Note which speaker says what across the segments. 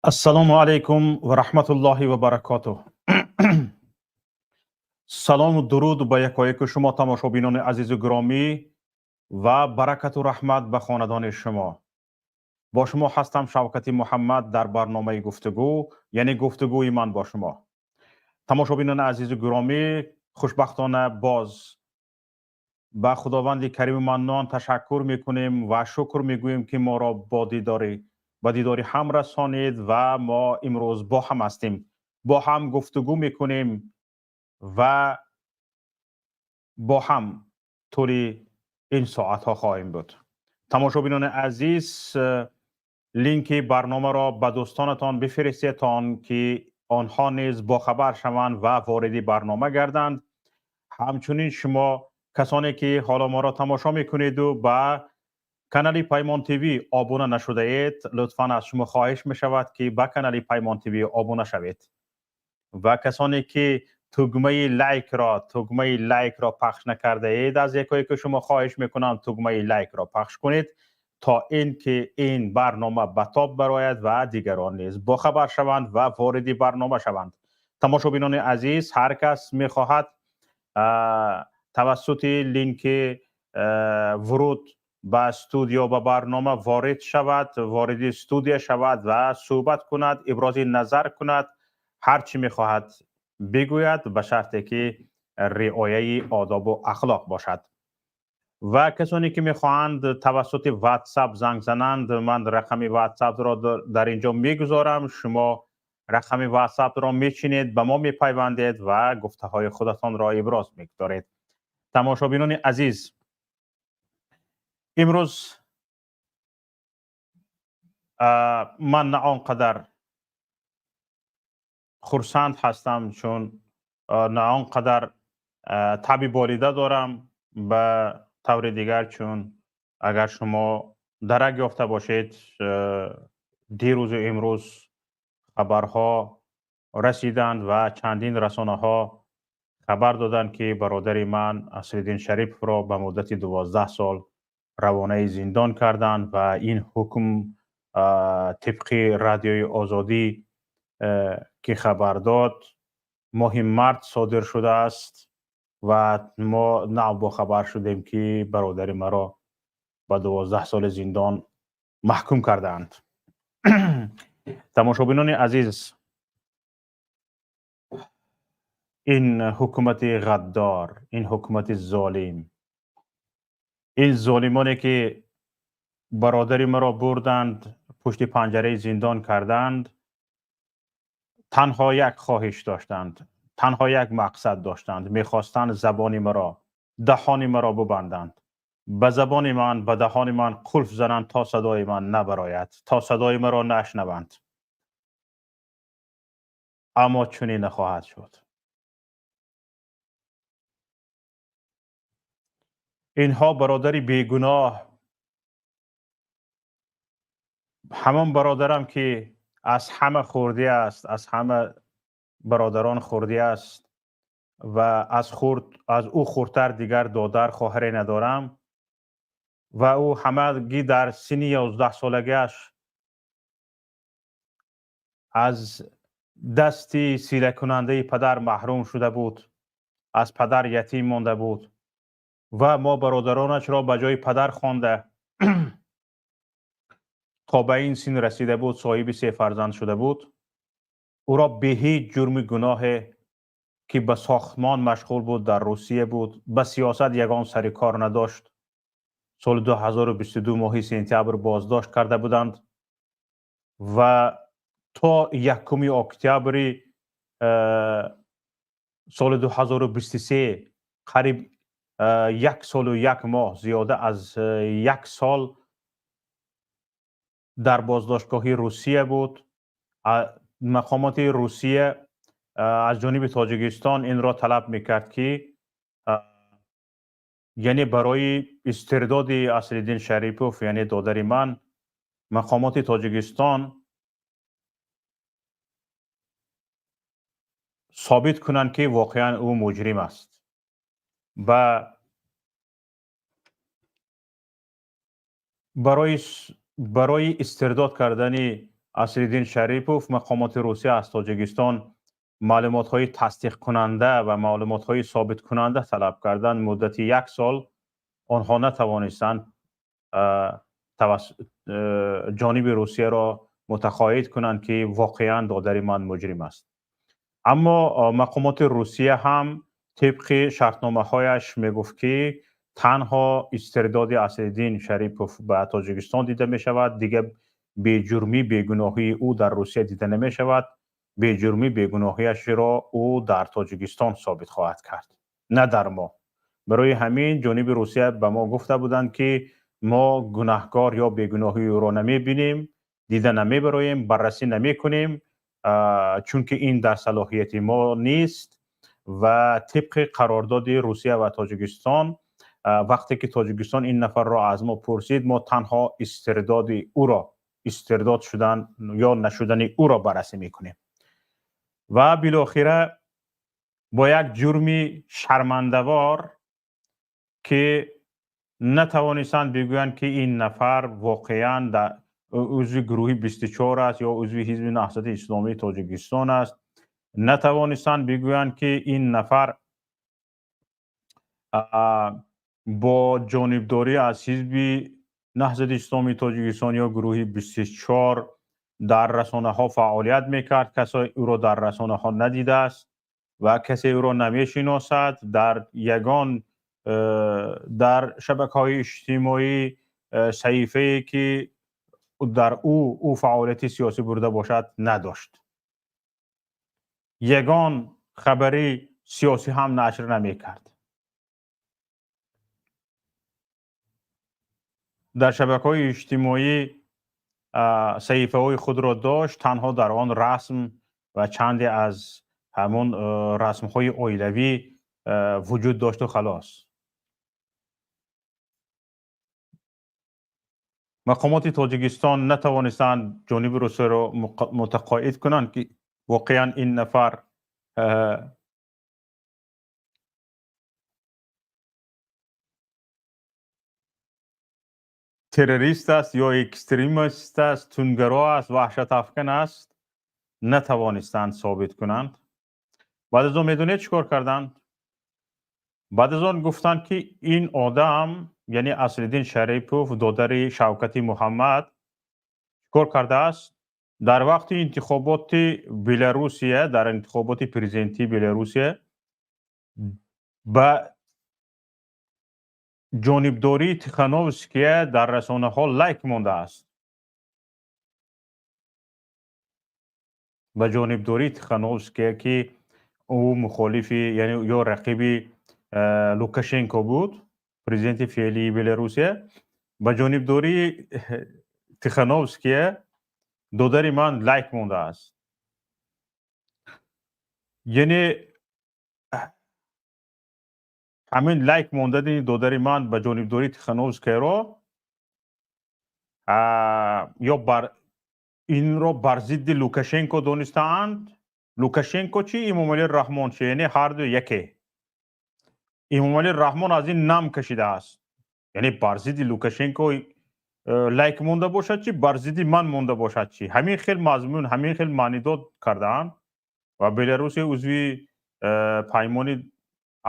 Speaker 1: Ассалому алайкум ва раҳматуллоҳи ва баракотуҳ. Салому дуруд ба якояки шумо, тамошобинони азизу гиромӣ, ва баракату раҳмат ба хонадони шумо. Бо шумо ҳастам Шавкати Муҳаммад дар барномаи гуфтугӯ, яъне гуфтугӯи ман бо шумо. Тамошобинони азизу гиромӣ, хушбахтона боз ба Худованди Кариму Маннон ташаккур мекунем ва шукр мегӯем, ки моро бо дидори ба дидори ҳам расонид ва мо имрӯз бо ҳам ҳастем, бо ҳам гуфтугӯ мекунем ва бо ҳам тӯли ин соатҳо хоҳем буд. Тамошобинони азиз, линки барномаро ба дӯстонатон бифиристед, то он ки онҳо низ бохабар шаванд ва вориди барнома гарданд. Ҳамчунин шумо касоне ки ҳоло моро тамошо мекунеду ба канали Паймон ТВ обуна нашудаед, лутфан аз шумо хоҳиш мешавад, ки ба канали Паймон ТВ обуна шавед, ва касоне ки тугмаи лайкро пахш накардаед, аз якояки шумо хоҳиш мекунам, тугмаи лайкро пахш кунед, то ин ки ин барнома ба тоб барояд ва дигарон низ бохабар шаванд ва вориди барнома шаванд. Тамошобинони азиз, ҳар кас мехоҳад тавассути линки вуруд ба студио, ба барнома ворид шавад, вориди студия шавад ва суҳбат кунад, ибрози назар кунад, ҳар чӣ мехоҳад бигӯяд, ба шарте ки риояи одобу ахлоқ бошад. Ва касоне ки мехоҳанд тавассути Ватсап занг зананд, ман рақами Ватсапро дар ин ҷо мегузорам. Шумо рақами Ватсапро мечинед, ба мо мепайвандед ва гуфтаҳои худатонро иброз мегузоред. Тамошобинони азиз, имрӯз ман на он қадар хурсанд ҳастам, чун на он қадар таби болида дорам. Ба таври дигар, чун агар шумо дарак ёфта бошед, дирӯзу имрӯз хабарҳо расиданд ва чандин расонаҳо хабар доданд, ки бародари ман Асриддин Шариповро ба муддати 12 сол равонаи зиндон карданд ва ин ҳукм, тибқи Радиои Озодӣ ки хабар дод, моҳи март содир шудааст ва мо нав бохабар шудем, ки бародари маро ба 12 соли зиндон маҳкум кардаанд. Тамошобинони азиз, ин ҳукумати ғаддор, ин ҳукумати золим, ин золимоне ки бародари маро бурданд, пушти панҷараи зиндон карданд, танҳо як хоҳиш доштанд, танҳо як мақсад доштанд: мехостанд забони маро, даҳони маро бубанданд, ба забони ман, ба даҳони ман қулф зананд, то садои ман набарояд, то садои маро нашнаванд. Аммо чунин нахоҳад шуд. Инҳо бародари бегуноҳ, ҳамон бародарам ки аз ҳама хурдӣ аст, аз ҳама бародарон хурдӣ аст ва аз ӯ хурдтар дигар додар, хоҳаре надорам, ва ӯ ҳамагӣ дар синни 11 солагиаш аз дасти сиракунандаи падар маҳрум шуда буд, аз падар ятим монда буд ва мо бародаронашро ба ҷои падар хонда, то ба ин син расида буд, соҳиби се фарзанд шуда буд. Ӯро бе ҳеҷ ҷурми гуноҳе, ки ба сохтмон машғул буд, дар Русия буд, ба сиёсат ягон сари кор надошт, соли 2022 моҳи сентябр боздошт карда буданд ва то 1 октябри соли 2023, қариб як солу як моҳ, зиёда аз як сол дар боздоштгоҳи Русия буд. Мақомоти Русия аз ҷониби Тоҷикистон инро талаб мекард, ки яъне барои истирдоди Аслиддин Шарипов, яъне додари ман, мақомоти Тоҷикистон собит кунанд, ки воқеан ӯ муҷрим аст. Ба барои истирдод кардани Аслиддин Шарипов, мақомоти Русия аз Тоҷикистон маълумотҳои тасдиқкунанда ва маълумотҳои собиткунанда талаб карданд. Муддати як сол онҳо натавонистанд ҷониби Русияро мутақоид кунанд, ки воқеан додари ман муҷрим аст. Аммо мақомоти Русия ҳам тибқи шартномаҳояш мегуфт, ки танҳо истирдоди Аслиддин Шарипов ба Тоҷикистон дида мешавад, дигар беҷурмӣ, бегуноҳии ӯ дар Русия дида намешавад. Беҷурмӣ, бегуноҳиашро ӯ дар Тоҷикистон собит хоҳад кард, на дар мо. Барои ҳамин ҷониби Русия ба мо гуфта буданд, ки мо гунаҳкор ё бегуноҳии ӯро намебинем, дида намебароем, баррасӣ намекунем, чунки ин дар салоҳияти мо нест ва тибқи қарордоди Русия ва Тоҷикистон, вақте ки Тоҷикистон ин нафарро аз мо пурсид, мо танҳо истирдоди ӯро, истирдод шудан ё нашудани ӯро баррасӣ мекунем. Ва билохира бо як ҷурми шармандавор, ки натавонистанд бигӯянд, ки ин нафар воқеан узви гурӯҳи 24 аст ё узви Ҳизби Наҳзати Исломии Тоҷикистон аст, натавонистанд бигӯянд, ки ин нафар бо ҷонибдорӣ аз Ҳизби Наҳзати Исломии Тоҷикистон ё гурӯҳи 24 дар расонаҳо фаъолият мекард. Касе ӯро дар расонаҳо надидааст ва касе ӯро намешиносад. Дар ягон дар шабакаҳои иҷтимоӣ саҳифае, ки дар ӯ фаъолияти сиёсӣ бурда бошад, надошт. Ягон хабари сиёсӣ ҳам нашр намекард. Дар шабакаҳои иҷтимоӣ саҳифаҳои худро дошт, танҳо дар он расм ва чанде аз ҳамон расмҳои оилавӣ вуҷуд дошту халос. Мақомоти Тоҷикистон натавонистанд ҷониби Русияро мутақоид кунанд, ки воқеан ин нафар террорист аст ё экстремист аст, тундгаро аст, ваҳшатафкан аст. Натавонистанд собит кунанд. Баъд аз он медонед, чӣ кор карданд? Баъд аз он гуфтанд, ки ин одам, яъне Аслиддин Шарипов, додари Шавкати Муҳаммад, чӣ кор кардааст? Дар вақти интихоботи Беларусия, дар интихоботи президентии Беларусия ба ҷонибдории Тихановския дар расонаҳо лайк мондааст. Ба ҷонибдории Тихановския, ки ӯ мухолифи, яъне ё рақиби Лукашенко буд, президенти феълии Беларусия, ба ҷонибдории Тихановския додари ман лайк мондааст. Яъне ҳамин лайк мондани додари ман ба ҷонибдории Тихановскияро ё бар инро бар зидди Лукашенко донистаанд. Лукашенко чӣ, Эмомалӣ Раҳмон чӣ? Яъне ҳарду яке. Эмомалӣ Раҳмон аз ин нам кашидааст. Яъне бар зидди Лукашенко лайк монда бошад чӣ, бар зидди ман монда бошад чӣ? Ҳамин хел мазмун, ҳамин хел маънидод кардаанд. Ва Беларусия узви Паймони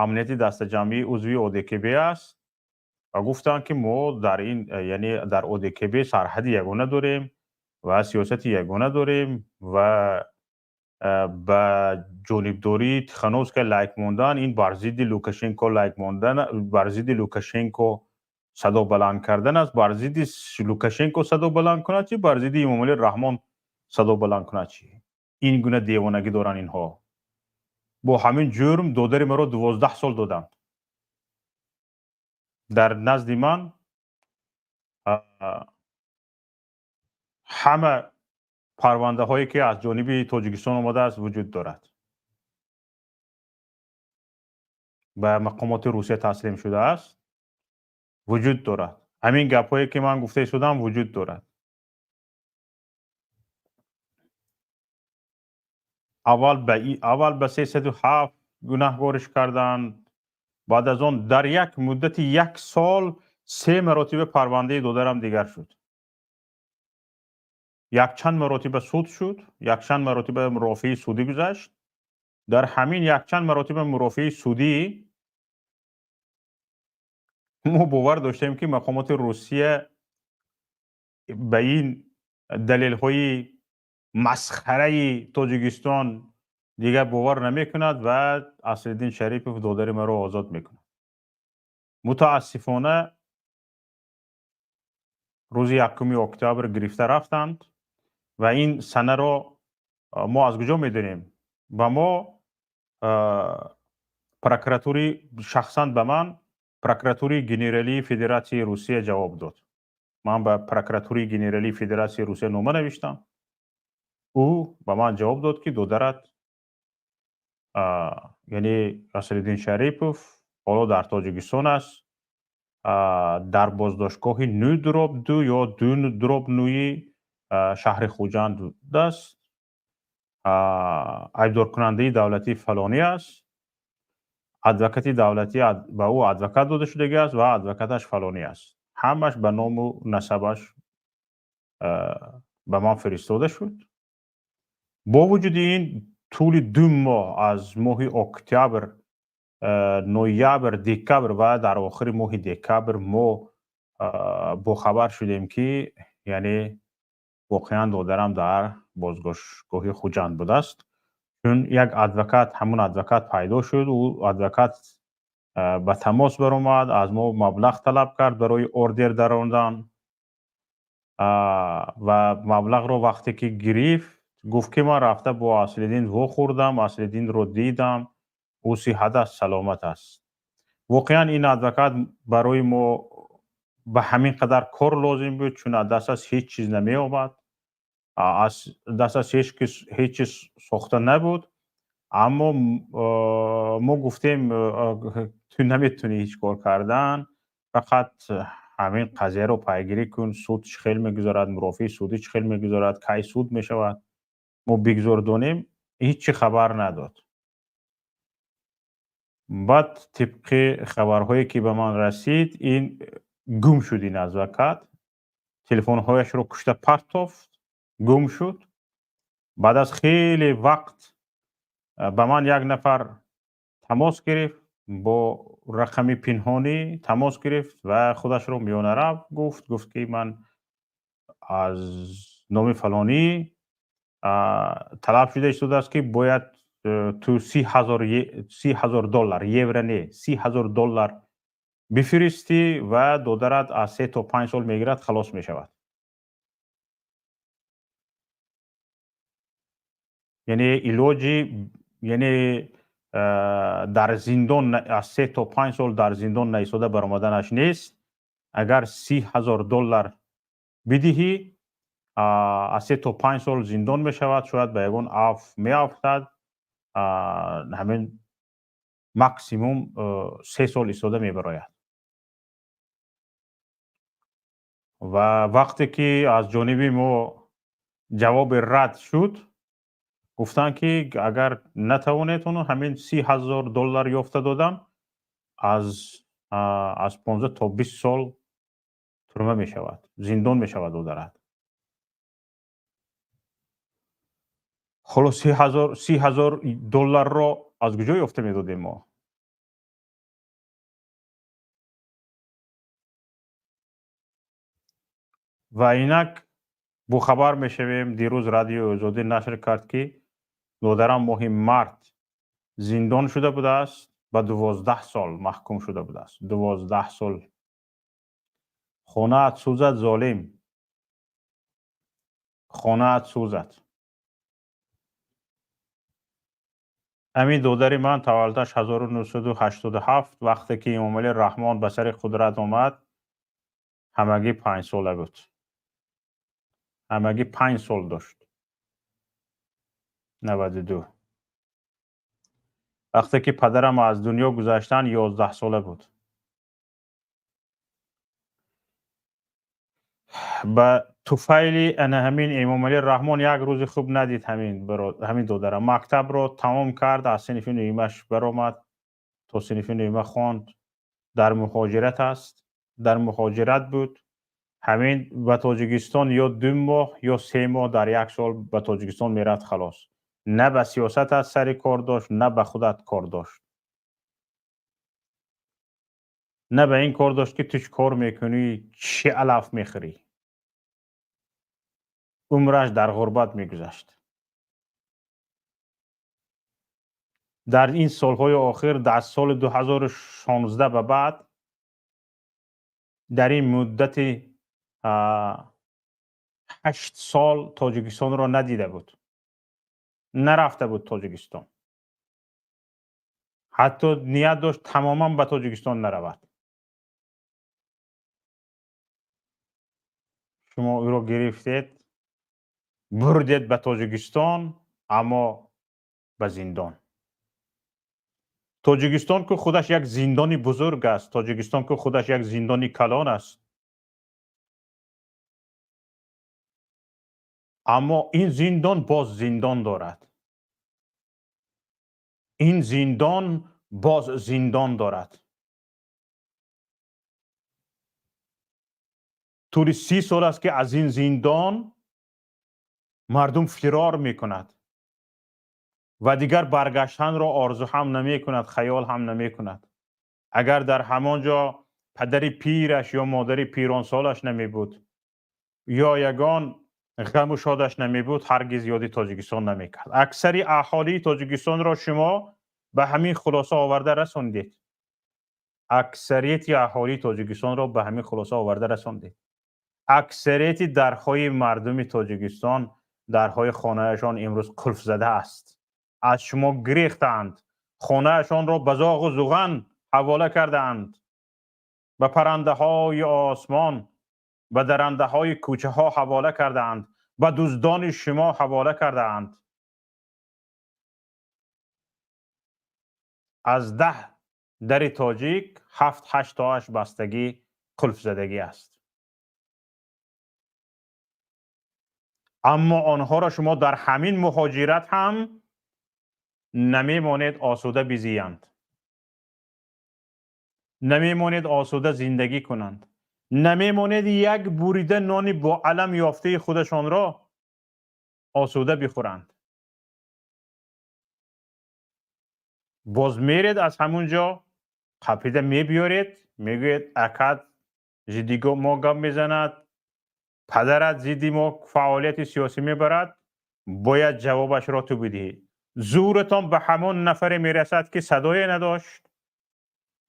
Speaker 1: амнияти дастаҷамъӣ, узви ОДКБ аст ва гуфтанд, ки мо дар ин, яъне дар ОДКБ сарҳади ягона дорем ва сиёсати ягона дорем ва ба ҷонибдории Тихановская лайк мондан, ин бар зидди Лукашенко лайк мондан, бар зидди Лукашенко садо баланд кардан аст. Бар зидди Лукашенко садо баланд кунад чӣ, бар зидди Эмомалӣ Раҳмон садо баланд кунад чӣ? Ин гуна девонагӣ доранд инҳо. Бо ҳамин ҷурм додари маро 12 сол доданд. Дар назди ман ҳама парвандаҳое, ки аз ҷониби Тоҷикистон омадааст, вуҷуд дорад. Ба мақомоти Русия таслим шудааст, вуҷуд дорад. Ҳамин гапҳое, ки ман гуфта истодам, вуҷуд дорад. Аввал ба 307 гунаҳгориш карданд. Баъд аз он дар як муддати як сол се маротиба парвандаи додарам дигар шуд. Якчанд маротиба суд шуд, якчанд маротиба мурофиаи судӣ гузашт. Дар ҳамин якчанд маротиба мурофиаи судӣ мо бовар доштем, ки мақомоти Русия ба ин далелҳои масхараи Тоҷикистон дигар бовар намекунад ва Аслиддин Шарипов додари маро озод мекунад. Мутаассифона, рӯзи 1 октябр гирифта рафтанд ва ин санаро мо аз куҷо медонем? Ба мо прокуратури, шахсан ба ман Прокуратураи Генералии Федератсияи Русия ҷавоб дод. Ман ба Прокуратураи Генералии Федератсияи Русия нома навиштам, ӯ ба ман ҷавоб дод, ки додарат, яъне Асриддин Шарипов, ҳоло дар Тоҷикистон аст, дар боздоштгоҳи 9/2 ё 2/9-и шаҳри Хуҷанд аст, айбдоркунандаи давлатӣ фалонӣ аст, адвокати давлатӣ, ба ӯ адвокат дода шудагӣ аст ва адвокаташ фалонӣ аст. Ҳамаш ба ному насабаш ба ман фиристода шуд. Бо вуҷуди ин, тӯли 2 моҳ, аз моҳи октябр, ноябр, декабр ва дар охири моҳи декабр мо бохабар шудем, ки яъне воқеан додарам дар боздоштгоҳи Хуҷанд будааст, чун як адвокат, ҳамун адвокат пайдо шуд. Ӯ адвокат ба тамос баромад, аз мо маблағ талаб кард барои ордер дарондан ва маблағро вақте ки гирифт, гуфт, ки ман рафта бо Аслиддин вохӯрдам, Аслиддинро дидам, ӯ сиҳат аст, саломат аст. Воқеан ин адвокат барои мо ба ҳамин қадар кор лозим буд, чун аз дасташ ҳеҷ чиз намеомад, аз дасташ ҳеҷ чиз сохта набуд. Аммо мо гуфтем: ту наметавонӣ ҳеҷ кор кардан, фақат ҳамин қазияро пайгирӣ кун, суд чӣ хел мегузарад, мурофиаи судӣ чӣ хел мегузарад, кай суд мешавад, мо бигзор донем. Ҳеҷ чӣ хабар надод. Баъд, тибқи хабарҳое ки ба ман расид, ин гум шуд. Ин адвокат телефонҳояшро кушта партофт, гум шуд. Баъд аз хеле вақт ба ман як нафар тамос гирифт, бо рақами пинҳонӣ тамос гирифт ва худашро миёнарав гуфт. Гуфт, ки ман аз номи фалонӣ талаб шуда истодааст, ки бояд ту 30,000 доллар, евро не, 30,000 доллар бифиристӣ ва додарат аз 3 то 5 сол мегирад, халос мешавад. Яъне илоҷи, яъне дар зиндон аз 3 то 5 сол дар зиндон наистода баромаданаш нест. Агар 30,000 доллар бидиҳӣ, аз 3 то 5 сол зиндон мешавад, шояд ба ягон афв меафтад, ҳамин максимум 3 сол истода мебарояд. Ва вақте ки аз ҷониби мо ҷавоби рад шуд, гуфтанд, ки агар натавонед ҳамин 30,000 доллар ёфта додан, аз 15 то 20 сол турма мешавад, зиндон мешавад додарат. Ҳоло 30,000 долларро аз куҷо ёфта медодем мо? Ва инак бохабар мешавем, дирӯз Радиои Озодӣ нашр кард, ки додарам моҳи март зиндон шуда будааст, ба 12 сол маҳкум шуда будааст. 12 сол. Хонаат сӯзад, золим, хонаат сӯзад. Ҳамин додари ман таваллудаш 1987, вақте ки Эмомалӣ Раҳмон ба сари қудрат омад, ҳамагӣ 5-сола буд, ҳамагӣ 5 сол дошт. 92, вақте ки падарам аз дунё гузаштанд, 11-сола буд. Ба туфайли ана ҳамин Эмомалӣ Раҳмон як рӯзи хуб надид ҳамин додарам. Мактабро тамом кард, аз синфи нуҳимаш баромад, то синфи нуҳима хонд, дар муҳоҷират аст, дар муҳоҷират буд. Ҳамин ба Тоҷикистон ё 2 моҳ ё 3 моҳ дар як сол ба Тоҷикистон мерафт, халос. На ба сиёсатат сари кор дошт, на ба худат кор дошт, на ба ин кор дошт, ки ту чӣ кор мекунӣ, чӣ алаф мехӯрӣ. Умраш дар ғурбат мегузашт. Дар ин солҳои охир, дар соли 2016 ба баъд, дар ин муддати 8 сол Тоҷикистонро надида буд, нарафта буд Тоҷикистон. Ҳатто ният дошт, тамоман ба Тоҷикистон наравад. Шумо ӯро гирифтед, бурдед ба Тоҷикистон, аммо ба зиндон. Тоҷикистон ку худаш як зиндони бузург аст, Тоҷикистон ку худаш як зиндони калон аст, аммо ин зиндон боз зиндон дорад, ин зиндон боз зиндон дорад. Тӯли 30 сол аст, ки аз ин зиндон мардум фирор мекунад ва дигар баргаштанро орзу ҳам намекунад, хаёл ҳам намекунад. Агар дар ҳамон ҷо падари пираш ё модари пиронсолаш намебуд ё ягон ғаму шодаш намебуд, ҳаргиз ёди Тоҷикистон намекард. Аксари аҳолии Тоҷикистонро шумо ба ҳамин хулоса оварда расондед. Аксарияти аҳолии Тоҷикистонро ба ҳамин хулоса оварда расондед. Аксарияти дарҳои мардуми Тоҷикистон, дарҳои хонаашон имрӯз қулф зада аст. Аз шумо гирехтаанд, хонаашонро ба зоғу зуған ҳавола кардаанд, ба паррандаҳои осмон, ба дарандаҳои кӯчаҳо ҳавола кардаанд, ба дуздони шумо ҳавола кардаанд. Аз 10 дари тоҷик ҳафт ҳашттоаш бастагӣ, қулфзадагӣ аст. Аммо онҳоро шумо дар ҳамин муҳоҷират ҳам намемонед осуда бизиянд, намемонед осуда зиндагӣ кунанд, намемонед як бурида нони бо алам ёфтаи худашонро осуда бихӯранд. Боз меред, аз ҳамун ҷо қапида мебиёред, мегӯед: «Акат зидди мо гап мезанад, падарат зидди мо фаъолияти сиёсӣ мебарад, бояд ҷавобашро ту бидиҳӣ». Зӯратон ба ҳамон нафаре мерасад, ки садое надошт,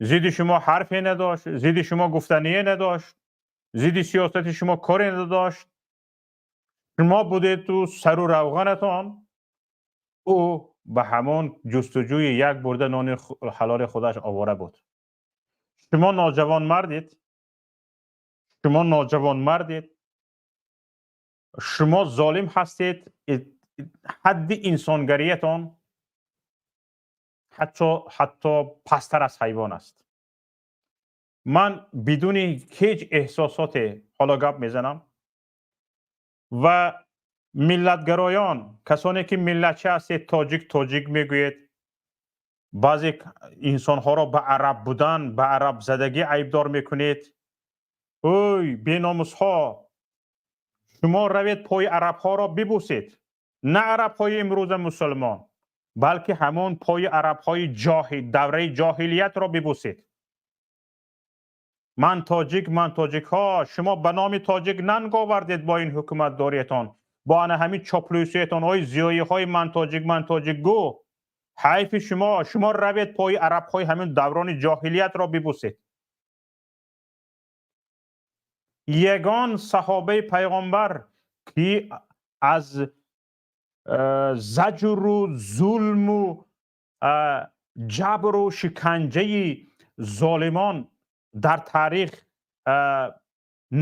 Speaker 1: зидди шумо ҳарфе надошт, зидди шумо гуфтание надошт, зидди сиёсати шумо коре надошт. Шумо будед-ту сару равғанатон, ӯ ба ҳамон ҷустуҷӯи як бурда нони ҳалоли худаш овора буд. Шумо ноҷавонмардед, шумо ноҷавонмардед, шумо золим ҳастед. Ҳадди инсонгариятон ҳатто пасттар аз ҳайвон аст. Ман бидуни ҳеҷ эҳсосоте ҳоло гап мезанам ва миллатгароён, касоне ки миллатча ҳастед, тоҷик тоҷик мегӯед, баъзе инсонҳоро ба араб будан, ба арабзадагӣ айбдор мекунед. Ӯй, беномусҳо, шумо равед, пои арабҳоро бибӯсед. На арабҳои имрӯза мусулмон, балки ҳамон пои арабҳои давраи ҷоҳилиятро бибӯсед. Ман тоҷик, ман тоҷикҳо, шумо ба номи тоҷик нанг овардед бо ин ҳукуматдориятон, бо ана ҳамин чоплӯсиятон, ой зиёиҳои ман тоҷик, ман тоҷик гӯ. Ҳайфи шумо, шумо равед, пои арабҳои ҳамин даврони ҷоҳилиятро бибӯсед. Ягон саҳобаи пайғомбар, ки аз заҷру зулму ҷабру шиканҷаи золимон дар таърих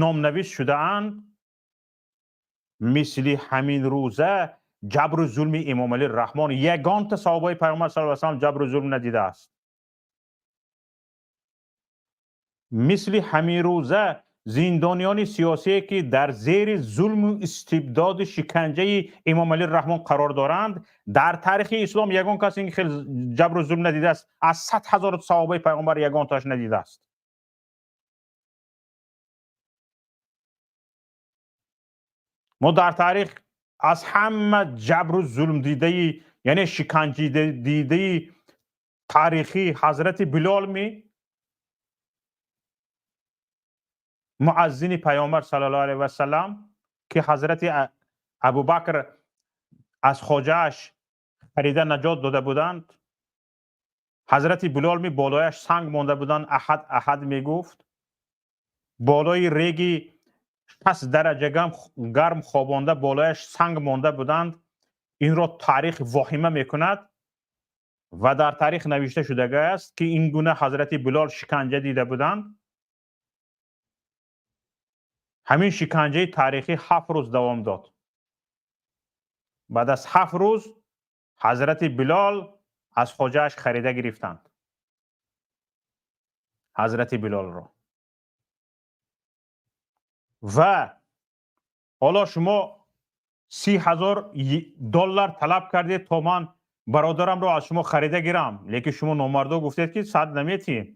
Speaker 1: номнавис шудаанд, мисли ҳамин рӯза ҷабру зулми Эмомалӣ Раҳмон ягонта саҳобаи пайғамбар саллаллоҳу алайҳи васаллам ҷабру зулм надидааст. Мисли ҳамин рӯза зиндониёни сиёсие, ки дар зери зулму истибдоду шиканҷаи Эмомалӣ Раҳмон қарор доранд, дар таърихи ислом ягон кас ин хел ҷабру зулм надидааст. Аз 100 000 саҳобаи пайғамбар ягонтааш надидааст. Мо дар таърих аз ҳама ҷабру зулмдидаи, яъне шиканҷидидаи таърихӣ ҳазрати Билол ми, муаззини Паёмбар саллаллоҳу алайҳи васаллам, ки ҳазрати Абубакр аз хоҷааш харида наҷот дода буданд. Ҳазрати Билол ми болояш санг монда буданд, аҳад аҳад мегуфт. Болои реги 60 дараҷа гарм хобонда, болояш санг монда буданд. Инро таърих воҳима мекунад ва дар таърих навишта шудааст, ки ин гуна ҳазрати Билол шиканҷа дида буданд. Ҳамин шиканҷаи таърихӣ 7 рӯз давом дод. Баъд аз 7 рӯз ҳазрати Билол аз хоҷааш харида гирифтанд ҳазрати Билолро. Ва ҳоло шумо 30 000 доллар талаб кардед, то ман бародарамро аз шумо харида гирам, лекин шумо номардо гуфтед, ки сад наметиҳем,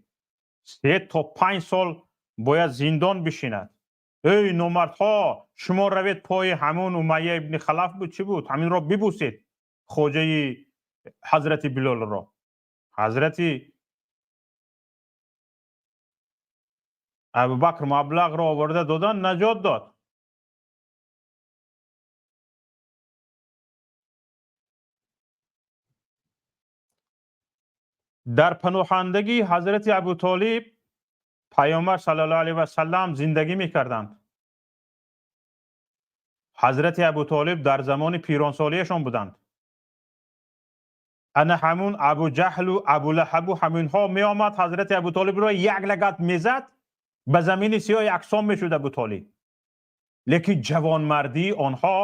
Speaker 1: 3 то 5 сол бояд зиндон бишинад. Эй номардҳо, шумо равед, пои ҳамун Умайя ибни Халаф буд, чӣ буд, ҳаминро бибусед, хоҷаи ҳазрати Билолро. Ҳазрати Абубакр маблағро оварда додан, наҷот дод. Дар паноҳандагии ҳазрати Абутолиб Паёмбар саллаллоҳу алайҳи васаллам зиндагӣ мекарданд. Ҳазрати Абутолиб дар замони пиронсолиашон буданд. Ана ҳамун Абуҷаҳлу Абулаҳабу ҳаминҳо меомад, ҳазрати Абутолибро як лагат мезад, ба замини сиёҳ яксон мешуд Абутолиб. Лекин ҷавонмардии онҳо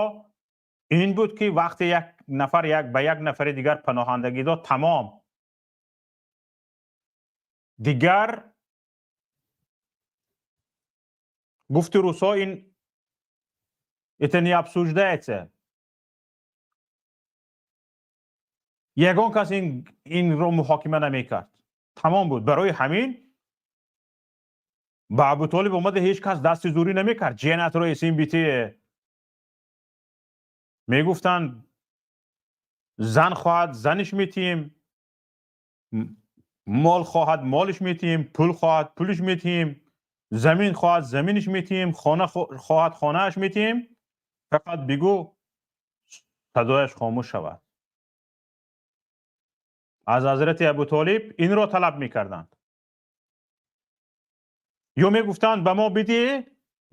Speaker 1: ин буд, ки вақте як нафар ба як нафари дигар паноҳандагӣ дод, тамом, дигар, гуфти русҳо, ин это не обсуждается. Ягон кас инро муҳокима намекард, тамом буд. Барои ҳамин ба Абутолиб омада ҳеҷ кас дасти зӯрӣ намекард. Ҷенатро эсин бите мегуфтанд, зан хоҳад, заниш метиҳем, мол хоҳад, молиш метиҳем, пул хоҳад, пулиш метиҳем, замин хоҳад, заминиш метиҳем, хона хоҳад, хонааш метиҳем, фақат бигӯ садояш хомӯш шавад. Аз ҳазрати Абутолиб инро талаб мекарданд. Ё мегуфтанд, ба мо бидиҳ,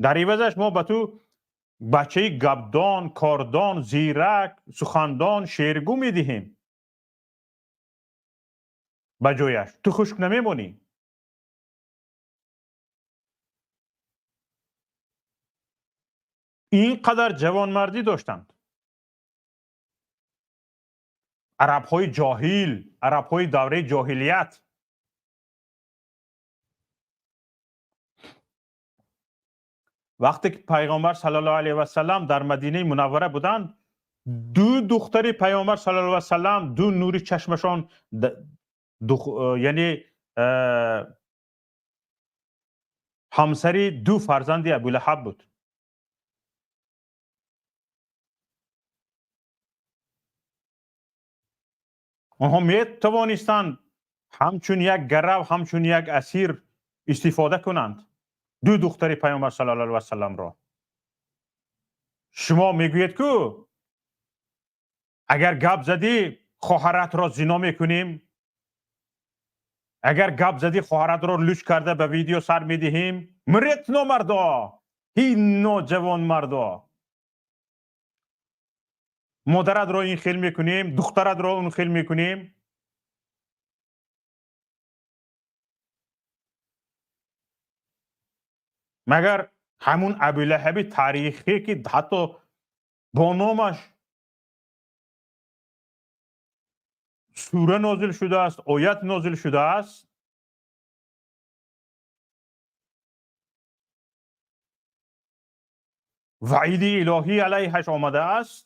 Speaker 1: дар ивазаш мо ба ту бачаи гапдон, кордон, зирак, сухандон, шеъргӯ медиҳем ба ҷояш, ту хушк намемонӣ. Ин қадар ҷавонмардӣ доштанд арабҳои ҷоҳил, арабҳои давраи ҷоҳилият. Вақте ки Пайғамбар саллаллоҳу алайҳи васаллам дар Мадинаи Мунаввара буданд, ду духтари Пайғамбар саллаллоҳу алайҳи васаллам, ду нури чашмашон, яъне ҳамсари ду фарзанди Абулаҳаб буд. Онҳо метавонистанд ҳамчун як гарав, ҳамчун як асир истифода кунанд ду духтари Пайғамбар саллаллоҳу алайҳи васалламро. Шумо мегӯед, ку агар гап задӣ, хоҳаратро зино мекунем, агар гап задӣ, хоҳаратро луч карда ба видео сар медиҳем. Миред, номардо, ҳи ноҷавонмардо! Модаратро ин хел мекунем, духтаратро он хел мекунем. Магар ҳамун Абулаҳаби таърихӣ, ки ҳатто бо номаш сура нозил шудааст, оят нозил шудааст, ваиди илоҳӣ алайҳаш омадааст,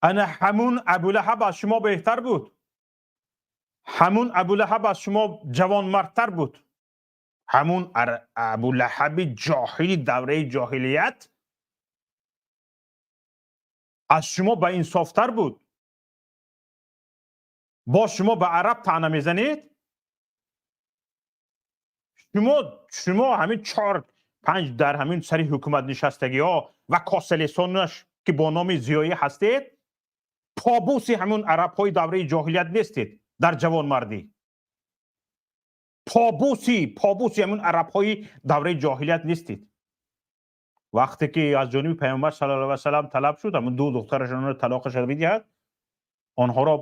Speaker 1: ана ҳамун Абулаҳаб аз шумо беҳтар буд, ҳамун Абулаҳаб аз шумо ҷавонмардтар буд, ҳамун Абулаҳаби ҷоҳили давраи ҷоҳилият. Аз шумо ба инсофтар буд. Боз шумо ба араб таъна мезанед. Шумо ҳамин 4-5 дар ҳамин сари ҳукумат нишастагиҳо ва косалесонаш ки бо номи зиёӣ ҳастед, побуси ҳамун арабҳои давраи ҷоҳилият нестед дар ҷавонмардӣ. Побуси ҳамун арабҳои давраи ҷоҳилият нестед. Вақте ки аз ҷониби паёмбар саллаллоҳу алайҳи васаллам талаб шуд ҳамун ду духтарашонро талоқашро бидиҳад, онҳоро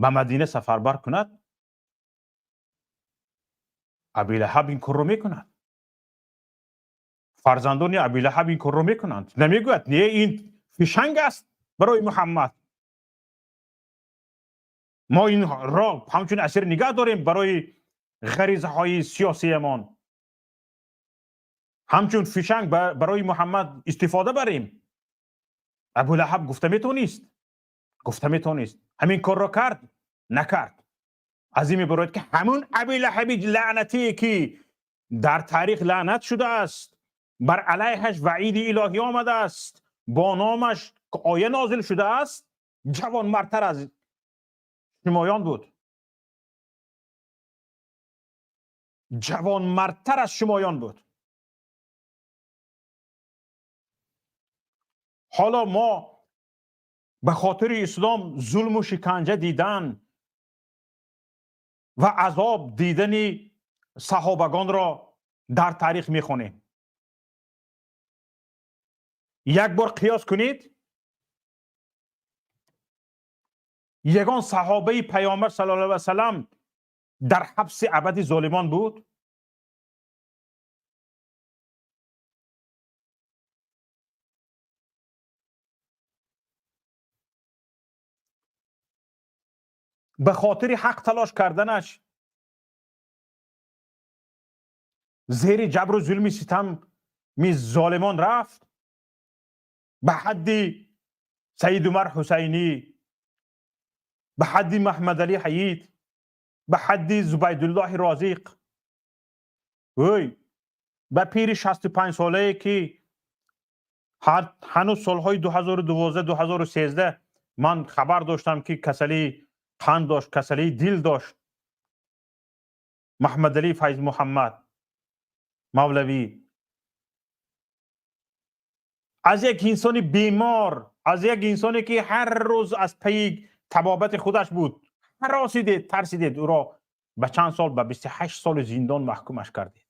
Speaker 1: ба Мадина сафарбар кунад, Абилаҳаб ин корро мекунад. Фарзандони Абилаҳаб ин корро мекунанд. Намегӯяд не, ин фишанг аст барои Муҳаммад, мо инро ҳамчун асир нигаҳ дорем барои ғаризаҳои сиёсиямон, ҳамчун фишанг барои Муҳаммад истифода барем. Абулаҳаб гуфта метавонист, гуфта метавонист. Ҳамин корро кард, накард. Аз ин мебарояд ки ҳамун Абилаҳаби лаънатие ки дар таърих лаънат шудааст, бар алайҳаш ваъиди илоҳӣ омадааст, бо номаш оя нозил шудааст, ҷавонмардтар аз шумоён буд. Ҷавонмардтар аз шумоён буд. Ҳоло мо ба хотири ислом зулму шиканҷа дидан ва азоб дидани саҳобагонро дар таърих мехонем. Як бор қиёс кунед, ягон саҳобаи паёмбар саллаллоҳу алайҳи васаллам дар ҳабси абади золимон буд? Ба хотири ҳақ талош карданаш зери ҷабру зулми ситами золимон рафт? Ба ҳадди Саид Умар Ҳусайнӣ, ба ҳадди Маҳмадалӣ Ҳаид, ба ҳадди Зубайдуллоҳи Розиқ, ой, ба пири 65 солае ки ҳанӯз солҳои 2012, 2013 ман хабар доштам ки касалии қанд дошт, касалии дил дошт, Маҳмадалӣ Файз Муҳаммад Мавлавӣ, аз як инсони бемор, аз як инсоне ки ҳар рӯз аз пайи табобати худаш буд, ҳаросидед, тарсидед, ӯро ба чанд сол, ба 28 соли зиндон маҳкумаш кардед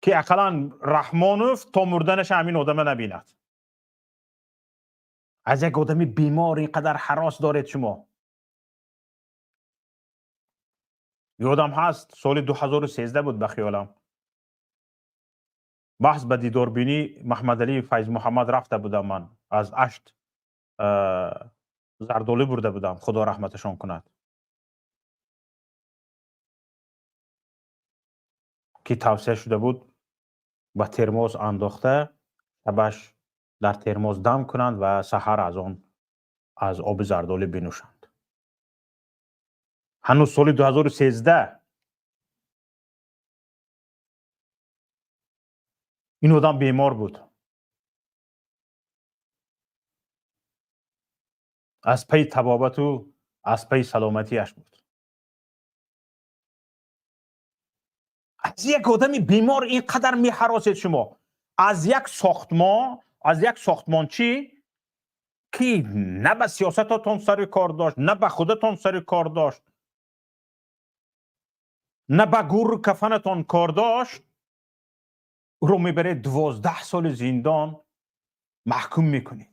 Speaker 1: ки ақаллан Раҳмонов то мурданаш ҳамин одама набинад. Аз як одами бемор ин қадар ҳарос доред шумо. Ёдам ҳаст, соли 2013 буд ба хиёлам, баҳс ба дидорбинӣ Маҳмадалӣ Файз Муҳаммад рафта будам, ман аз Ашт зардолӣ бурда будам, худо раҳматашон кунад, ки тавсия шуда буд ба термоз андохта шабаш дар термоз дам кунанд ва саҳар аз он аз оби зардолӣ бинӯшанд. Ҳанӯз соли 2013 ин одам бемор буд, аз пайи табобату аз пайи саломатиаш буд. Аз як одами бемор ин қадар меҳаросед шумо. Аз як сохтмон, аз як сохтмончӣ ки на ба сиёсататон сари кор дошт, на ба худатон сари кор дошт, на ба гуру кафанатон кор дошт, ӯро мебаред 12 соли зиндон маҳкум мекунед.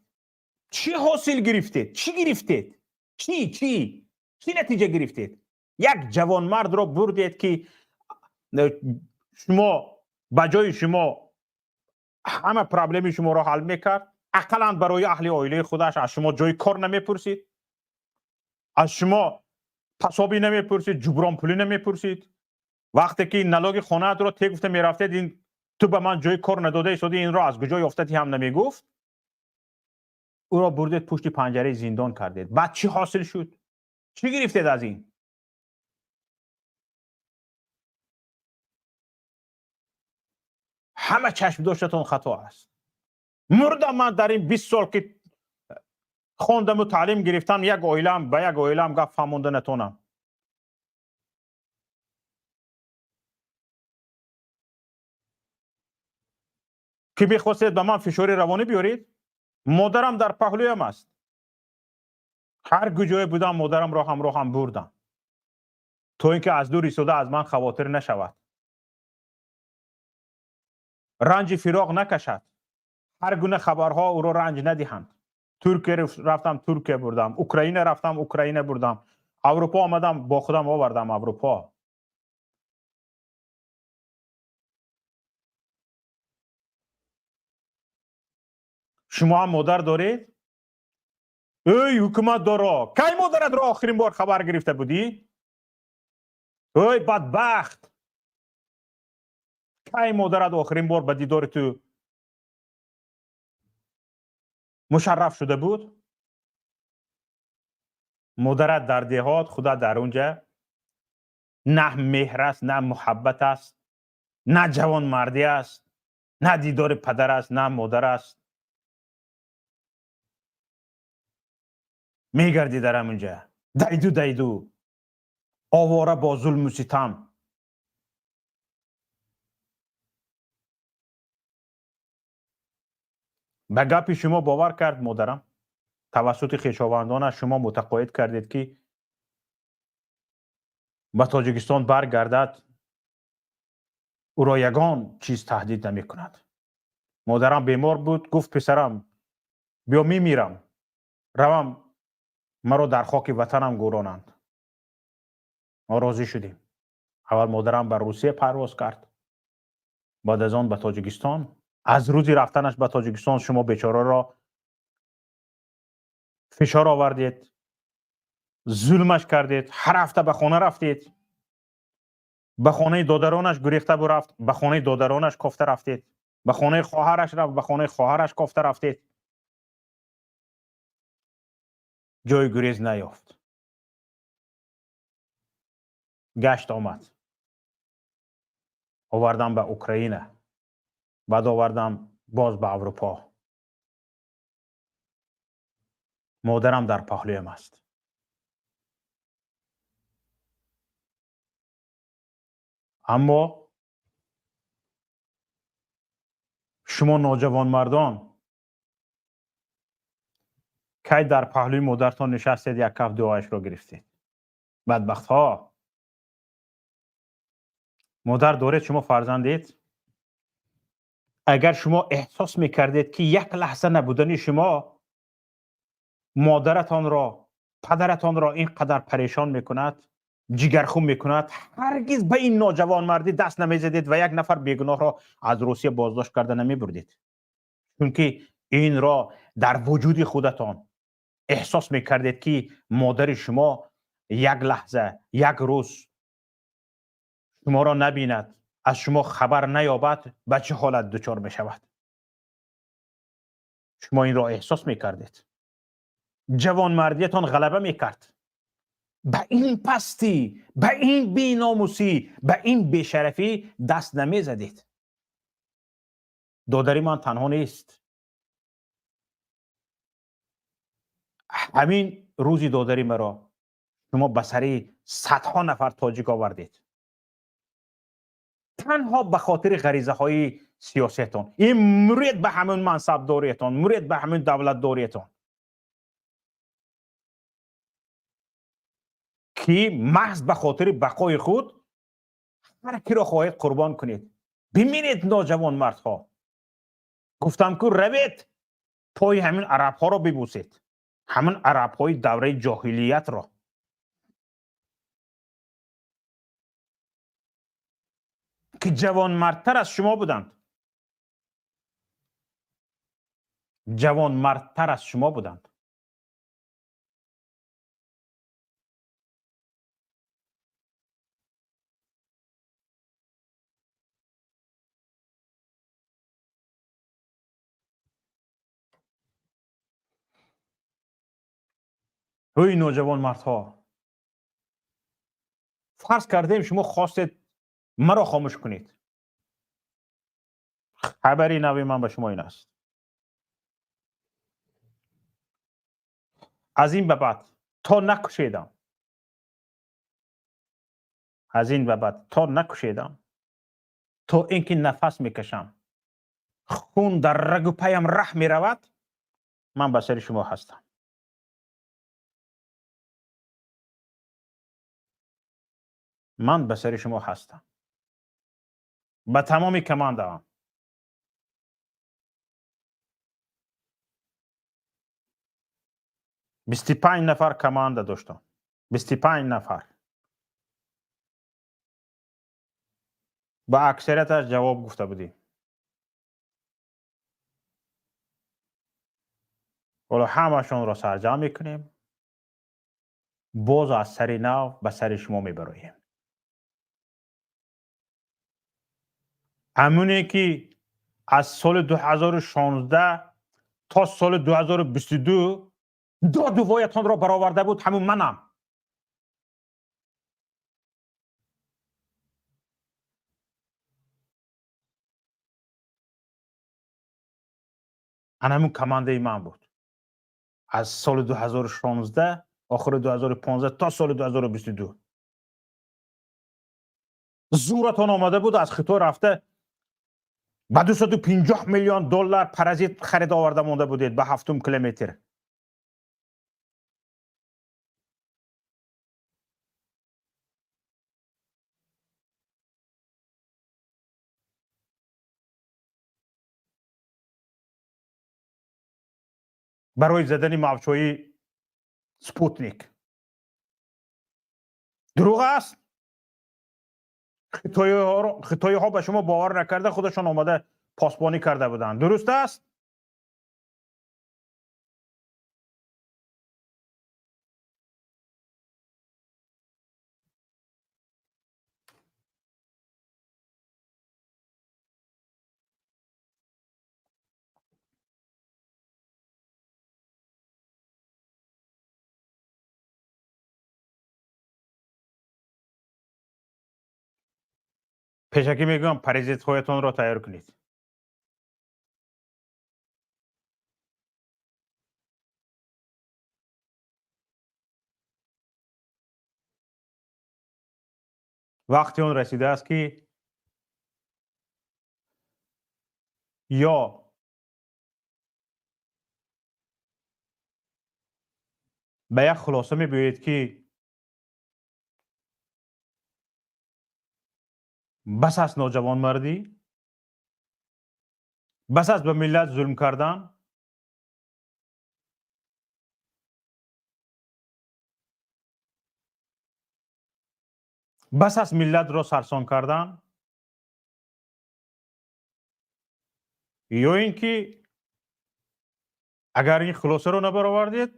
Speaker 1: Чӣ ҳосил гирифтед? Чӣ гирифтед? Чӣ чӣ чӣ натиҷа гирифтед? Як ҷавонмардро бурдед ки шумо ба ҷои шумо ҳама проблеми шуморо ҳал мекард, ақаллан барои аҳли оилаи худаш аз шумо ҷои кор намепурсид, аз шумо пасобӣ намепурсид, ҷубронпулӣ намепурсид. Вақте ки налоги хонаатро те гуфта мерафтед, ин ту ба ман ҷои кор надода истоди, инро аз куҷо ёфтати ҳам намегуфт. Ӯро бурдед пушти панҷараи зиндон кардед. Баъд чӣ ҳосил шуд? Чӣ гирифтед аз ин? Ҳама чашмдоштатон хато аст. Мурдам ман дар ин 20 сол ки хондаму таълим гирифтам, як оилаам ба як оилаам гап фаҳмонда натонам. Ки мехостед ба ман фишори равонӣ биёред? Модарам дар паҳлӯям аст. Ҳар куҷое будам, модарамро ҳамроҳам бурдам, то ин ки аз дур истода аз ман хавотир нашавад, ранҷи фироқ накашад, ҳар гуна хабарҳо ӯро ранҷ надиҳанд. Туркия рафтам, Туркия бурдам, Украина рафтам, Украина бурдам, Аврупо омадам, бо худам овардам Аврупо. Шумо ҳам модар доред? Эй ҳукуматдоро, кай модаратро охирин бор хабар гирифта будӣ? Эй бадбахт, кай модарат охирин бор ба дидори ту мушарраф шуда буд? Модарат дар деҳот, худат дар унҷа. На меҳр аст, на муҳаббат аст, на ҷавонмардӣ аст, на дидори падар аст, на модар аст. Мегардӣ дар ҳамунҷа дайду дайду, овора бо зулму ситам. Ба гапи шумо бовар кард модарам. Тавассути хешовандонаш шумо мутақоид кардед, ки ба Тоҷикистон баргардад, ӯро ягон чиз таҳдид намекунад. Модарам бемор буд, гуфт: писарам, биё, мемирам, равам, маро дар хоки ватанам гӯронанд. Мо розӣ шудем. Аввал модарам ба Русия парвоз кард, баъд аз он ба Тоҷикистон. Аз рӯзи рафтанаш ба Тоҷикистон шумо бечораро фишор овардед, зулмаш кардед, ҳар ҳафта ба хона рафтед, ба хонаи додаронаш гурехта бурафт, ба хонаи додаронаш кофта рафтед, ба хонаи хоҳараш рафт, ба хонаи хоҳараш кофта рафтед. Ҷои гурез наёфт, гашт омад. Овардам ба Украина, баъд овардам боз ба Аврупо. Модарам дар паҳлӯям аст. Аммо шумо ноҷавонмардон кай дар паҳлӯи модартон нишастед, як каф дуояшро гирифтед? Бадбахтҳо, модар доред шумо, фарзандед? Агар шумо эҳсос мекардед, ки як лаҳза набудани шумо модаратонро, падаратонро ин қадар парешон мекунад, ҷигархун мекунад, ҳаргиз ба ин ноҷавонмардӣ даст намезадед ва як нафар бегуноҳро аз Русия боздошт карда намебурдед. Чунки инро дар вуҷуди худатон эҳсос мекардед, ки модари шумо як лаҳза, як рӯз шуморо набинад, аз шумо хабар наёбад, ба чӣ ҳолат дучор мешавад. Шумо инро эҳсос мекардед. Ҷавонмардиятон ғалаба мекард. Ба ин пастӣ, ба ин беномусӣ, ба ин бешарафӣ даст намезадед. Додари ман танҳо нест. Ҳамин рӯзи додари маро шумо ба сари садҳо нафар тоҷик овардед, танҳо ба хотири ғаризаҳои сиёсиятон. Ин муред ба ҳамин мансабдориятон, муред ба ҳамин давлатдориятон, ки маҳз ба хотири бақои худ ҳар киро хоҳед қурбон кунед. Бимиред, ноҷавонмардҳо. Гуфтам ку, равед пои ҳамин арабҳоро бибусед, ҳамин арабҳои давраи ҷоҳилиятро. Ки ҷавонмардтар аз шумо буданд, ҷавонмардтар аз шумо буданд. Ҳӯй ноҷавонмардҳо, фарз кардем шумо хостед маро хомӯш кунед. Хабари нави ман ба шумо ин аст. Аз ин ба баъд то накушедам, аз ин ба баъд то накушедам, то ин ки нафас мекашам, хун дар рагу паям раҳ меравад, ман ба сари шумо ҳастам. Ман ба сари шумо ҳастам, ба тамоми командаам. 25 нафар команда доштам, 25 нафар. Ба аксарияташ ҷавоб гуфта будем. Ҳоло ҳамашонро сарҷамъ мекунем, боз аз сари нав ба сари шумо мебароем. Ҳамоне ки аз соли 2016 то соли 2022 доду воятонро бароварда буд, ҳамун манам. Ана ҳамун командаи ман буд. Аз соли 2016, охири 2015 то соли 2022 зуратон омада буд, аз Хитой рафта ба 250 миллион доллар паразит харида оварда монда будед ба ҳафтум километр. Барои задани мавҷҳои Спутник. Дурӯғ аст? Хитоиҳо ба шумо бовар накарда, худашон омада посбонӣ карда буданд. Дуруст аст? Пешакӣ мегӯям, паразитҳоятонро тайёр кунед. Вақти он расидааст, ки ё ба як хулоса мебиёед, ки бас аст ноҷавонмардӣ, бас аст ба миллат зулм кардан, бас аст миллатро сарсон кардан, ё ин ки агар ин хулосаро набаровардед,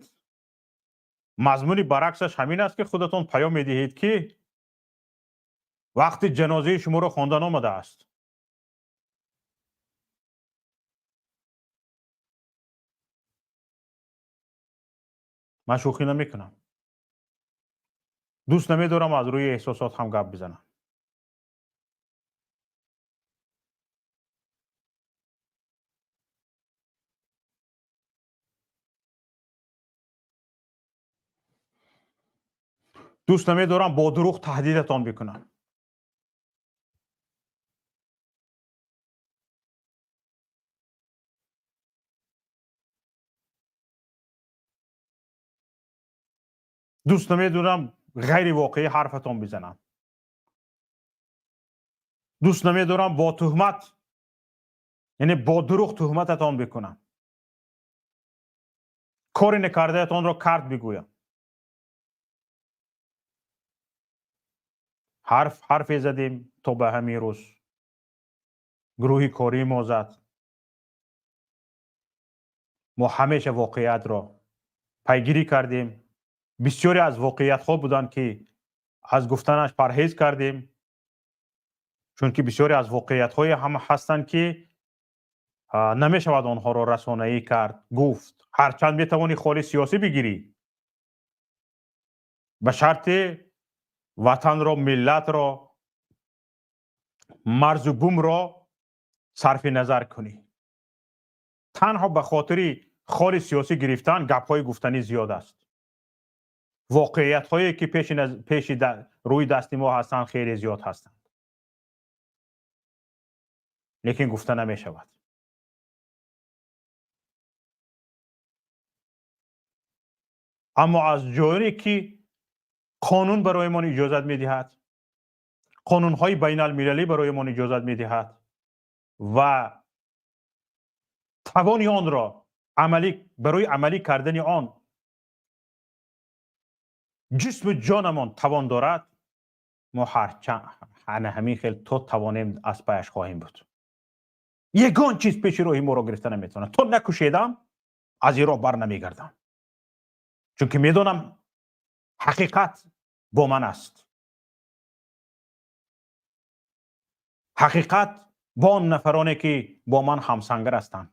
Speaker 1: мазмуни баръаксаш ҳамин аст, ки худатон паём медиҳед, ки вақти ҷанозаи шуморо хондан омадааст. Ман шӯхӣ намекунам, дӯст намедорам аз рӯи эҳсосот ҳам гап бизанам. Дӯст намедорам бо дурӯғ таҳдидатон бикунам. Дӯст намедорам ғайривоқеӣ ҳарфатон бизанам. Дӯст намедорам бо туҳмат, яъне бо дурӯғ туҳмататон бикунам, кори накардаятонро кард бигӯям. Ҳарф ҳарфе задем то ба ҳамин рӯз гурӯҳи кории мо зад. Мо ҳамеша воқеиятро пайгирӣ кардем. Бисёре аз воқеиятҳо буданд, ки аз гуфтанаш парҳез кардем, чунки бисёре аз воқеиятҳое ҳам ҳастанд, ки намешавад онҳоро расонаӣ кард, гуфт. Ҳарчанд метавонӣ холи сиёсӣ бигирӣ, ба шарти ватанро, миллатро, марзу бумро Сарфи назар кунӣ, танҳо ба хотири хори сиёсӣ гирифтан гапҳои гуфтанӣ зиёд аст. Воқеиятҳое ки пеши рӯи дасти мо ҳастанд, хеле зиёд ҳастанд, лекин гуфта намешавад. Аммо аз ҷое ки қонун бароямон иҷозат медиҳад, қонунҳои байналмилалӣ бароямон иҷозат медиҳад ва тавони онро амалӣ барои амалӣ кардани он ҷисму ҷонамон тавон дорад, мо ҳарчанд ана ҳамин хел то тавонем аз паяш хоҳем буд. Ягон чиз пеши роҳи моро гирифта наметавонад. То накушедам, аз ин роҳ бар намегардам, чунки медонам, ҳақиқат бо ман аст, ҳақиқат бо он нафароне ки бо ман ҳамсангар ҳастанд.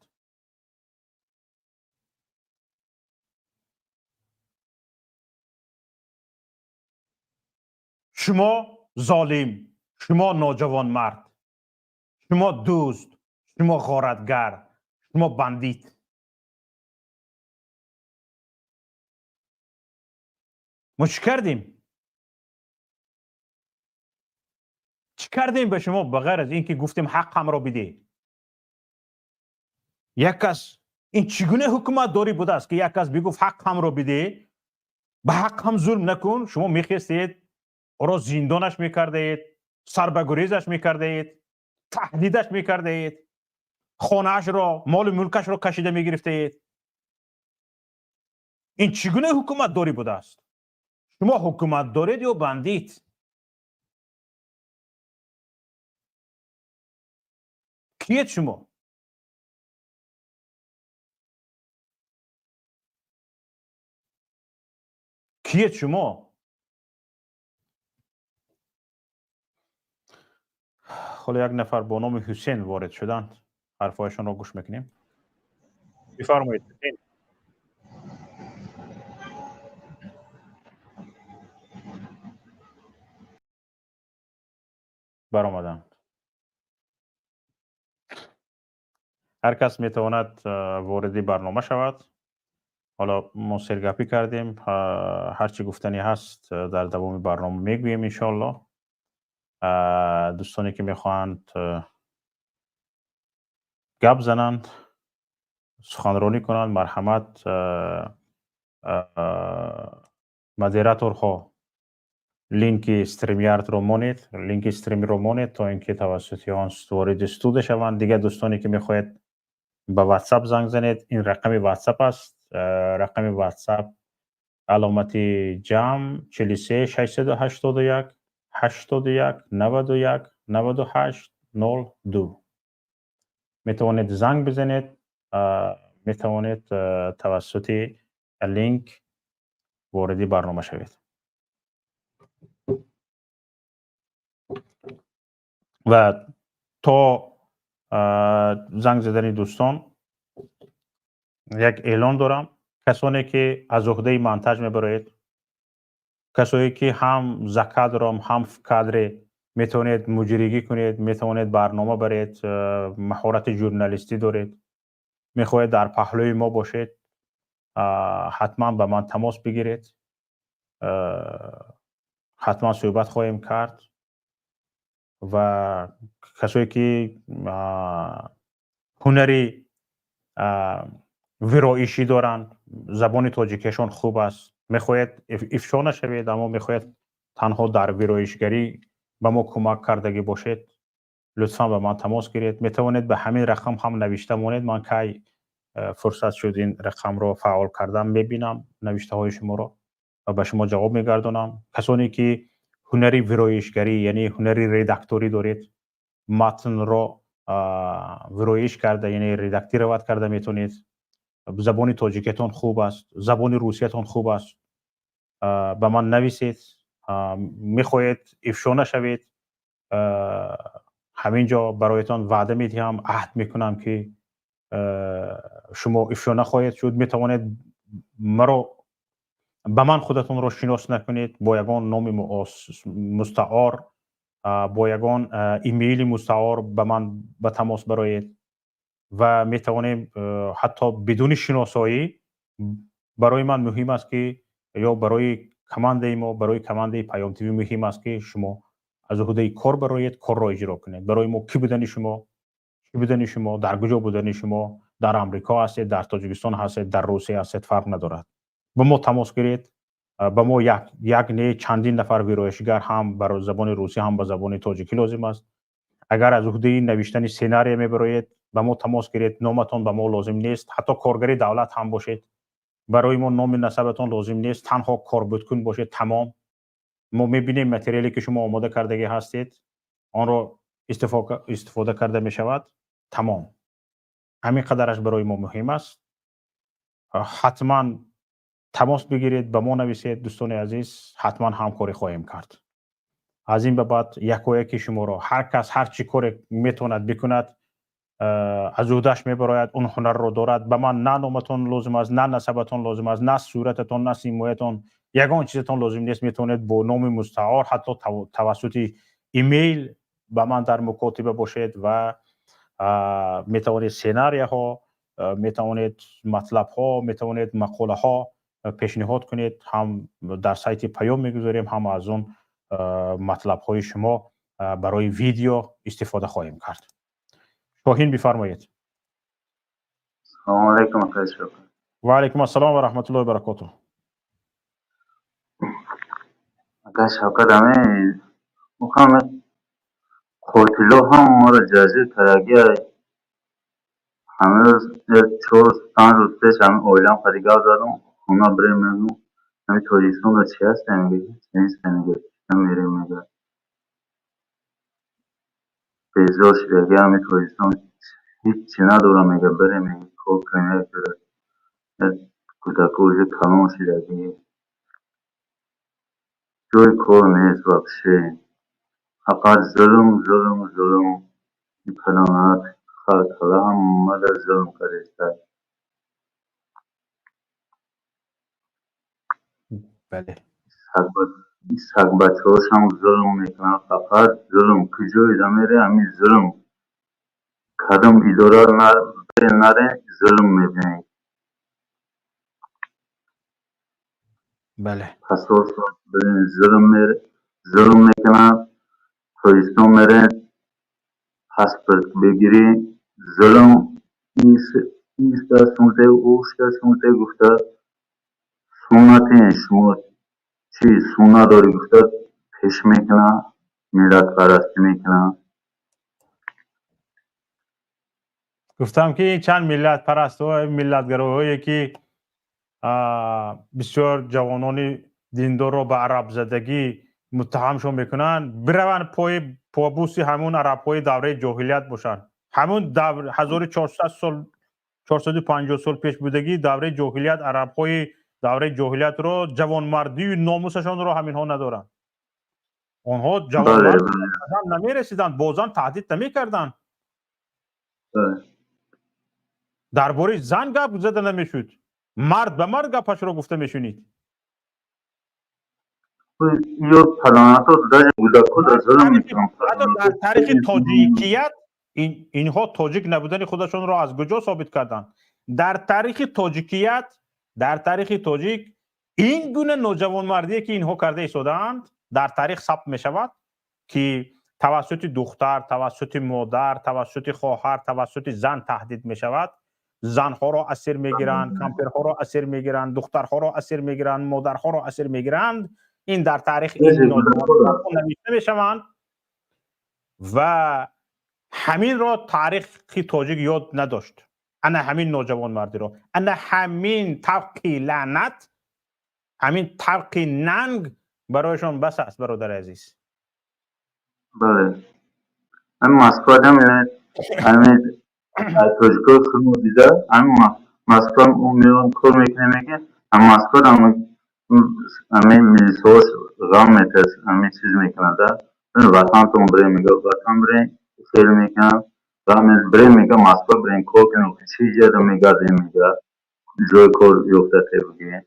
Speaker 1: Шумо золим, шумо ноҷавонмард, шумо дузд, шумо ғоратгар, шумо бандит. Мо чӣ кардем? Чӣ кардем ба шумо, ба ғайр аз ин ки гуфтем, ҳаққамро бидеҳ? Як кас, ин чӣ гуна ҳукуматдорӣ будааст, ки як кас бигуфт, ҳаққамро бидеҳ, ба ҳаққам зулм накун, шумо мехестед, ӯро зиндонаш мекардаед, сарбагурезаш мекардаед, таҳдидаш мекардаед, хонаашро, молу мулкашро кашида мегирифтаед? Ин чӣ гуна ҳукуматдорӣ будааст? Шумо ҳукумат доред ё бандит? Киед шумо? Киед шумо? Ҳоло як нафар бо номи Ҳусен ворид шуданд, ҳарфҳояшонро гӯш мекунем. Бифармоед, Ҳусен. Баромаданд. Ҳар кас метавонад вориди барнома шавад. Ҳоло мо сергапӣ кардем, ҳар чӣ гуфтанӣ ҳаст, дар давоми барнома мегӯем, иншоаллоҳ. Дӯстоне ки мехоҳанд гап зананд, суханронӣ кунанд, марҳамат. Модераторҳо, линки StreamYard-ро монед, линки стримро монед, то ин ки тавассути он вориди студия шаванд. Дигар дӯстоне ки мехоҳед ба WhatsApp занг занед, ин рақами WhatsApp аст. Рақами WhatsApp аломати ҷамъ 43 681 81 91 98 02. Метавонед занг бизанед, метавонед тавассути линк вориди барнома шавед. Ва то занг задани дӯстон як эълон дорам. Касоне ки аз уҳдаи монтаж мебароед, касое ки ҳам за кадром, ҳам в кадре метавонед муҷригӣ кунед, метавонед барнома баред, маҳорати журналистӣ доред, мехоҳед дар паҳлӯи мо бошед, ҳатман ба ман тамос бигиред, ҳатман суҳбат хоҳем кард. Ва касое ки ҳунари вироишӣ доранд, забони тоҷикиашон хуб аст, мехоҳед ифшо нашавед, аммо мехоҳед танҳо дар вироишгарӣ ба мо кӯмак кардагӣ бошед, лутфан ба ман тамос гиред. Метавонед ба ҳамин рақам ҳам навишта монед. Ман кай фурсат шуд ин рақамро фаъол кардам, мебинам навиштаҳои шуморо ва ба шумо ҷавоб мегардонам. Касоне ки ҳунари вироишгарӣ, яъне ҳунари редакторӣ доред, матнро вироиш карда, яъне редактировать карда метавонед, забони тоҷикиятон хуб аст, забони русиятон хуб аст, ба ман нависед. Мехоҳед ифшо нашавед, ҳамин ҷо бароятон ваъда медиҳам, аҳд мекунам, ки шумо ифшо нахоҳед шуд. Метавонед маро ба ман худатонро шинос накунед, бо ягон номи мустаор. Бо ягон имейли мустаор ба ман ба тамос бароед ва метавонем ҳатто бидуни шиносоӣ. Барои ман муҳим аст, ки ё барои командаи мо, барои командаи Паём ТВ муҳим аст, ки шумо аз уҳдаи кор бароед, корро иҷро кунед. Барои мо кӣ будани шумо, чӣ будани шумо, дар куҷо будани шумо, дар Амрико ҳастед, дар Тоҷикистон ҳастед, дар Русия ҳастед, фарқ надорад. Ба мо тамос гиред. Ба мо як не, чандин нафар вироишгар ҳам ба забони русӣ, ҳам ба забони тоҷикӣ лозим аст. Агар аз уҳдаи навиштани сценария мебароед, ба мо тамос гиред. Номатон ба мо лозим нест, ҳатто коргари давлат ҳам бошед, барои мо номи насабатон лозим нест, танҳо корбудкун бошед, тамом. Мо мебинем, материале ки шумо омода кардагӣ ҳастед, онро истифода карда мешавад, тамом. Ҳамин қадараш барои мо муҳим аст. Ҳатман тамос бигиред, ба мо нависед, дӯстони азиз, ҳатман ҳамкорӣ хоҳем кард. Аз ин ба баъд якояки шуморо, ҳар кас ҳар чӣ коре метавонад бикунад, аз уҳдаш мебарояд, он ҳунарро дорад. Ба ман на номатон лозим аст, на насабатон лозим аст, на сурататон, на симоятон, ягон чизатон лозим нест. Метавонед бо номи мустаор, ҳатто тавассути имейл ба ман дар мукотиба бошед ва метавонед сценарияҳо, метавонед матлабҳо, метавонед мақолаҳо пешниҳод кунед. Ҳам дар сайти Паём мегузорем, ҳам аз он матлабҳои шумо барои видео истифода хоҳем кард. Шоҳин, бифармоед.
Speaker 2: Салому алайкум, акай Шавкат.
Speaker 1: Ва алайкум ассалом ва раҳматуллоҳи баракотуҳ.
Speaker 2: Акай Шавкат, ами мухам қотило ҳам моро ҷазир кардагиай. Ҳамин рӯз, 4-5 рӯз пеш, ҳамин оилам қади гап задам, хона бирем, мегӯм, ҳамин Тоҷикистонда чи ҳастем, мега, ҳеч нест, мега, мерем, мега. Безор шидаги, ҳамин Тоҷикистон ҳичи надорам, мега, бирем, мега, кор кунем, як ҷода. Кӯдако уже калон шидаги. Ҷои кор нест вообще. Фақат зулм, зулм, зулм. Ин палонат халқала ҳамада зулм кардеста.
Speaker 1: Бале.
Speaker 2: Сагбачаҳошам зулм мекунанд, фақат зулм. Куҷоида мере, ҳамин зулм. Кадом идора наре, зулм мебинед.
Speaker 1: Бале.
Speaker 2: Посольство зулм мекунанд. Тоҷикистон мере, паспорт бигирӣ, зулм, иста сумте, ушта сумте гуфта, суннатин шумо чӣ сум надорӣ гуфта пеш мекунад, миллатпарастӣ мекунад.
Speaker 1: Гуфтам, ки чанд миллатпарастҳо, миллатгароҳое, ки бисёр ҷавонони диндорро ба арабзадагӣ муттаҳамшон мекунанд, бираванд пои побуси ҳамун арабҳои давраи ҷоҳилият бошанд. Ҳамун давр 1400 сол, 450 сол пеш будагӣ, давраи ҷоҳилият, арабҳои давраи ҷоҳилиятро, ҷавонмардию номусашонро ҳаминҳо надоранд. Онҳо ҷавонмард намерасиданд, бо зан таҳдид намекарданд, дар бораи зан гап зада намешуд, мард ба мард гапашро гуфта мешунид.
Speaker 2: Ё палонато даже кӯдакҳо зулм мекунанд.
Speaker 1: Ҳатто дар таърихи тоҷикият инҳо тоҷик набудани худашонро аз куҷо собит карданд? Дар таърихи тоҷикият, дар таърихи тоҷик ин гуна ноҷавонмардие, ки инҳо карда истодаанд, дар таърих сабт мешавад, ки тавассути духтар, тавассути модар, тавассути хоҳар, тавассути зан таҳдид мешавад, занҳоро асир мегиранд, кампирҳоро асир мегиранд, духтарҳоро асир мегиранд, модарҳоро асир мегиранд. Ин дар таърих ин навишта мешаванд ва ҳаминро таърихи тоҷик ёд надошт. Ана ҳамин ноҷавонмардиро, ана ҳамин тавқи лаънат, ҳамин тавқи нанг барояшон бас аст, бародари азиз.
Speaker 2: Бале, ҳамин Москва ҳамин тоҷикои худмо дида, ҳамин Москва меон кор мекунем, меги, Москва ҳамин милисҳош ғам метас, ҳамин чиз мекунад, ватантон бирем, мега, ватан бирем, фел мекунад, бирем, мега, Москва бирем, кор кунем, чӣ ҷада мегардем, мега, ҷои кор ёфта тебуги.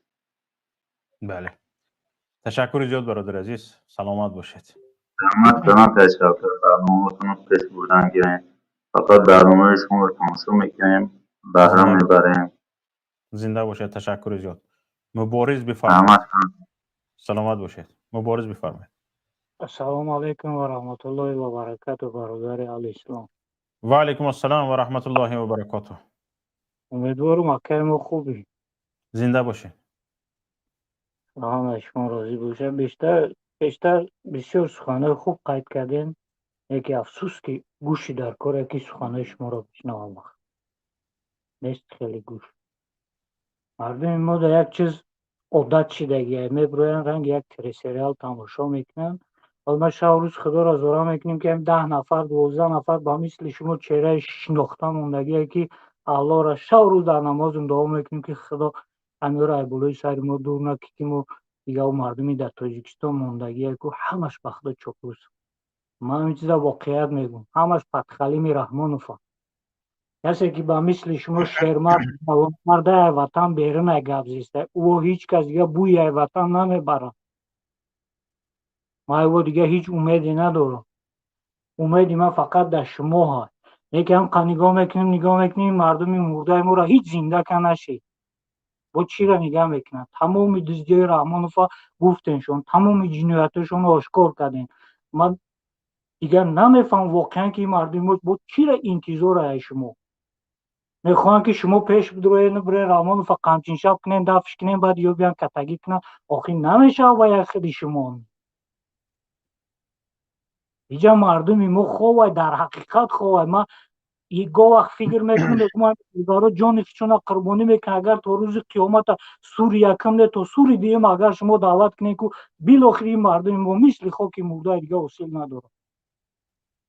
Speaker 1: Бале, ташаккури зиёд, бародари азиз, саломат бошед.
Speaker 2: Раҳмат калон, Шавкат, барномаотонро пеш бурдан гирем. Фақат барномаи шуморо тамошо мекунем, баҳра мебарем.
Speaker 1: Зинда бошед, ташаккури зиёд. Мубориз, бифармоед.
Speaker 2: Раҳмат.
Speaker 1: Саломат бошед. Мубориз, бифармоед.
Speaker 3: Ассалому алайкум ва раҳматуллоҳи ва баракату, бародари алислом.
Speaker 1: Ва алайкум ассалом ва раҳматуллоҳи ва баракатуҳ.
Speaker 3: Умедворам, акаи мо, хубӣ.
Speaker 1: Зинда бошед.
Speaker 3: Ҳама шумо розӣ бошад. Бештар пештар бисёр суханҳои хуб қайд кардем, яке афсӯс, ки гӯши дар коре, ки суханҳои шуморо бишнавам, вақт нест хеле. Гӯш, мардуми мо дар як чиз одат шидагия, мебироянд, ранги як телесериал тамошо мекунанд. Ҳол ма шабу рӯз Худоро зора мекунем, ки 10 нафар, 12 нафар ба мисли шумо чеҳраи шинохта мондагие, ки Аллоҳро шабу рӯз дар намозум дуо мекунем, ки Худо ҳамёро ай болои сари мо дур накӣ, ки мо дигар мардуми дар Тоҷикистон мондагие ку ҳамаш ба Худо чоплус. Ман ҳамин чиза воқеият мегӯм, ҳамаш подхалими Раҳмонова. Касе ки ба мисли шумо шермард, мардаи ватан берунай гап зиста, ӯ ҳеҷ кас дига бӯи ай ватан намебарад. Ман ӯ дига ҳеҷ умеде надорам, умеди ман фақат дар шумо ҳаст. Лекин ҳам нигоҳ мекунем, нигоҳ мекунем, мардуми мурдаи моро ҳеҷ зинда ка нашед. Бо чиро нигаҳ мекунанд? Тамоми дуздиҳои Раҳмонова гуфтеншон, тамоми ҷиноятҳошонро ошкор кардем. Ман дигар намефаҳмам воқеан, ки ин мардуми мо бо чиро интизор ай шумо мехоҳанд, ки шумо пеш бидроед, бирен Раҳмонова қамчиншаб кунем, дафш кунем, баъд ё биён катагӣ кунанд. Охир намешавад ба як хиди шумо. Иҷа мардуми мо ховай, дар ҳақиқат ховай. Ман го вақт фикр мекунам, мегӯям, ҷони худшона қурбонӣ мекунад, агар то рӯзи қиёмата сури якум не, то сури дуюм агар шумо даъват кунед ку, билохир ин мардуми мо мисли хоки мурдаи дига ҳосил надорад.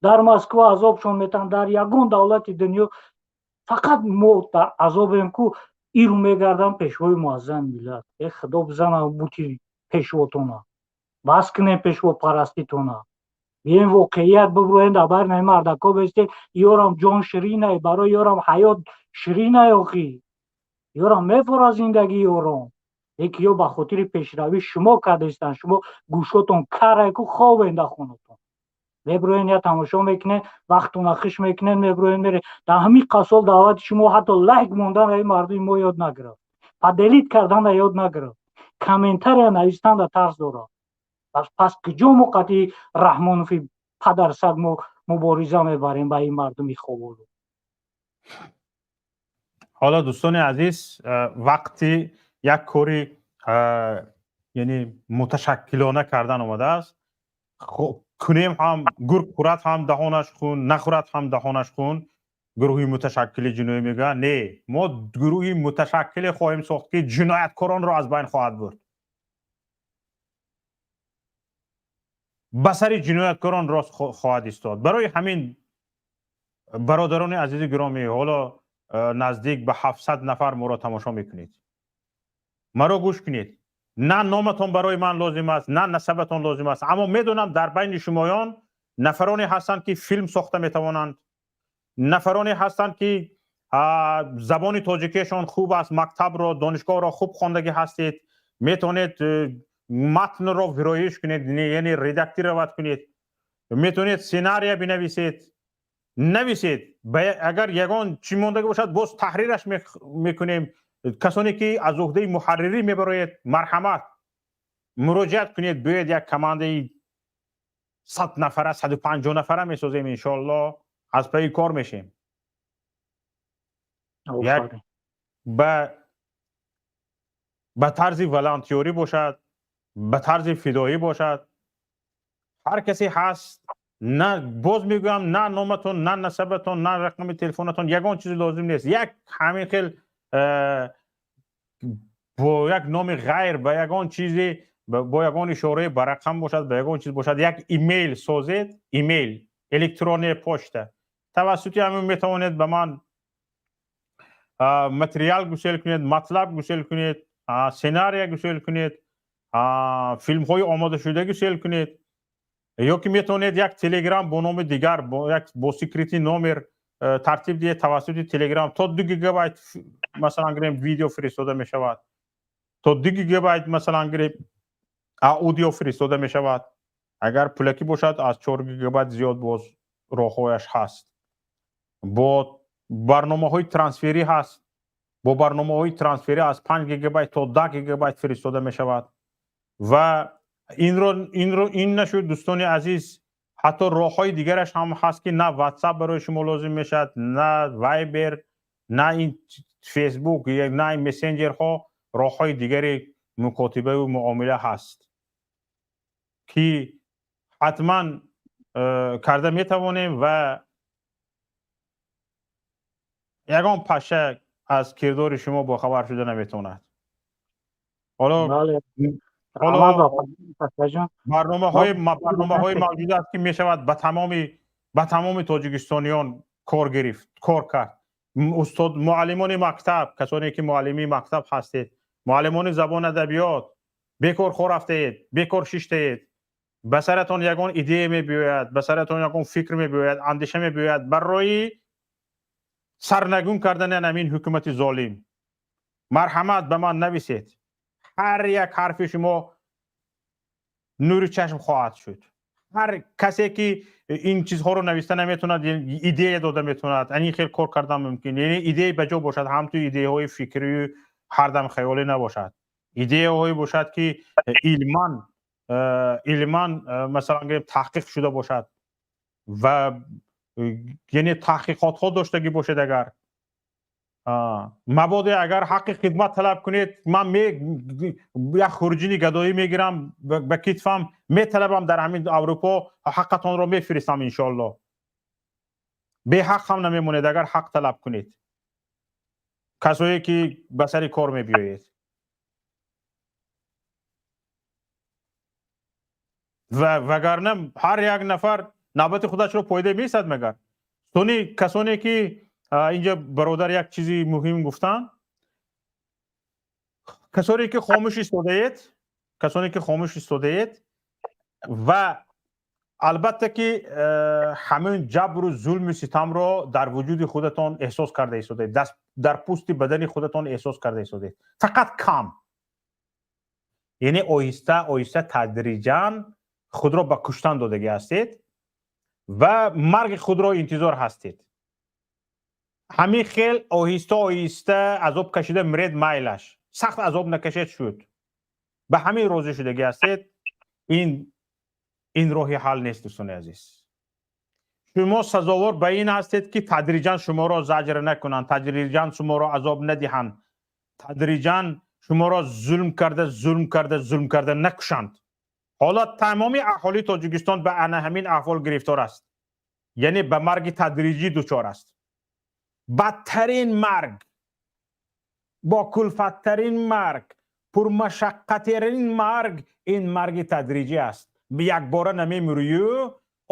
Speaker 3: Дар Москва азобшон метаҳанд, дар ягон давлати дунё фақат мо дар азобем ку. Иру мегардам пешвои муаззами миллат. Э, Худо бизана бути пешвотона, бас кунем пешвопараститона, биёем воқеият бибурӯем, дар байни мардако бестем. Ёрам ҷон ширинай, барои ёрам ҳаёт ширинай, охи ёрам мефора зиндагӣ ёром. Леки ё ба хотири пешравӣ шумо кардестанд, шумо гӯшотон карай ку, хобен дар хонатон. Мебироен, я тамошо мекунед, вақтона хиш мекунед, мебироен, мере. Дар ҳамин қасол даъвати шумо ҳатто лайк мондан ин мардуми мо ёд нагирифт, поделить карданда ёд нагирифт, комментария навистанда тарс дорад. Пас куҷо мо қати Раҳмонови падарсаг мо мубориза мебарем ба ин мардуми хоболу?
Speaker 1: Ҳоло, дӯстони азиз, вақти як кори, яъне муташаккилона кардан омадааст. Кунем ҳам, гург хӯрад ҳам даҳонаш хун, нахӯрад ҳам даҳонаш хун. Гурӯҳи муташаккили ҷиноӣ мегӯянд, не, мо гурӯҳи муташаккиле хоҳем сохт, ки ҷинояткоронро аз байн хоҳад бурд, ба сари ҷинояткорон рост хоҳад истод. Барои ҳамин, бародарони азизи гиромӣ, ҳоло наздик ба 700 нафар моро тамошо мекунед, маро гӯш кунед. На номатон барои ман лозим аст, на насабатон лозим аст, аммо медонам, дар байни шумоён нафароне ҳастанд, ки филм сохта метавонанд, нафароне ҳастанд, ки забони тоҷикиашон хуб аст, мактабро, донишгоҳро хуб хондагӣ ҳастед, метавонед матнро вироиш кунед, яъне редактировать кунед, метавонед сценария бинависед, нависед. Агар ягон чӣ мондагӣ бошад, боз таҳрираш мекунем. Касоне ки аз уҳдаи муҳаррирӣ мебароед, марҳамат, муроҷиат кунед. Биёед, як командаи 100 нафара, 150 нафара месозем, иншоалло, аз пайи кор мешем. Як ба тарзи волонтёрӣ бошад, ба тарзи фидоӣ бошад, ҳар касе ҳаст. На, боз мегӯям, на номатон, на насабатон, на рақами телефонатон, ягон чизе лозим нест. Як ҳамин хел бо як номи ғайр, ба ягон чизе, бо ягон ишораи ба рақам бошад, ба ягон чиз бошад, як имейл созед, имейл, электронная почта, тавассути ҳамин метавонед ба ман материал гусел кунед, матлаб гусел кунед, сценария гусел кунед, филмҳои омодашуда гусел кунед, ё ки метавонед як Телеграм бо номи дигар, як бо секретный номер тартиб диҳед, тавассути Телеграм то 2 гигабайт, масалан гирем, видео фиристода мешавад, то 2 гигабайт, масалан гирем, аудио фиристода мешавад. Агар пулакӣ бошад, аз 4 гигабайт зиёд боз роҳҳояш ҳаст. Бо барномаҳои трансферӣ ҳаст. Бо барномаҳои трансферӣ аз 5 гигабайт то 10 гигабайт фиристода мешавад. Ва инро ин нашуд, дӯстони азиз, ҳатто роҳҳои дигараш ҳам ҳаст, ки на WhatsApp барои шумо лозим мешавад, на Viber, на ин Facebook, на ин мессенҷерҳо. Роҳҳои дигари мукотибаву муомила ҳаст, ки ҳатман карда метавонем ва ягон паша аз кирдори шумо бохабар шуда наметавонад. Ҳоло барномаҳои мавҷуд аст, ки мешавад ба тамоми тоҷикистониён кор гирифт, кор кард. Устод, муаллимони мактаб, касоне ки муаллимии мактаб ҳастед, муаллимони забон адабиёт, бекор хо рафтаед, бекор шиштаед, ба саратон ягон идея мебиёяд, ба саратон ягон фикр мебиёяд, андеша мебиёяд барои сарнагун кардани ҳамин ҳукумати золим, марҳамат, ба ман нависед. Ҳар як ҳарфи шумо нури чашм хоҳад шуд. Ҳар касе ки ин чизҳоро нависта наметавонад, идея дода метавонад. Ани хел кор кардан мумкин, яъне идея ба ҷо бошад, ҳамту идеяҳои фикрию ҳардам хаёлӣ набошад, идеяҳое бошад, ки илман, масалан гирем, таҳқиқ шуда бошад ва яъне таҳқиқотҳо доштагӣ бошед. Агар мабоде агар ҳаққи хидмат талаб кунед, ман як хурҷини гадоӣ мегирам ба китфам, металабам, дар ҳамин Аврупо ҳаққатонро мефиристам, иншоалло. Беҳақ ҳам намемонед, агар ҳақ талаб кунед, касое ки ба сари кор мебиёед. Вагарна ҳар як нафар навбати худашро пойда меистад. Магар сони касоне ки инҷа бародар як чизи муҳим гуфтанд, касоне ки хомӯш истодаед, касоне ки хомӯш истодаед ва албатта ки ҳамин ҷабру зулму ситамро дар вуҷуди худатон эҳсос карда истодаед, дар пӯсти бадани худатон эҳсос карда истодаед, фақат кам, яъне оҳиста оҳиста, тадриҷан худро ба куштан додагӣ ҳастед ва марги худро интизор ҳастед. Ҳамин хел оҳиста оҳиста азоб кашида миред, майлаш, сахт азоб накашед, шуд, ба ҳамин розӣ шудагӣ ҳастед. Ин роҳи ҳал нест, дӯстони азиз. Шумо сазовор ба ин ҳастед, ки тадриҷан шуморо заҷр накунанд, тадриҷан шуморо азоб надиҳанд, тадриҷан шуморо зулм карда, зулм карда, зулм карда накушанд. Ҳоло тамоми аҳолии Тоҷикистон ба ана ҳамин аҳвол гирифтор аст, яъне ба марги тадриҷӣ дучор аст. Бадтарин марг, бо кулфаттарин марг, пурмашаққаттарин марг ин марги тадриҷӣ аст. Якбора намемурию,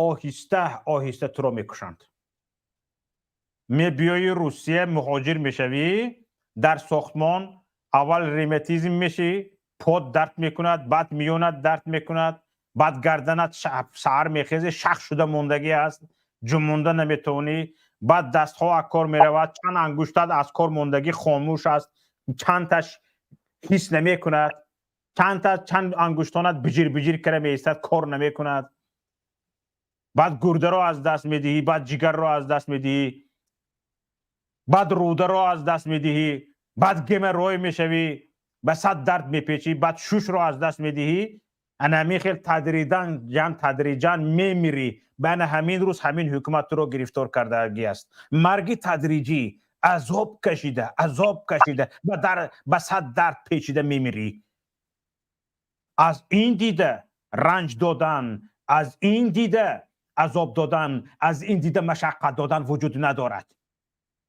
Speaker 1: оҳиста оҳиста туро мекушанд. Мебиёи Русия, муҳоҷир мешавӣ, дар сохтмон аввал ревматизм мешӣ, под дард мекунад, баъд миёнат дард мекунад, баъд гарданат, саҳар мехезе, шах шуда мондагӣ аст, ҷумонда наметавонӣ, баъд дастҳо аз кор меравад, чанд ангуштат аз кор мондагӣ, хомӯш аст, чандташ ҳис намекунад, чандта, чанд ангуштонат биҷир биҷир кара меистад, кор намекунад. Баъд гурдаро аз даст медиҳӣ, баъд ҷигарро аз даст медиҳӣ, баъд рӯдаро аз даст медиҳӣ, баъд геморрой мешавӣ, ба сад дард мепечӣ, баъд шушро аз даст медиҳӣ. Ана ҳамин хел тадриҷан тадриҷан мемирӣ. Ба ана ҳамин рӯз ҳамин ҳукумат туро гирифтор кардагӣ аст. Марги тадриҷӣ, азоб кашида, азоб кашида, ба сад дард печида мемирӣ. Аз ин дида ранҷ додан, аз ин дида азоб додан, аз ин дида машаққат додан вуҷуд надорад.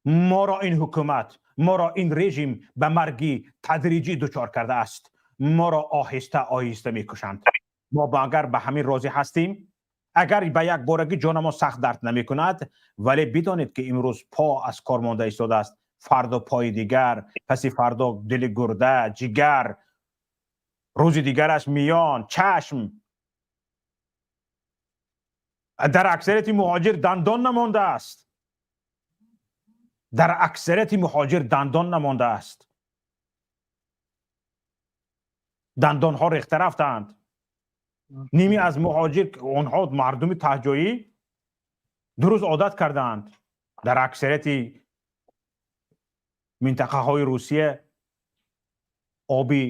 Speaker 1: Моро ин ҳукумат, моро ин режим ба марги тадриҷӣ дучор кардааст. Моро оҳиста оҳиста мекушанд. Мо агар ба ҳамин розӣ ҳастем, агар ба якборагӣ ҷонамон сахт дард намекунад, вале бидонед, ки имрӯз по аз кор монда истодааст, фардо пои дигар, паси фардо дили, гурда, ҷигар, рӯзи дигараш миён, чашм. Дар аксарияти муҳоҷир дандон намондааст, дар аксарияти муҳоҷир дандон намондааст, дандонҳо рехта рафтаанд. Ними аз муҳоҷир онҳо мардуми таҳҷоӣ дуруст одат кардаанд. Дар аксарияти минтақаҳои Русия оби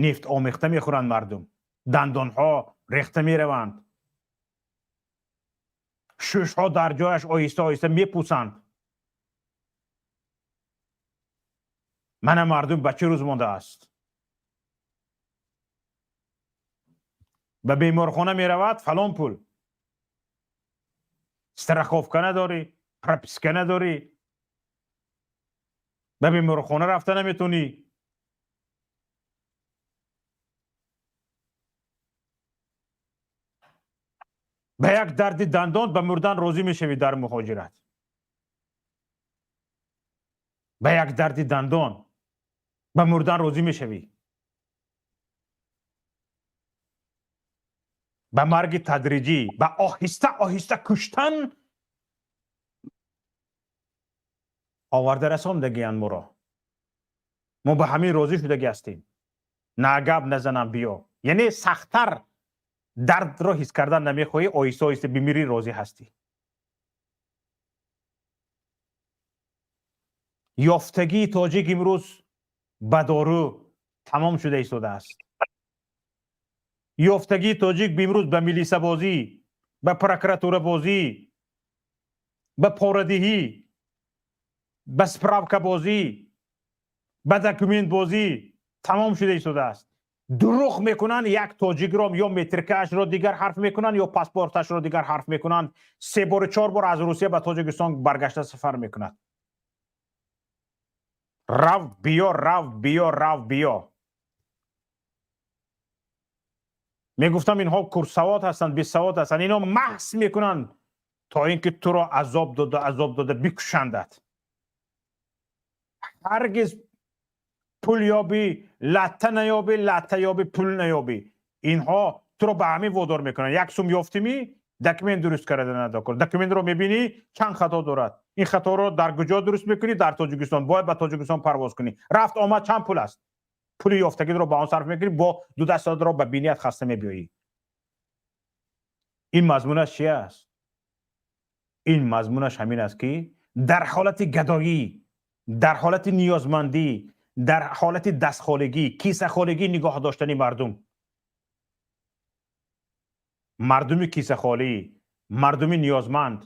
Speaker 1: нефт омехта мехӯранд мардум, дандонҳо рехта мераванд, шушҳо дар ҷояш оҳиста оҳиста мепӯсанд. Мана мардум ба чӣ рӯз мондааст? Ба беморхона меравад, фалон пул, страховка надорӣ, прописка надорӣ, ба беморхона рафта наметонӣ. Ба як дарди дандон ба мурдан розӣ мешавӣ дар муҳоҷират. Ба як дарди дандон ба мурдан розӣ мешавӣ. Ба марги тадриҷӣ, ба оҳиста оҳиста куштан оварда расондагиянд моро. Мо ба ҳамин розӣ шудагӣ ҳастем. На гап назанам, биё. Яъне сахттар дардро ҳис кардан намехоҳӣ, оҳиста оҳиста бимирӣ розӣ ҳастӣ. Ёфтагии тоҷик имрӯз ба дору тамом шуда истодааст. Ёфтагии тоҷик имрӯз ба милисабозӣ, ба прокуратурабозӣ, ба порадиҳӣ, ба справкабозӣ, ба документбозӣ тамом шуда истодааст. Дурӯғ мекунанд, як тоҷикро ё метрикаашро дигар ҳарф мекунанд, ё паспорташро дигар ҳарф мекунанд. Се бору чор бор аз Русия ба Тоҷикистон баргашта сафар мекунад. Рав биё, рав биё, рав биё. Мегуфтам, инҳо курсавод ҳастанд, бесавод ҳастанд. Инҳо маҳз мекунанд то ин ки туро азоб дода, азоб дода бикушандад. Ҳаргиз пул ёбӣ латта наёбӣ, латта ёбӣ пул наёбӣ. Инҳо туро ба ҳамин водор мекунанд. Як сум ёфтимӣ, документ дуруст карда надокор. Документро мебинӣ, чанд хато дорад. Ин хаторо дар куҷо дуруст мекунӣ? Дар Тоҷикистон. Бояд ба Тоҷикистон парвоз кунӣ. Рафт омад чанд пул аст? Пули ёфтагиро ба он сарф мекунӣ, бо ду дастро ба биният хаста мебиёӣ. Ин мазмунаш чи аст? Ин мазмунаш ҳамин аст, ки дар ҳолати гадоӣ, дар ҳолати ниёзмандӣ, дар ҳолати дастхолигӣ, кисахолигӣ нигоҳ доштани мардум, мардуми кисахолӣ, мардуми ниёзманд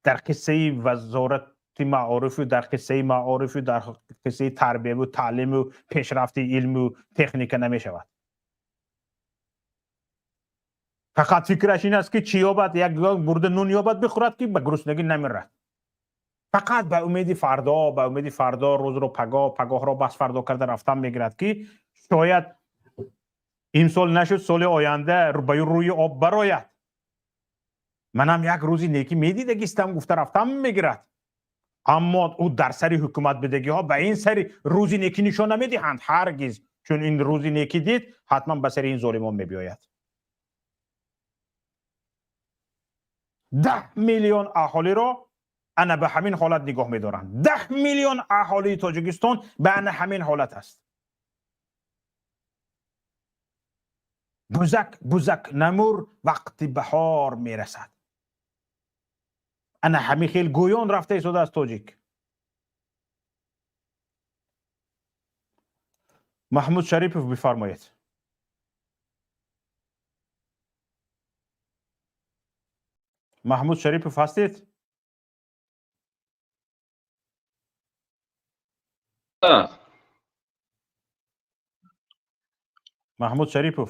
Speaker 1: дар қиссаи вазорати маорифу, дар қиссаи маорифу, дар қиссаи тарбияву таълиму пешрафти илму техника намешавад. Фақат фикраш ин аст, ки чӣ ёбад, як бурда нун ёбад, бихӯрад, ки ба гуруснагӣ намирад. Фақат ба умеди фардо, ба умеди фардо, рӯзро пагоҳ, пагоҳро бас фардо карда рафтан мегирад, ки шояд имсол нашуд, соли оянда ба рӯи об барояд, манам як рӯзи некӣ медидагистам, гуфта рафтан мегирад. Аммо ӯ дар сари ҳукумат бидагиҳо ба ин сари рӯзи некӣ нишон намедиҳанд ҳаргиз, чун ин рӯзи некӣ дид, ҳатман ба сари ин золимон мебиёяд. 10 миллион аҳолиро ана ба ҳамин ҳолат нигоҳ медоранд. 10 миллион аҳолии Тоҷикистон ба ана ҳамин ҳолат аст. Бузак, бузак намур, вақти баҳор мерасад. Ана ҳамин хел гӯён рафта истодааст тоҷик. Маҳмуд Шарипов, бифармоед. Маҳмуд Шарипов ҳастед? Маҳмуд Шарипов.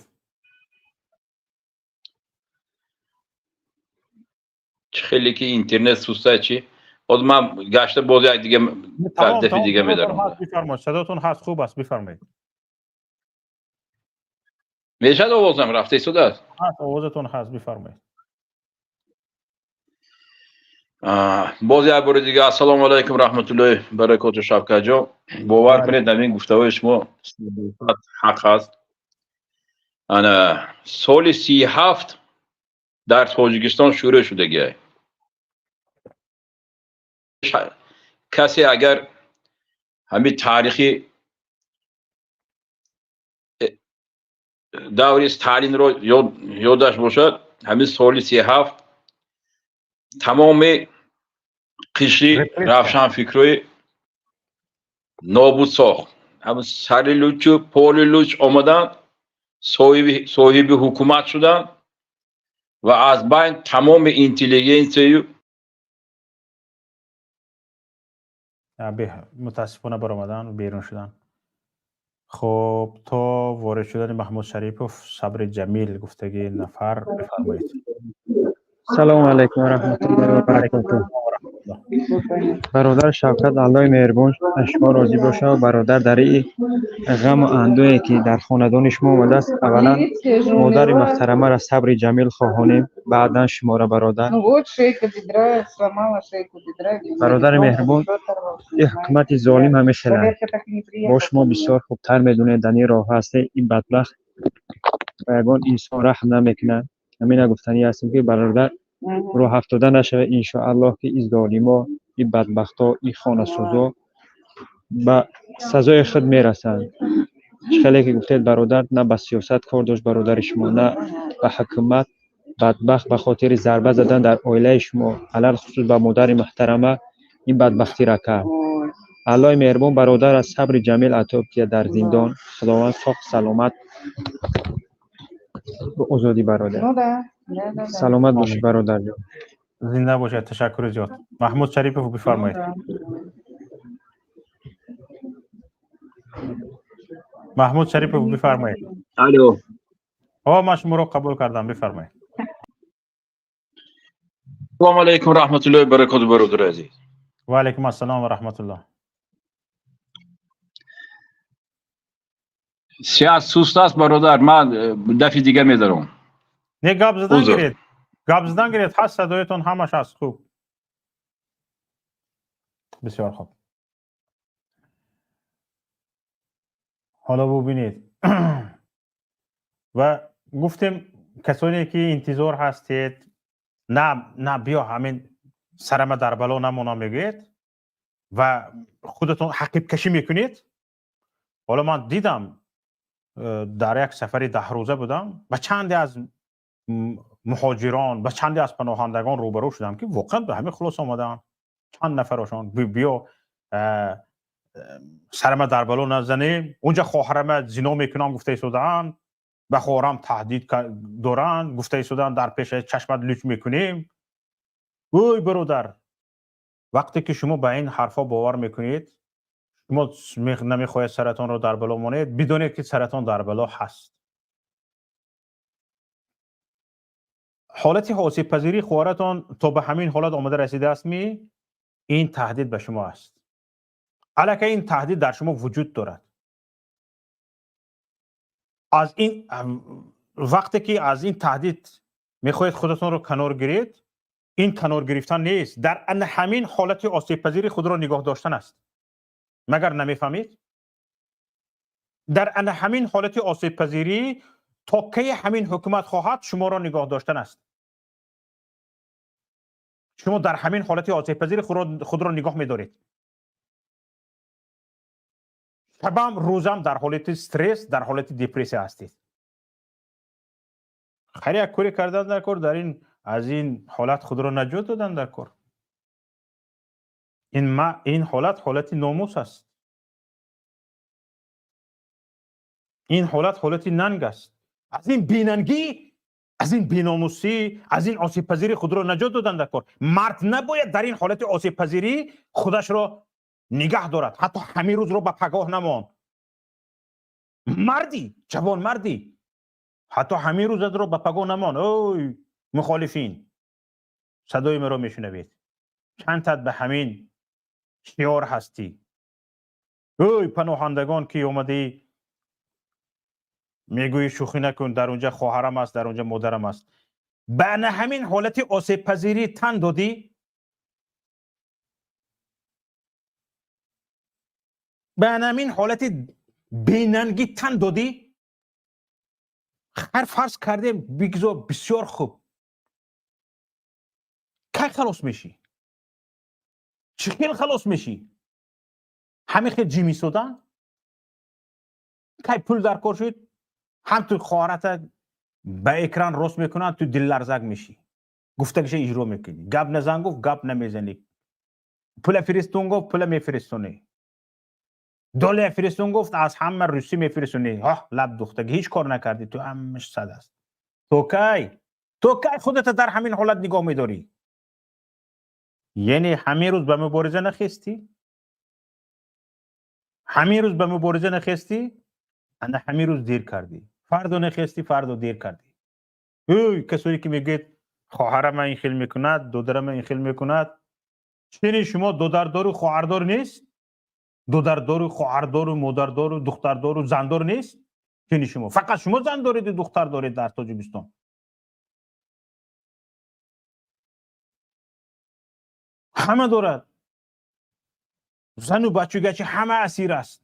Speaker 4: Чӣ хеле ки интернет суста, чӣ боз ман гашта, боз як дига дафи дига медарам.
Speaker 1: Бифармоед, садотон ҳаст, хуб аст, бифармоед.
Speaker 4: Мешад, овозам рафта истодааст?
Speaker 1: Ҳаст, овозатон ҳаст, бифармоед.
Speaker 4: Боз як бори дига ассалому алайкум, раҳматуллоҳи баракоту, Шавкатҷон. Бовар кунед, ҳамин гуфтаҳои шумо ҳақ аст. Ана соли 37 дар Тоҷикистон шурӯъ шудагиай. Касе агар ҳамин таърихи Даври Сталинро ёдаш бошад, ҳамин соли 37 тамоми қишри равшанфикрои нобуд сохт. Ҳамин сари лучу поли луч омаданд, соҳиби ҳукумат шуданд ва аз байн тамоми интеллигенсияю
Speaker 1: Мутаассифона, баромадан, берун шудан. Хуб, то ворид шудани Маҳмуд Шарипов, Сабри Ҷамил гуфтагӣ нафар, бифармоед.
Speaker 5: Салому алайкум ва раҳматуллоҳи ва баракотуҳ. Бародар Шавкат, Аллоҳи меҳрубон аз шумо розӣ бошад. Бародар, дар ин ғаму андӯҳе, ки дар хонадони шумо омадааст, аввалан модари муҳтарамаро сабри ҷамил хоҳонем, баъдан шуморо, бародар. Бародари меҳрубон, ин ҳукумати золим ҳамин хела. Бо шумо бисёр хубтар медонед, дар ин роҳ ҳастед. Ин бадбахт ба ягон инсон раҳм намекунад. Ҳамина гуфтанӣ ҳастем, ки, бародар, рӯҳафтода нашавед. Иншоаллоҳ, ки ин золимо, ин бадбахтҳо, ин хонасӯзо ба сазои худ мерасанд. Чӣ хеле ки гуфтед, бародар, на ба сиёсат кор дошт бародари шумо, на ба ҳукумат. Бадбахт ба хотири зарба задан дар оилаи шумо, алалхусус ба модари муҳтарама, ин бадбахтиро кард. Аллоҳи меҳрубон, бародар, аз сабри ҷамил ато кият. Дар зиндон Худованд соҳ саломат озодӣ, бародар. Саломат бошед, бародарҷон.
Speaker 1: Зинда бошед, ташаккури зиёд. Маҳмуд Шарипов, бифармоед. Маҳмуд Шарипов, бифармоед.
Speaker 4: Алло.
Speaker 1: О, ман шуморо қабул кардам, бифармоед.
Speaker 4: Ассалому алайкум раҳматуллоҳи баракоту, бародари азиз.
Speaker 1: Ва алайкум ассалом ва раҳматуллоҳ.
Speaker 4: Сиҳат суст аст, бародар, ман дафъи дигар медаром.
Speaker 1: Не, гап задан гиред, гап задан гиред, ҳаст садоятон, ҳамаш ҳаст. Хуб, бисёр хуб. Ҳоло бубинед, ва гуфтем, касоне ки интизор ҳастед, на, на, биё, ҳамин сарама дар бало намона мегӯед ва худатон ҳақибкашӣ мекунед. Ҳоло ман дидам, дар як сафари 10 рӯза будам, ба чанде аз муҳоҷирон, ба чанде аз паноҳандагон рӯбарӯ шудам, ки воқеан ба ҳамин хулоса омадаанд чанд нафарошон: биё, сарама дар бало назанем, унҷа хоҳарама зино мекунам гуфта истодаанд, ба хоҳарам таҳдид доранд гуфта истодаанд, дар пеши чашмат луч мекунем. Ой, бародар, вақте ки шумо ба ин ҳарфҳо бовар мекунед, шумо намехоҳед саратонро дар бало монед, бидонед, ки саратон дар бало ҳаст. Ҳолати осебпазирии хоҳаратон то ба ҳамин ҳолат омада расидааст ми? Ин таҳдид ба шумо аст. Аллакай ин таҳдид дар шумо вуҷуд дорад. Аз ин вақте ки аз ин таҳдид мехоҳед худатонро канор гиред, ин канор гирифтан нест, дар ана ҳамин ҳолати осебпазири худро нигоҳ доштан аст. Магар намефаҳмед? Дар ана ҳамин ҳолати осебпазирӣ то кай ҳамин ҳукумат хоҳад шуморо нигоҳ доштан аст. Шумо дар ҳамин ҳолати осебпазири худро нигоҳ медоред, шабам рӯзам дар ҳолати стресс, дар ҳолати депрессия ҳастед. Хайр, як коре кардан дар кор, дар ин аз ин ҳолат худро наҷот додан дар кор. Ин ҳолат ҳолати номус аст, ин ҳолат ҳолати нанг аст. Аз ин бенангӣ, аз ин беномусӣ, аз ин осебпазирӣ худро наҷот додан дар кор. Мард набояд дар ин ҳолати осебпазирӣ худашро нигаҳ дорад. Ҳатто ҳамин рӯзро ба пагоҳ намон. Марди ҷавонмардӣ, ҳатто ҳамин рӯзатро ба пагоҳ намон. Ой, мухолифин, садои маро мешунавед? Чанд тад ба ҳамин шиёр ҳастӣ? Ой, паноҳандагон, ки омадаӣ мегӯӣ, шӯхӣ накун, дар унҷа хоҳарам аст, дар унҷа модарам аст. Ба на ҳамин ҳолати осебпазирӣ тан додӣ, ба ҳамин ҳолати бенангӣ тан додӣ. Хайр, фарз кардем, бигзор, бисёр хуб, кай халос мешӣ? Чӣ хел халос мешӣ? Ҳамин хел ҷим истодан? Кай пул дар кор шуд, Ҳам ту хоҳарата ба экран рост мекунанд, ту дилларзак мешӣ, гуфтагиша иҷро мекунӣ. Гап назан гуфт, гап намезанӣ. Пула фиристун гуфт, пула мефиристунӣ. Доллар фиристун гуфт, аз ҳама русӣ мефиристунӣ. Ҳоҳ, лаб духтагӣ, ҳеҷ кор накардӣ ту, ҳамаш сад аст. То кай? То кай худата дар ҳамин ҳолат нигоҳ медорӣ? Яъне ҳамин рӯз ба мубориза нахестӣ? Ҳамин рӯз ба мубориза нахестӣ? Ана ҳамин рӯз дер кардӣ. Фардо нахестӣ, фардо дер кардӣ. Ӯй, касоне ки мегӯяд хоҳарама ин хел мекунад, додарама ин хел мекунад, чини шумо додардору хоҳардор нест? Додардору, хоҳардору, модардору, духтардору, зандор нест? Чини шумо фақат шумо зан дореду духтар доред дар Тоҷикистон? Ҳама дорад зану бачугачи, ҳама асир аст.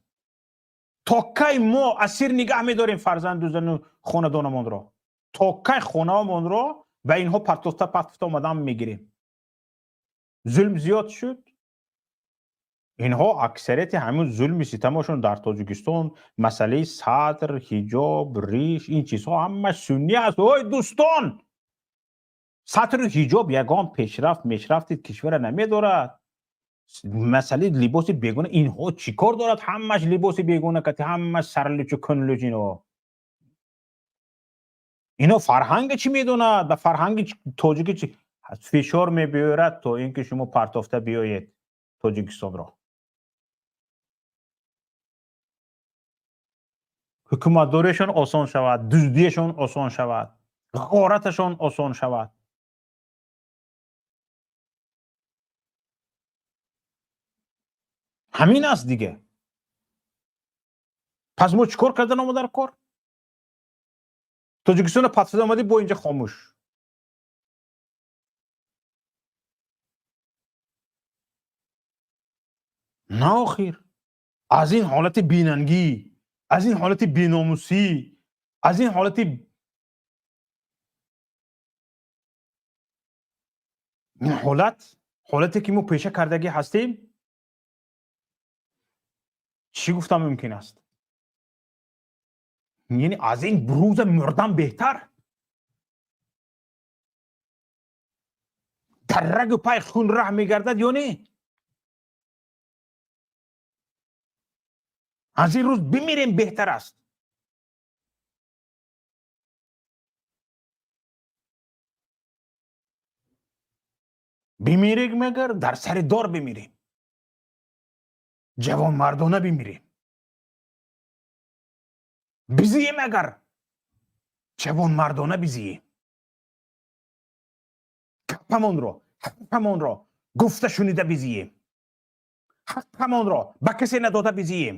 Speaker 1: То кай мо асир нигаҳ медорем фарзанду зану хонадонамонро? То кай хонаамонро ба инҳо партофта партофта омадан мегирем? Зулм зиёд шуд. Инҳо аксарияти ҳамин зулми ситамошон дар Тоҷикистон, масъалаи сатр, ҳиҷоб, риш, ин чизҳо ҳама суннӣ аст. Ой дӯстон, сатру ҳиҷоб ягон пешрафт мешрафти кишвара намедорад. Масъалаи либоси бегона, инҳо чӣ кор дорад? Ҳамаш либоси бегона кати, ҳамаш сарлучу кунлуч. Ино фарҳанга чӣ медонад? Ба фарҳанги тоҷики чӣ фишор мебиёрад, то ин ки шумо партофта биёед Тоҷикистонро? Ҳукуматдориашон осон шавад, дуздиашон осон шавад, ғораташон осон шавад. Ҳамин аст дига. Пас мо чӣ кор кардан ома дар кор? Тоҷикистонро патфида омадӣ, бо инҷа хомӯш. На, охир аз ин ҳолати бенангӣ, аз ин ҳолати беномусӣ, аз ин ҳолати ин ҳолат, ҳолате ки мо пеша кардагӣ ҳастем, чӣ гуфтан мумкин аст? Яъне аз ин рӯза мурдан беҳтар. Дар рагу пай хун раҳ мегардад ё не? Аз ин рӯз бимирем беҳтар аст. Бимирем, магар дар сари дор бимирем, ҷавонмардона бимирем, бизием, агар ҷавонмардона бизием, гапамонро, ҳаққамонро гуфта шунида бизием, ҳаққамонро ба касе надода бизием.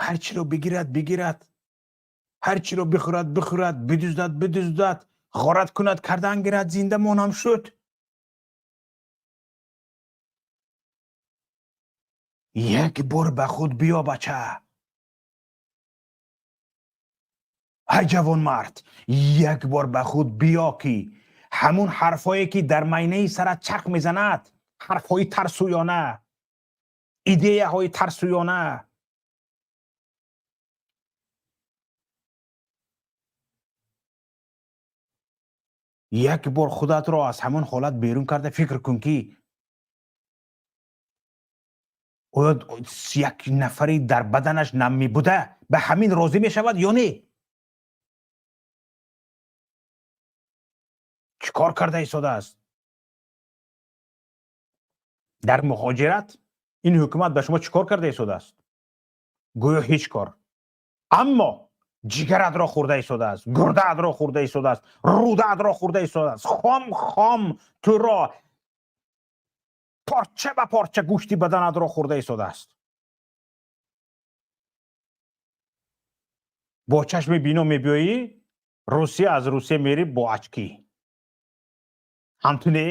Speaker 1: Ҳар чиро бигирад бигирад, ҳар чиро бихӯрад бихӯрад, бидуздад бидуздад, ғорат кунад кардан гирад, зинда монам шуд. Як бор ба худ биё, бача, ҳай ҷавонмард, як бор ба худ биё, ки ҳамун ҳарфҳое ки дар майнаи сарат чарх мезанад, ҳарфҳои тарсӯёна, идеяҳои тарсӯёна, як бор худатро аз ҳамон ҳолат берун карда фикр кун, ки оё як нафари дар баданаш нам мебуда ба ҳамин розӣ мешавад ё не? Чӣ кор карда истодааст дар муҳоҷират? Ин ҳукумат ба шумо чӣ кор карда истодааст? Гӯё ҳеҷ кор, аммо ҷигаратро хӯрда истодааст, гурдаатро хӯрда истодааст, рӯдаатро хӯрда истодааст. Хом хом туро порча ба порча гӯшти баданатро хӯрда истодааст. Бо чашми бино мебиёӣ Русия, аз Русия мерӣ бо очки, ҳамтуне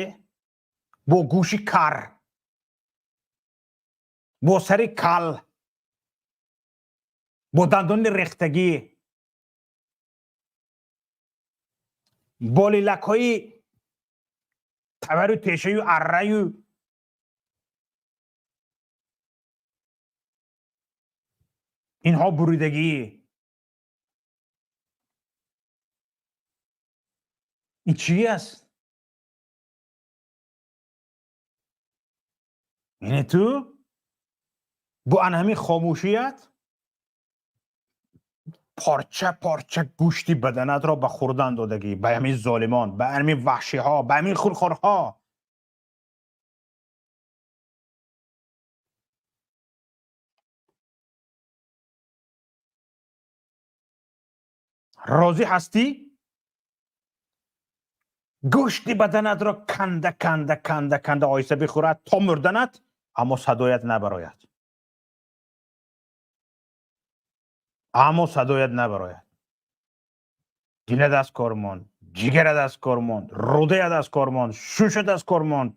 Speaker 1: бо гӯши кар, бо сари кал, бо дандони рехтагӣ, бо лилакҳои тавару тешаю арраю. Инҳо буридагӣ. Ин чӣ аст? Яъне ту бо ана ҳамин хомӯшият порча порча гӯшти баданатро ба хӯрдан додагӣ ба ҳамин золимон, ба ҳамин ваҳшиҳо, ба ҳамин хунхорҳо. Розӣ ҳастӣ гӯшти баданатро канда канда канда канда оҳиста бихӯрад то мурданат, аммо садоят набарояд, аммо садоят набарояд. Дилат аз кор монд, ҷигарат аз кор монд, рӯдаят аз кор монд, шушат аз кор монд,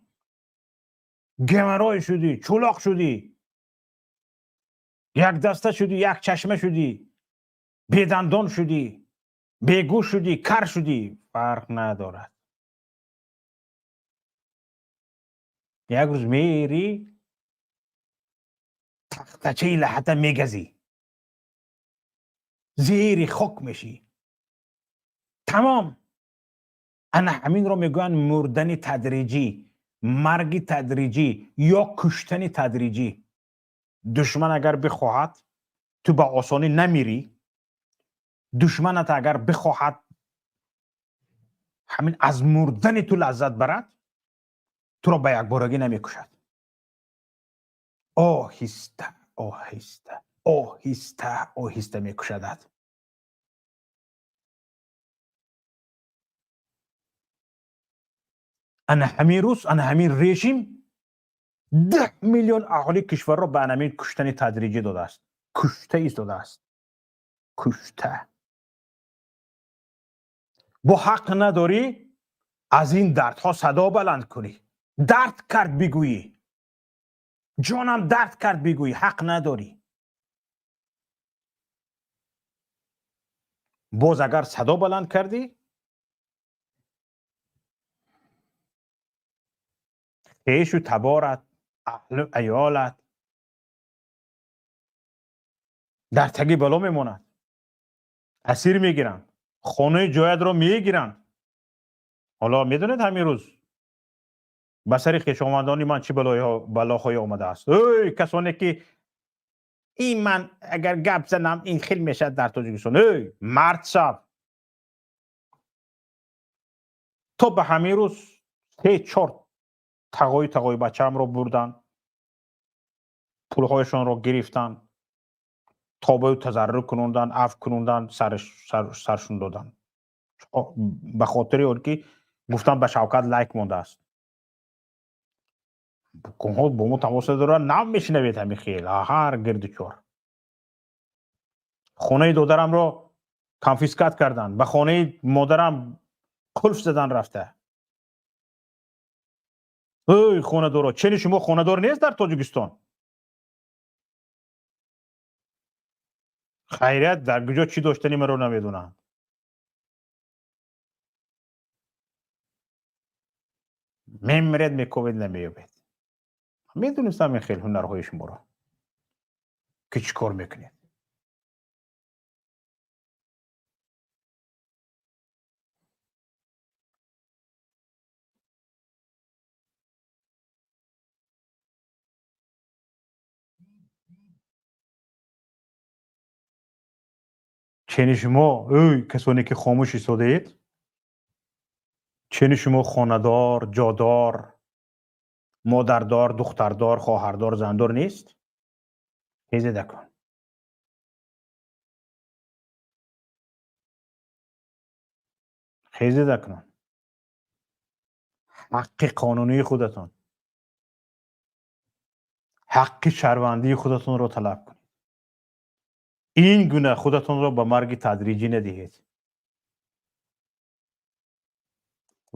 Speaker 1: геморрой шудӣ, чӯлоқ шудӣ, якдаста шудӣ, якчашма шудӣ, бедандон шудӣ, бегӯш шудӣ, кар шудӣ, фарқ надорад. Як рӯз мери, тахтачаи лаҳата мегазӣ, зери хок мешӣ, тамом. Ана ҳаминро мегӯянд мурдани тадриҷӣ, марги тадриҷӣ ё куштани тадриҷӣ. Душман агар бихоҳад, ту ба осонӣ намирӣ. Душманат агар бихоҳад ҳамин аз мурдани ту лаззат барад, туро ба якборагӣ намекушад. Оҳиста оҳиста оҳиста оҳиста мекушадат. Ана ҳамин рӯз, ана ҳамин режим 10 миллион аҳолии кишварро ба ана ҳамин куштани тадриҷӣ додааст, кушта истодааст, кушта. Бо ҳақ надорӣ аз ин дардҳо садо баланд кунӣ, дард кард бигӯӣ, ҷонам дард кард бигӯӣ, ҳақ надорӣ. Боз агар садо баланд кардӣ, хешу таборат, аҳлу аёлат дар таги бало мемонад, асир мегиранд, хонаи ҷоятро мегиранд. Ҳоло медонед ҳамин рӯз ба сари хешовандони ман чӣ балоҳое омадааст? Эй касоне ки ин ман агар гап занам ин хел мешавад дар Тоҷикистон, эй мард шав. То ба ҳамин рӯз 3-4 тағои бачаамро бурданд, пулҳояшонро гирифтанд, тобаю тазаррур кунонданд, афв кунонданд, саршон доданд. Ба хотири он ки гуфтанд ба Шавкат лайк мондааст. Онҳо бо мо тамос надоранд, нав мешинавед ҳамин хел, ҳар гирду чор. Хонаи додарамро конфискат карданд, ба хонаи модарам қулф задан рафта. Эй хонадоро, чени шумо хонадор нест дар Тоҷикистон? Хайрият дар куҷо чӣ доштани маро намедонанд. Мемиред, мековед, намеёбед. Медонистам ин хел ҳунарҳои шуморо, ки чӣ кор мекунед. Чени шумо, эй касоне ки хомӯш истодаед, чени шумо хонадор, ҷодор, модардор, духтардор, хоҳардор, зандор нест? Хезеда кун. Хезеда кун. Ҳаққи қонунии худатон, ҳаққи шаҳрвандии худатонро талаб кунед. Ин гуна худатонро ба марги тадриҷӣ надиҳед.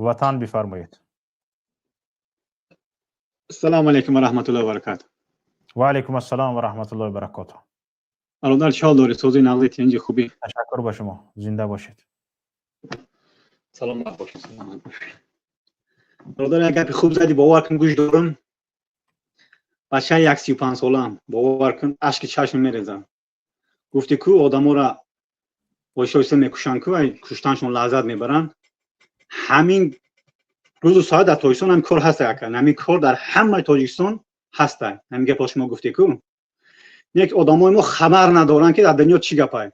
Speaker 1: Ватан бифармоед.
Speaker 6: Ассалому алайкум ва раҳматуллоҳи ва баракатуҳ.
Speaker 1: Ва алайкум ассалом ва раҳматуллоҳи ва баракатуҳ.
Speaker 6: Бародар, чӣ ҳол доред? Сози нағзи, тинҷи, хубӣ?
Speaker 1: Ташаккур ба шумо, зинда бошед.
Speaker 6: Саломат бошед, саломат бошед. Бародар, як гапи хуб задӣ, бовар кун, гӯш дорам. Бачаи 35 солаам, бовар кун, ашки чашм мерезам. Гуфти ку одаморо оҳиста оҳиста мекушанд ку, ай куштаншон лаззат мебаранд. Ҳамин рӯзу соат дар Тоҷикистон ҳамин кор ҳаста, ака. Ҳамин кор дар ҳамаи Тоҷикистон ҳаста. Ҳамин гапҳо шумо гуфтӣ ку. Як одамои мо хабар надоранд, ки дар дунё чӣ гапай.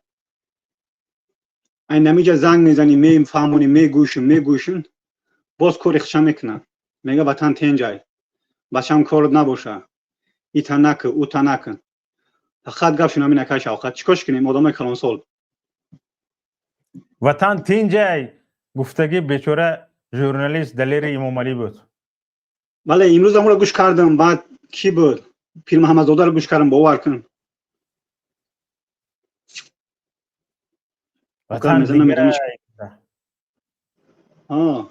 Speaker 6: Ай намиҷа занг мезанӣ, мефаҳмонӣ, мегӯшун, мегӯшун, боз кори хиша мекунад. Мега ватан тенҷай. Бачам корот набоша. Ита накун, ута накун. Фақат гапшун ҳамин, акай Шавқат. Чӣ кош кунем, одамои калонсол?
Speaker 1: Ватан тинҷай гуфтагӣ бечора журналист Далери Имомалӣ буд.
Speaker 6: Бале, имрӯз амро гӯш кардам, баъд кӣ буд? Пирмаҳамадзодаро гӯш кардам, бовар кун.
Speaker 1: Ватан
Speaker 6: мезанам,
Speaker 1: дигарай.
Speaker 6: А.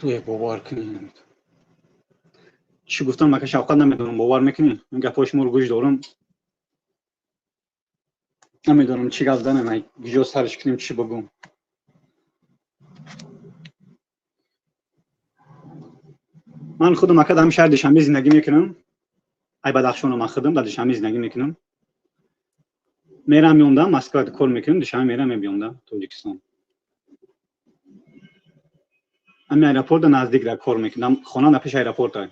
Speaker 6: Э, бовар кунед. Чӣ гуфтам, ака Шавқат, намедонам, бовар мекунӣ? Ин гапҳои шуморо гӯш дорам. Намедонам чӣ гап занам, ай куҷо сарш кунем, чӣ бигӯм. Ман худам, ака, дар ҳамин шаҳри Душанбе зиндагӣ мекунам. Ай Бадахшонам, ман худам дар Душанбе зиндагӣ мекунам. Мерам, меондам, Москва кор мекунам, Душанбе мерам, мебиёндам Тоҷикистон. Ҳамин аэропорта наздик дар кор мекунам, хона дар пеши аэропорта.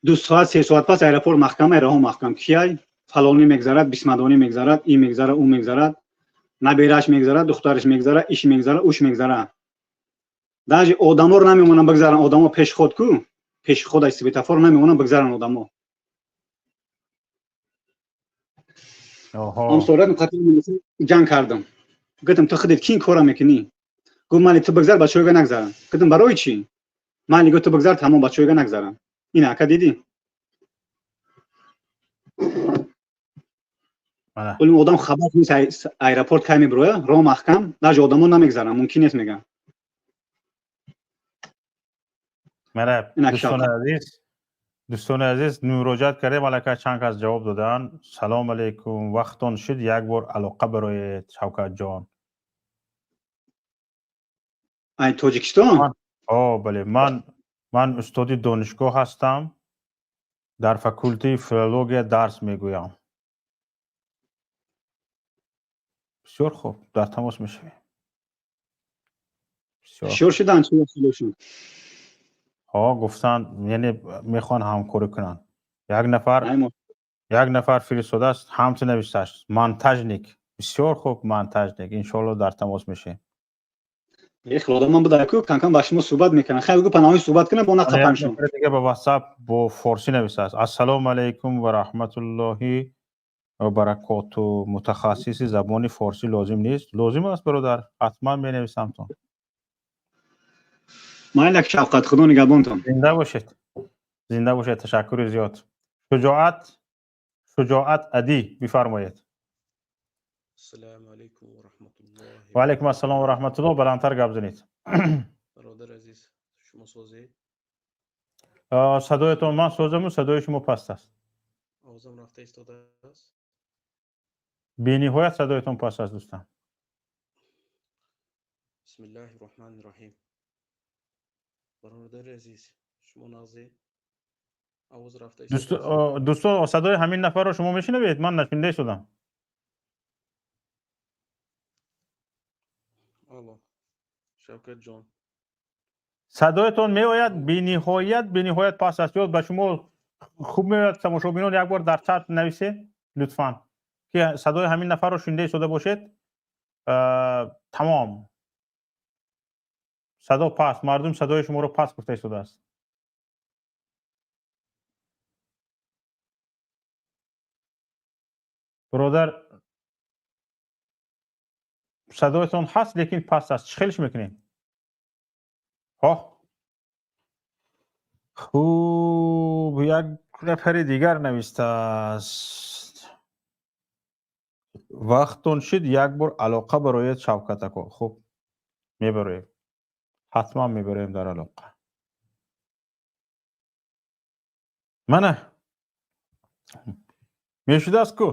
Speaker 6: 2 соат, 3 соат пас аэропорт маҳкам, роҳо маҳкам. Кияй? Фалонӣ мегзарад, бисмадонӣ мегзарад, ин мегзарад, ӯ мегзарад, набераш мегзарад, духтараш мегзарад, иш мегзарад, уш мегзарад. Даже одаморо намемонанд бигзаранд, одамо пешход ку, пешход ай светофор намемонанд бигзаранд одамо. Ҳамсоят ҷанг кардам. Гуфтам, ту худат кӣ ин кора мекунӣ? Гуфт, майли, ту бигзар, бачаҳояга нагзаранд. Гуфтам, барои чӣ? Майли, гуфт, ту бигзар, тамом, бачаҳояга нагзаранд. Ина, ака, дидӣ?
Speaker 1: Мана.
Speaker 6: Олим одам хабар нест, аэропорт кай мебироя, роҳ маҳкам, даже одамо намегзаранд, мумкин нест, мегӯям.
Speaker 1: Мана.
Speaker 6: Инак
Speaker 1: дӯстони
Speaker 6: Шавқат.
Speaker 1: Азиз, дӯстони азиз, муроҷиат кардем, аллакай чанд кас ҷавоб доданд. Салом алейкум, вақтон шуд, як бор алоқа бароед, Шавкатҷон.
Speaker 6: Ай Тоҷикистон?
Speaker 1: О, бале, ман устоди донишгоҳ ҳастам, дар факултеи филология дарс мегӯям. Бисёр хуб, дар тамос мешавем. Бисёр.
Speaker 6: Ҳушёр шуданд, чӣ василашон?
Speaker 1: Ҳо, гуфтанд, яъне мехоҳанд ҳамкорӣ кунанд. Як нафар
Speaker 6: Ай мо
Speaker 1: як нафар фиристодааст, ҳамчун навиштааст монтажник. Бисёр хуб, монтажник, иншоалло дар тамос мешавем.
Speaker 6: Э, хел одамон буда ку, кам-кам ба шумо суҳбат мекунанд. Хайр, гу паноҳи суҳбат кунанд, бо
Speaker 1: Як
Speaker 6: нақапаншон.
Speaker 1: нафари дига ба WhatsApp бо форсӣ навиштааст: ассалому алайкум ва раҳматуллоҳи ва баракоту, мутахассиси забони форсӣ лозим нест? Лозим аст, бародар, ҳатман менависамтон.
Speaker 6: Майли, Шавқат, Худо нигаҳбонтон.
Speaker 1: Зинда бошед, зинда бошед, ташаккури зиёд. Шуҷоат, Шуҷоат Адӣ, бифармоед.
Speaker 7: Ассалому алайкум ва раҳматуллоҳи.
Speaker 1: Ва алайкум ассалом ва раҳматуллоҳ, баландтар гап занед.
Speaker 7: Бародари азиз, шумо созед?
Speaker 1: Садоятон, ман созаму, садои шумо паст аст.
Speaker 7: Овозам рафта истодааст?
Speaker 1: Бениҳоят садоятон паст аст, дӯстам.
Speaker 7: Бисмиллаҳи роҳмани роҳим. Бародари азиз, шумо нағзед? Овоз рафта истодааст?
Speaker 1: Дӯсто, садои ҳамин нафарро шумо мешунавед? Ман нашунида истодам.
Speaker 7: Алло, Шавкатҷон.
Speaker 1: Садоятон меояд, бениҳоят, бениҳоят паст аст. Ё ба шумо хуб меояд? Тамошобинон, як бор дар чат нависед лутфан, ки садои ҳамин нафарро шунида истода бошед. Тамом, садо паст, мардум садои шуморо паст гуфта истодааст. Бародар, садоятон ҳаст, лекин паст аст. Чӣ хелш мекунем? Ҳо, хуб, як нафари дигар навистааст: вақтон шуд, як бор алоқа бароед, Шавкат ако. Хуб, мебароем, ҳатман мебароем дар алоқа. Мана, мешудааст ку,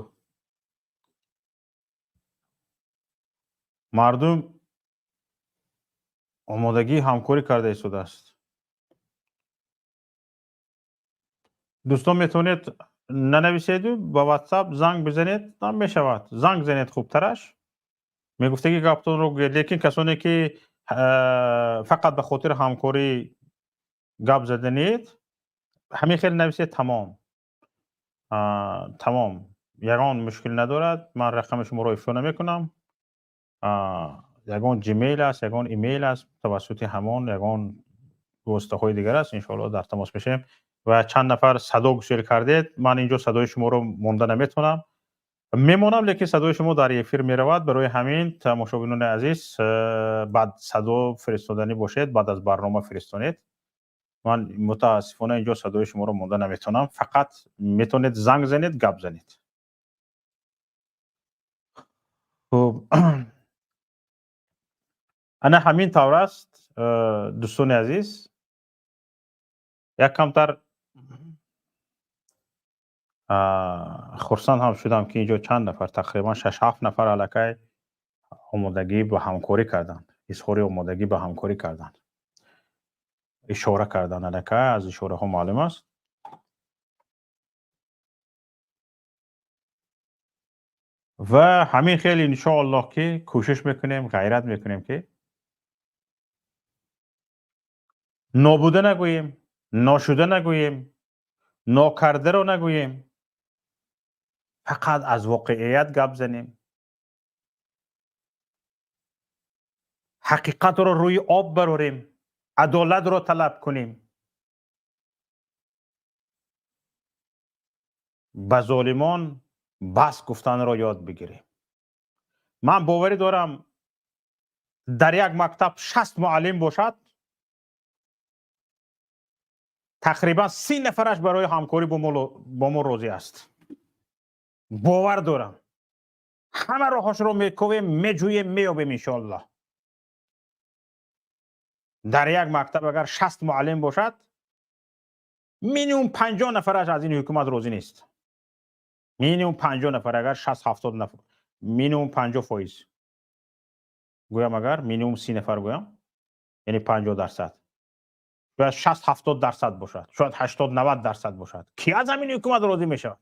Speaker 1: мардум омодагии ҳамкорӣ карда истодааст. Дӯстон, метавонед нанависеду ба WhatsApp занг бизанед, ҳам мешавад. Занг занед, хубтараш. Мегуфтаги гаптонро гӯед, лекин касоне ки фақат ба хотири ҳамкорӣ гап заданед, ҳамин хел нависед, тамом. Тамом. Ягон мушкил надорад. Ман рақами шуморо ифшо намекунам. Ягон Gmail аст, ягон имейл аст, тавассути ҳамон, ягон воситаҳои дигар аст, иншоалло дар тамос мешавем. Ва чанд нафар садо гусел кардед, ман инҷо садои шуморо монда наметавонам. Мемонам, лекин садои шумо дар эфир меравад. Барои ҳамин, тамошобинони азиз, баъд садо фиристоданӣ бошед, баъд аз барнома фиристонед. Ман мутаассифона инҷо садои шуморо монда наметавонам. Фақат метавонед занг занед, гап занед. Хуб, ана ҳамин тавр аст, дӯстони азиз. Як камтар хурсанд ҳам шудам, ки инҷо чанд нафар, тақрибан 6-7 нафар аллакай омодагӣ ба ҳамкорӣ карданд, изҳори омодагӣ ба ҳамкорӣ карданд, ишора карданд. Аллакай аз ишораҳо маълум аст. Ва ҳамин хел, иншоаллоҳ, ки кӯшиш мекунем, ғайрат мекунем, ки нобуда нагӯем, ношуда нагӯем, нокардаро нагӯем, фақат аз воқеият гап занем, ҳақиқатро рӯи об барорем, адолатро талаб кунем, ба золимон бас гуфтанро ёд бигирем. Ман боварӣ дорам, дар як мактаб 60 муаллим бошад, тақрибан 30 нафараш барои ҳамкорӣ бо мо розӣ аст. Бовар дорам, ҳама роҳҳошро мековем, меҷӯем, меёбем, иншоаллоҳ. Дар як мактаб агар 60 муаллим бошад, минимум 50 нафараш аз ин ҳукумат розӣ нест. Минимум 50 нафар, агар 60-70 нафар, минимум 50% гӯям, агар минимум 30 нафар гӯям, яъне 50%, шояд 60-70% бошад, шояд 80-90% бошад. Ки аз ҳамин ҳукумат розӣ мешавад?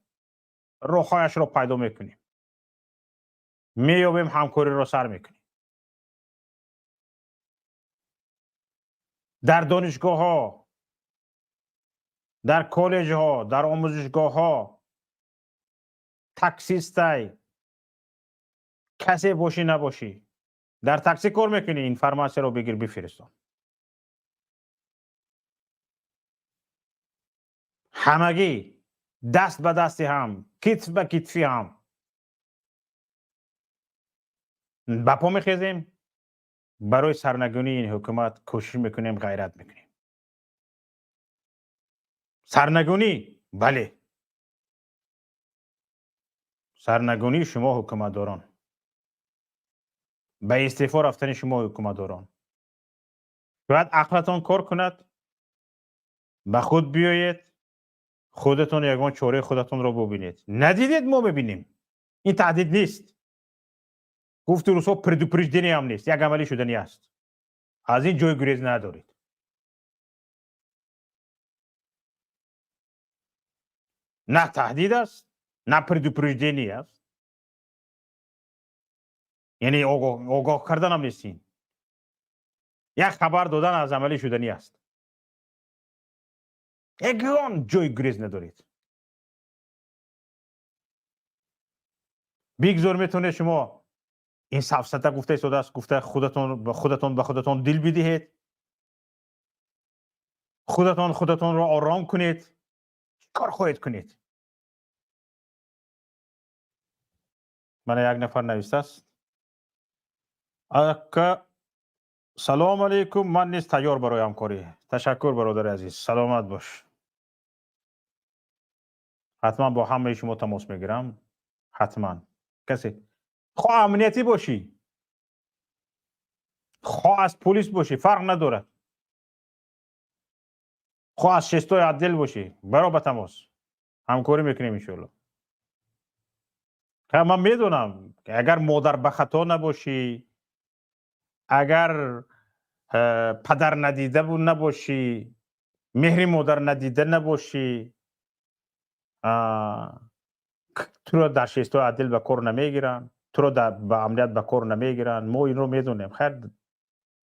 Speaker 1: Роҳҳояшро пайдо мекунем, меёбем, ҳамкориро сар мекунем. Дар донишгоҳҳо, дар коллеҷҳо, дар омӯзишгоҳҳо таксистай касе бошӣ набошӣ, дар таксӣ кор мекунӣ, информатсияро бигир, бифиристон. Ҳамагӣ даст ба дасти ҳам, китф ба китфи ҳам ба по мехезем, барои сарнагунии ин ҳукумат кӯшиш мекунем, ғайрат мекунем. Сарнагунӣ, бале, сарнагунии шумо ҳукуматдорон, ба истеъфо рафтани шумо ҳукуматдорон. Шояд ақлатон кор кунад, ба худ биёед, худатон ягон чораи худатонро бубинед. Надидед, мо мебинем. Ин таҳдид нест, гуфти русҳо, предупреждение ҳам нест, як амалӣ шудани аст. Аз ин ҷои гурез надоред. На таҳдид аст, на предупреждение аст, яъне огоҳ карданам нест. Ин як хабар додан аз амалӣ шуданӣ аст. Ягон ҷои гурез надоред. Бигзор метавонед шумо ин сафсата гуфта истодааст гуфта, худатон ба худатон дил бидиҳед, худатон худатонро ором кунед. Чӣ кор хоҳед кунед? Мана як нафар навистааст: «Ака, салому алейкум, ман низ тайёр барои ҳамкорӣ». Ташаккур, бародари азиз, саломат бош. Ҳатман бо ҳамаи шумо тамос мегирам, ҳатман. Касе хоҳ амниятӣ бошӣ, хоҳ аз полис бошӣ, фарқ надорад, хоҳ аз шестой отдел бошӣ, баро ба тамос, ҳамкорӣ мекунем, иншоалло. Ман медонам, агар модар ба хато набошӣ, агар падар надида набошӣ, меҳри модар надида набошӣ. Туро дар шестои отдел ба кор намегиранд, туро ба амният ба кор намегиранд. Мо инро медонем. Хайр,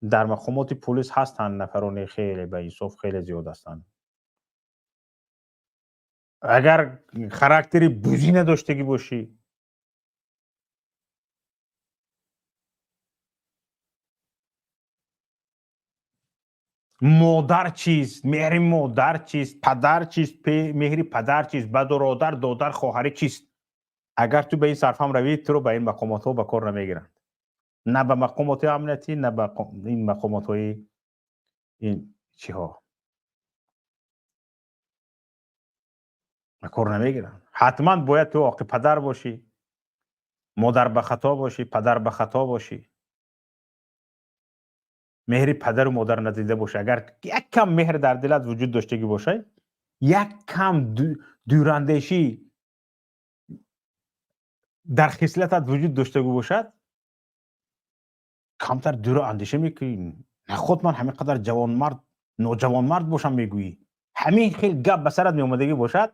Speaker 1: дар мақомоти пулис ҳастанд нафарони хеле ба инсоф, хеле зиёд ҳастанд. Агар характери бузӣ надоштагӣ бошӣ, модар чист, меҳри модар чист, падар чист, меҳри падар чист, ба бародар, додар, хоҳарӣ чист, агар ту ба ин сарфам равӣ, туро ба ин мақомотҳо ба кор намегиранд, на ба мақомоти амниятӣ, на ба ин мақомотҳои ин чиҳо ба кор намегиранд. Ҳатман бояд ту оқи падар бошӣ, модар ба хато бошӣ, падар ба хато бошӣ, меҳри падару модар надида бошӣ. Агар як кам меҳр дар дилат вуҷуд доштагӣ бошад, як кам дурандешӣ дар хислатат вуҷуд доштагӣ бошад, камтар дуру андеша мекунӣ. Наход ман ҳамин қадар ҷавонмард, ноҷавонмард бошам, мегӯӣ. Ҳамин хел гап ба сарат меомадагӣ бошад,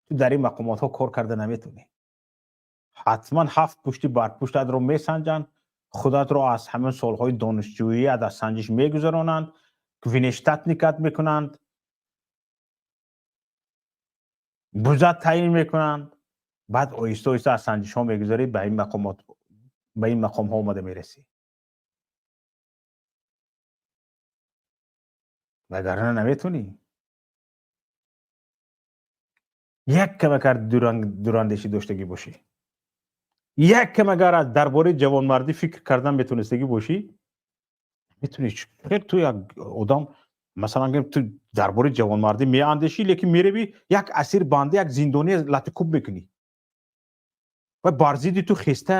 Speaker 1: ту дар ин мақомотҳо кор карда наметавонӣ. Ҳатман ҳафт пушти барпуштатро месанҷанд, худатро аз ҳамин солҳои донишҷӯият аз санҷиш мегузаронанд, внештатник ат мекунанд, бузат таъин мекунанд, баъд оҳиста оҳиста аз санҷишҳо мегузарӣ, ба ин мақомот, ба ин мақомҳо омада мерасӣ. Вагарна наметавонӣ. Як кам агар дурандешӣ доштагӣ бошӣ, як кам агар аз дар бораи ҷавонмардӣ фикр кардан метонистагӣ бошӣ, метавонӣ. Хел ту як одам, масалан гӯем, ту дар бораи ҷавонмардӣ меандешӣ, лекин меравӣ як асир банда, як зиндоние латикӯб мекунӣ ва бар зидди ту хеста,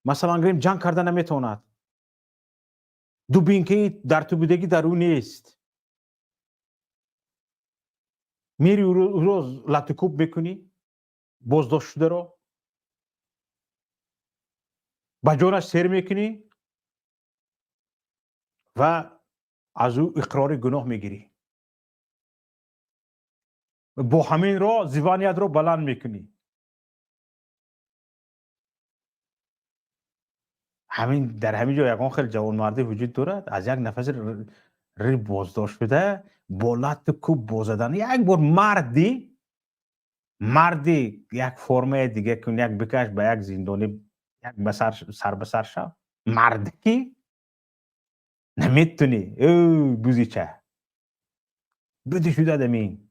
Speaker 1: масалан гӯем, ҷанг карда наметавонад, дубинкаи дар ту будагӣ дар ӯ нест, мери ӯро латикӯб мекунӣ, боздоштшударо ба ҷонаш сер мекунӣ ва аз ӯ иқрори гуноҳ мегирӣ, бо ҳамин роҳ звания тро баланд мекунӣ. Ҳамин дар ҳамин ҷо ягон хел ҷавонмардӣ вуҷуд дорад? Аз як нафаси боздошт шуда бо латту кӯб бозадан як бор марди як формаи дига кун, як бикаш ба як зиндонӣ, як ба сар, сар ба сар шав, мардики наметунӣ. Ӯ бузича буди шуда дамин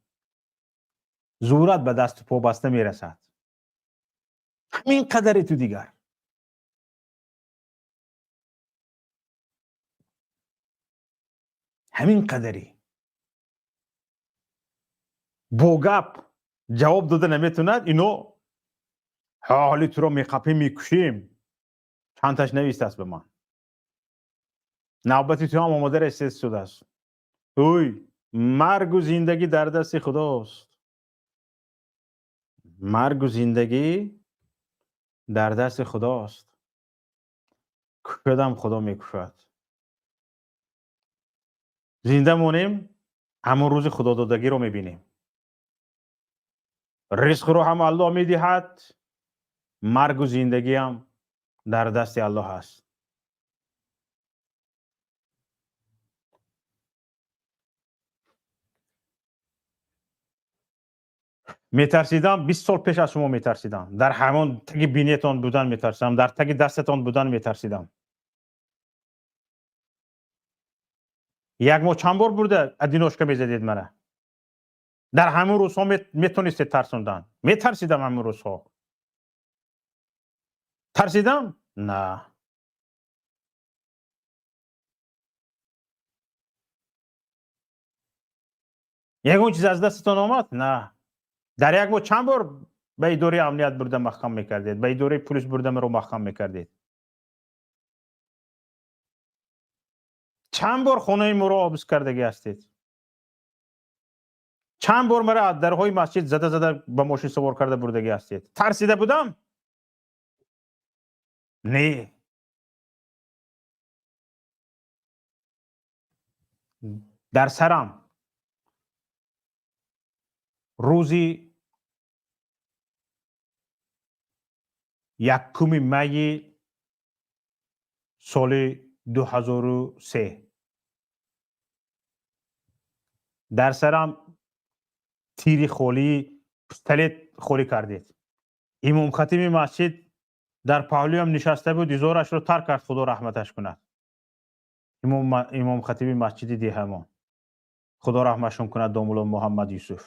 Speaker 1: зурат ба дасту по баста мерасад. Ҳамин қадари ту дигар. Ҳамин қадарӣ бо гап ҷавоб дода наметавонад. Ино ҳоли туро меқапем, мекушем. Чандташ навистааст ба ман. Навбати ту ҳам омода расида шудааст. Ӯй, маргу зиндагӣ дар дасти худост, маргу зиндагӣ дар дасти худост. Кушадам худо мекушад, зинда монем, ҳамон рӯзи худододагиро мебинем. Ризқро ҳам Аллоҳ медиҳад, маргу зиндагиам дар дасти Аллоҳ аст. Метарсидам, 20 сол пеш аз шумо метарсидам, дар ҳамон таги бинетон будан метарсидам, дар таги дастатон будан метарсидам. Як моҳ чанд бор бурда одиночка мезадед мара? Дар ҳамон рӯзҳо метонистед тарсондан. Метарсидам, ҳамон рӯзҳо тарсидам? На. Ягон чиз аз дастатон омад? На. Дар як моҳ чанд бор ба идораи амният бурда маҳкам мекардед, ба идораи пулис бурда маро маҳкам мекардед? Чанд бор хонаи моро обыск кардагӣ ҳастед? Чанд бор мара аз дарҳои масҷид зада зада ба мошин савор карда бурдагӣ ҳастед? Тарсида будам? Не. Дар сарам рӯзи 1 майи соли 2003 дар сарам тири холии пистолет холӣ кардед. Имомхатиби масҷид дар паҳлӯям нишаста буд, изорашро тар кард, Худо раҳматаш кунад. Имомхатиби масҷиди деҳамон, Худо раҳматшон кунад, домулло Муҳаммад Юсуф.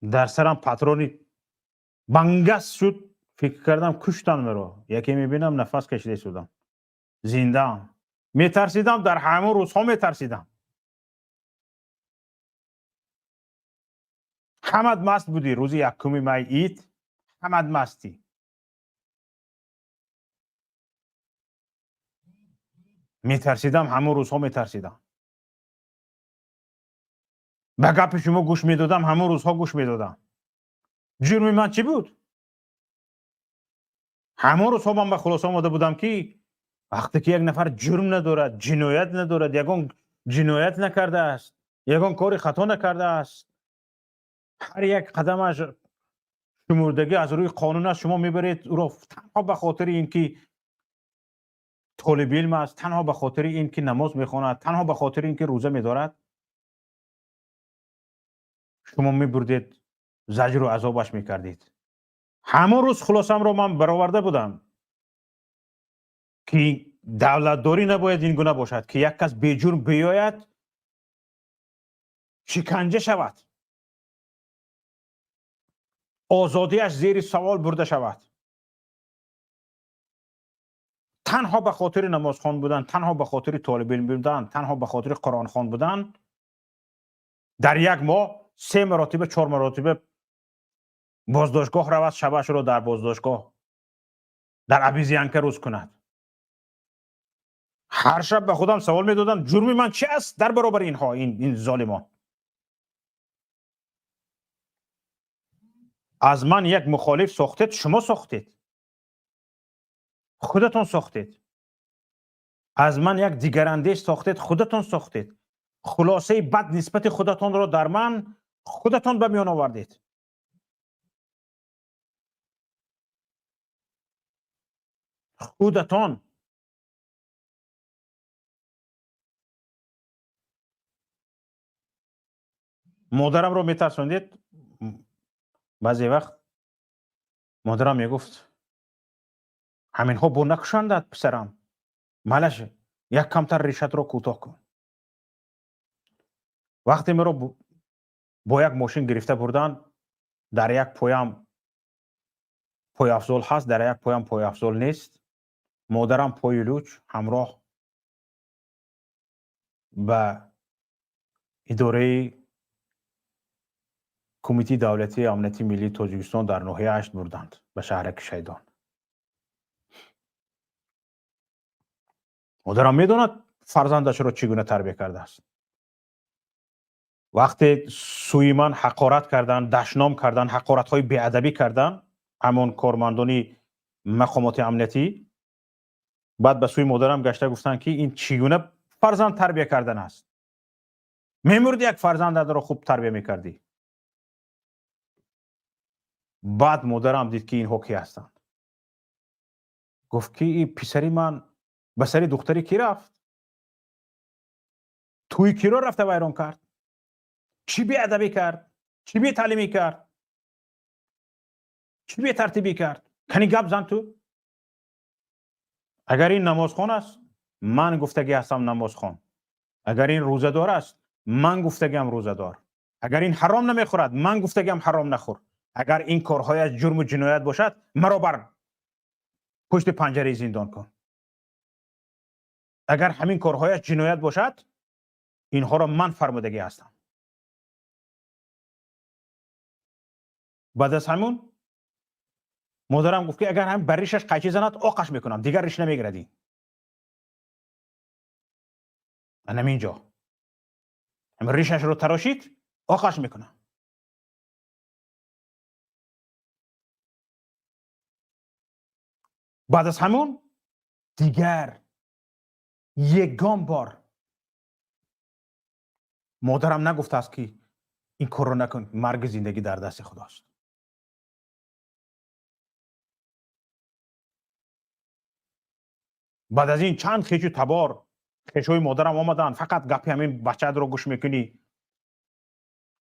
Speaker 1: Дар сарам патрони бангас шуд, фикр кардам, куштан маро. Яке мебинам, нафас кашида истодам, зиндаам. Метарсидам, дар ҳамон рӯзҳо метарсидам. Ҳамат маст будӣ рӯзи 1 май, ид, ҳамат мастӣ. Метарсидам, ҳамон рӯзҳо метарсидам. Ба гапи шумо гӯш медодам, ҳамон рӯзҳо гӯш медодам. Ҷурми ман чӣ буд? Ҳамон рӯзҳо ман ба хулоса омада будам, ки вақте ки як нафар ҷурм надорад, ҷиноят надорад, ягон ҷиноят накардааст, ягон кори хато накардааст, ҳар як қадамаш шумурдагӣ аз рӯи қонун аст, шумо мебаред ӯро танҳо ба хотири ин ки толиби илм аст, танҳо ба хотири ин ки намоз мехонад, танҳо ба хотири ин ки рӯза медорад, шумо мебурдед, заҷру азобаш мекардед. Ҳамон рӯз хулосамро ман бароварда будам, ки давлатдорӣ набояд ин гуна бошад, ки як кас беҷурм биёяд, шиканҷа шавад, озодиаш зери савол бурда шавад танҳо ба хотири намозхон будан, танҳо ба хотири толибилм будан, танҳо ба хотири қуръонхон будан, дар як моҳ се маротиба, чор маротиба боздоштгоҳ равад, шабашро дар боздоштгоҳ, дар обезьянка рӯз кунад. Ҳар шаб ба худам савол медодам: ҷурми ман чи аст дар баробари инҳо, ин золимон? Аз ман як мухолиф сохтед, шумо сохтед, худатон сохтед. Аз ман як дигарандеш сохтед, худатон сохтед. Хулосаи бад нисбати худатонро дар ман худатон ба миён овардед. Худатон. Модарамро метарсондед. Баъзе вақт модарам мегуфт: «Ҳаминҳо бо накушандад, писарам, малаш, як камтар решатро кӯтоҳ кун». Вақте маро бо як мошин гирифта бурданд, дар як поям пойафзол ҳаст, дар як поям пойафзол нест. Модарам пои луч ҳамроҳ ба идораи Кумитаи давлатии амнияти миллии Тоҷикистон дар ноҳияи Ҳашт бурданд, ба шаҳраки Шайдон. Модарам медонад, фарзандашро чӣ гуна тарбия кардааст. Вақте сӯи ман ҳақорат карданд, дашном карданд, ҳақоратҳои беадабӣ карданд ҳамон кормандони мақомоти амниятӣ, баъд ба сӯи модарам гашта гуфтанд, ки ин чӣ гуна фарзанд тарбия кардан аст? Мемурди, як фарзандатро хуб тарбия мекардӣ. Баъд модарам дид, ки инҳо кӣ ҳастанд, гуфт, ки и писари ман ба сари духтари кӣ рафт? Тӯи киро рафта вайрон кард? Чӣ беадабӣ кард? Чӣ бетаълимӣ кард? Чӣ бетартибӣ кард? Кани, гап зан ту. Агар ин намозхон аст, ман гуфтагӣ ҳастам намозхон. Агар ин рӯзадор аст, ман гуфтагиам рӯзадор. Агар ин ҳаром намехӯрад, ман гуфтагиам ҳаром нахӯр. Агар ин корҳояш ҷурму ҷиноят бошад, маро бар пушти панҷараи зиндон кун. Агар ҳамин корҳояш ҷиноят бошад, инҳоро ман фармудагӣ ҳастам. Баъд аз ҳамун модарам гуфт, ки агар ҳам бар ришаш қайчӣ занад, оқаш мекунам, дигар риш намегирад ин. Анам ҷо ҳам ришашро тарошид, оқаш мекунам. Баъд аз ҳамун дигар ягон бор модарам нагуфтааст, ки Ин корро накун, марги зиндагӣ дар дасти Худост. Баъд аз ин чанд хешу табор, хешои модарам омаданд, фақат гапи ҳамин бачаатро гӯш мекунӣ,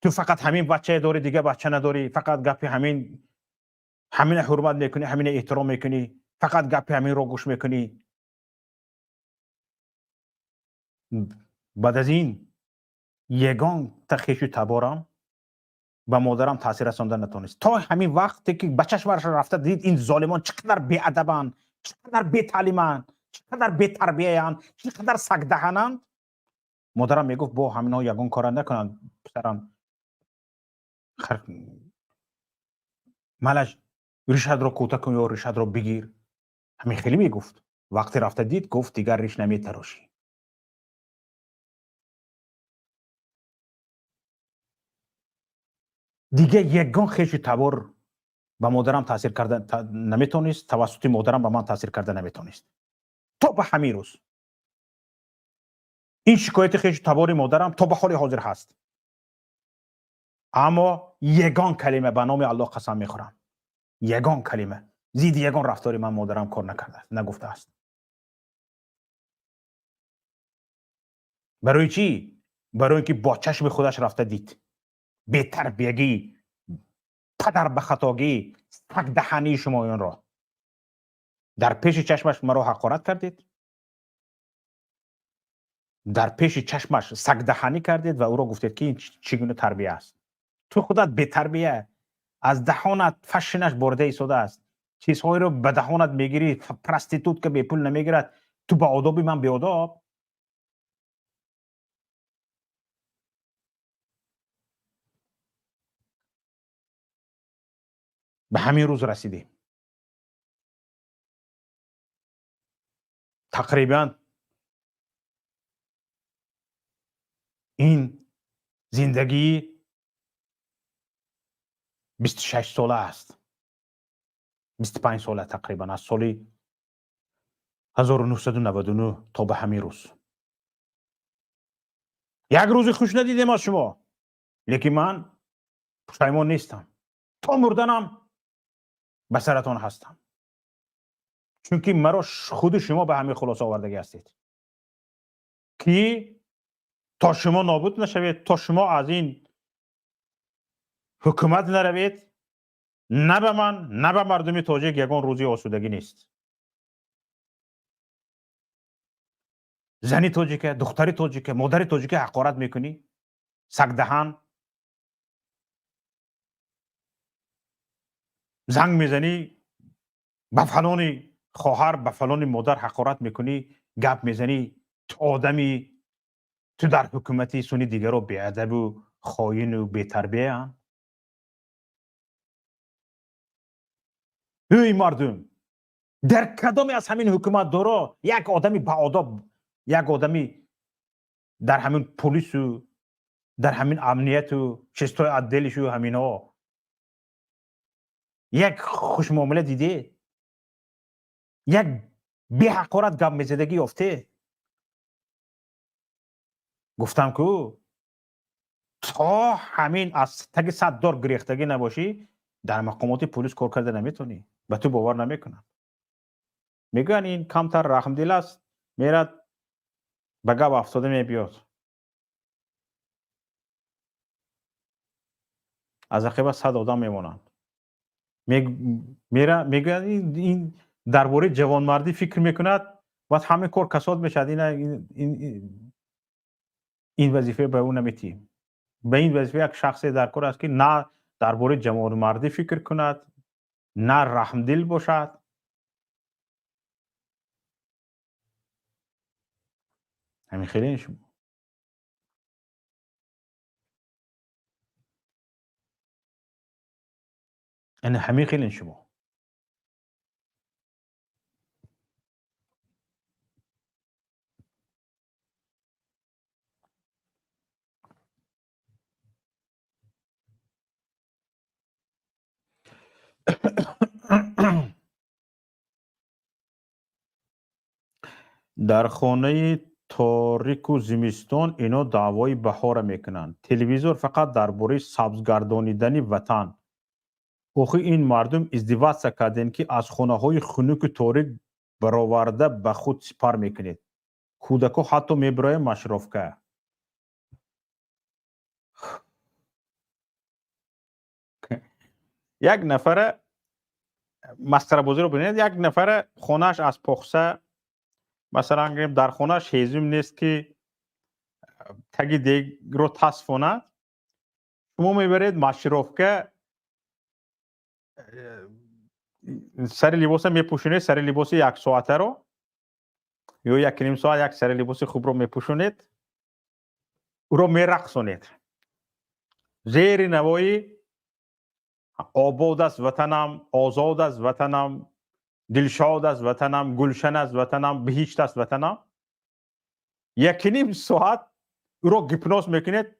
Speaker 1: ту фақат ҳамин бачае дорӣ, дигар бача надорӣ, фақат гапи ҳамин, ҳамина ҳурмат мекунӣ, ҳамина эҳтиром мекунӣ, фақат гапи ҳаминро гӯш мекунӣ. Баъд аз ин ягонта хешу таборам ба модарам таъсир расонда натонист. То ҳамин вақте ки ба чашмаш рафта дид, ин золимон чӣ қадар беадабанд, чӣ қадар бетаълиманд, чӣ қадар бетарбияянд, чӣ қадар сагдаҳананд. Модарам мегуфт, бо ҳаминҳо ягон кора накунанд, писарам, малаш ришадро кӯта кун ё ришадро бигир. Ҳамин хеле мегуфт. Вақте рафта дид, гуфт, дигар риш наметарошӣ. Дигар ягон хешу табор ба модарам таъсир карда наметонист, тавассути модарам ба ман таъсир карда наметонист. То ба ҳамин рӯз ин шикояти хешу табори модарам то ба ҳоли ҳозир ҳаст. Аммо ягон калима, ба номи Аллоҳ қасам мехӯрам, ягон калима зидди ягон рафтори ман модарам кор накардааст, нагуфтааст. Барои чӣ? Барои ин ки бо чашми худаш рафта дид бетарбиягӣ, падар ба хатогӣ, сагдаҳании шумоёнро. Дар пеши чашмаш маро ҳақорат кардед, дар пеши чашмаш сагдаҳанӣ кардед ва ӯро гуфтед, ки ин чӣ гуна тарбия аст. Ту худат бетарбия, аз даҳонат фашинаш борида истодааст, чизҳоеро ба даҳонат мегирӣ, проститутка бепул намегирад, ту ба одоби ман беодоб. Ба ҳамин рӯз расидем. Тақрибан ин зиндагии 26 сола аст, 25 сола тақрибан, аз соли 1999 то ба ҳамин рӯз як рӯзи хуш надидем аз шумо. Лекин ман пушаймон нестам, то мурданам ба саратон ҳастам, чунки маро худи шумо ба ҳамин хулоса овардагӣ ҳастед, ки то шумо нобуд нашавед, то шумо аз ин ҳукумат наравед, на ба ман, на ба мардуми тоҷик ягон рӯзи осудагӣ нест. Зани тоҷика, духтари тоҷика, модари тоҷика ҳақорат мекунӣ, сагдаҳан, занг мезанӣ, ба фалони хоҳар, ба фалони модар ҳақорат мекунӣ, гап мезанӣ. Ту одами, ту дар ҳукумати суни дигаро беадабу хоину бетарбияанд. Эй мардум, дар кадоме аз ҳамин ҳукуматдоро як одами баодоб, як одами дар ҳамин полису, дар ҳамин амнияту шестой отделишу ҳаминҳо як хушмуомила диде, як беҳақорат гап мезадагӣ ёфте? Гуфтам ку, то ҳамин аз таги 100 дор гирехтагӣ набошӣ, дар мақомоти полис кор карда наметавонӣ. Ба ту бовар намекунам. Мегӯянд, ин камтар раҳмдил аст, мерад, ба гап афтода мебиёд, аз ақиба 100 одам мемонанд. Мегӯянд, ин дар бораи ҷавонмардӣ фикр мекунад, баъд ҳамин кор касод мешавад. Ин вазифа ба ӯ наметиҳем. Ба ин вазифа як шахсе дар кор аст, ки на дар бораи ҷавонмардӣ фикр кунад, на раҳмдил бошад. Ҳамин хеле шумо. Яъне ҳамин хеле шумо. Дар хонаи Торику зимистон ино даъвои баҳора мекунанд. Телевизор фақат дар бораи сабзгардонидани ватан. Охи, ин мардум издеваться кардем, ки аз хонаҳои хунуку торик бароварда ба худ сипар мекунед. Кӯдако ҳатто мебироянд маршировка. Як нафара масхарабозиро бинед. Як нафара хонааш аз похса, масалан гирем, дар хонааш ҳезум нест, ки таги дегро тасфонад. Шумо мебаред маршировка, сари либоса мепӯшонед, сари либоси яксоатаро ё якним соат, як сари либоси хубро мепӯшонед, ӯро мерақсонед зери навои «Обод аст ватанам, озод аст ватанам, дилшод аст ватанам, гулшан аст ватанам, биҳишт аст ватанам». Якним соат ӯро гипноз мекунед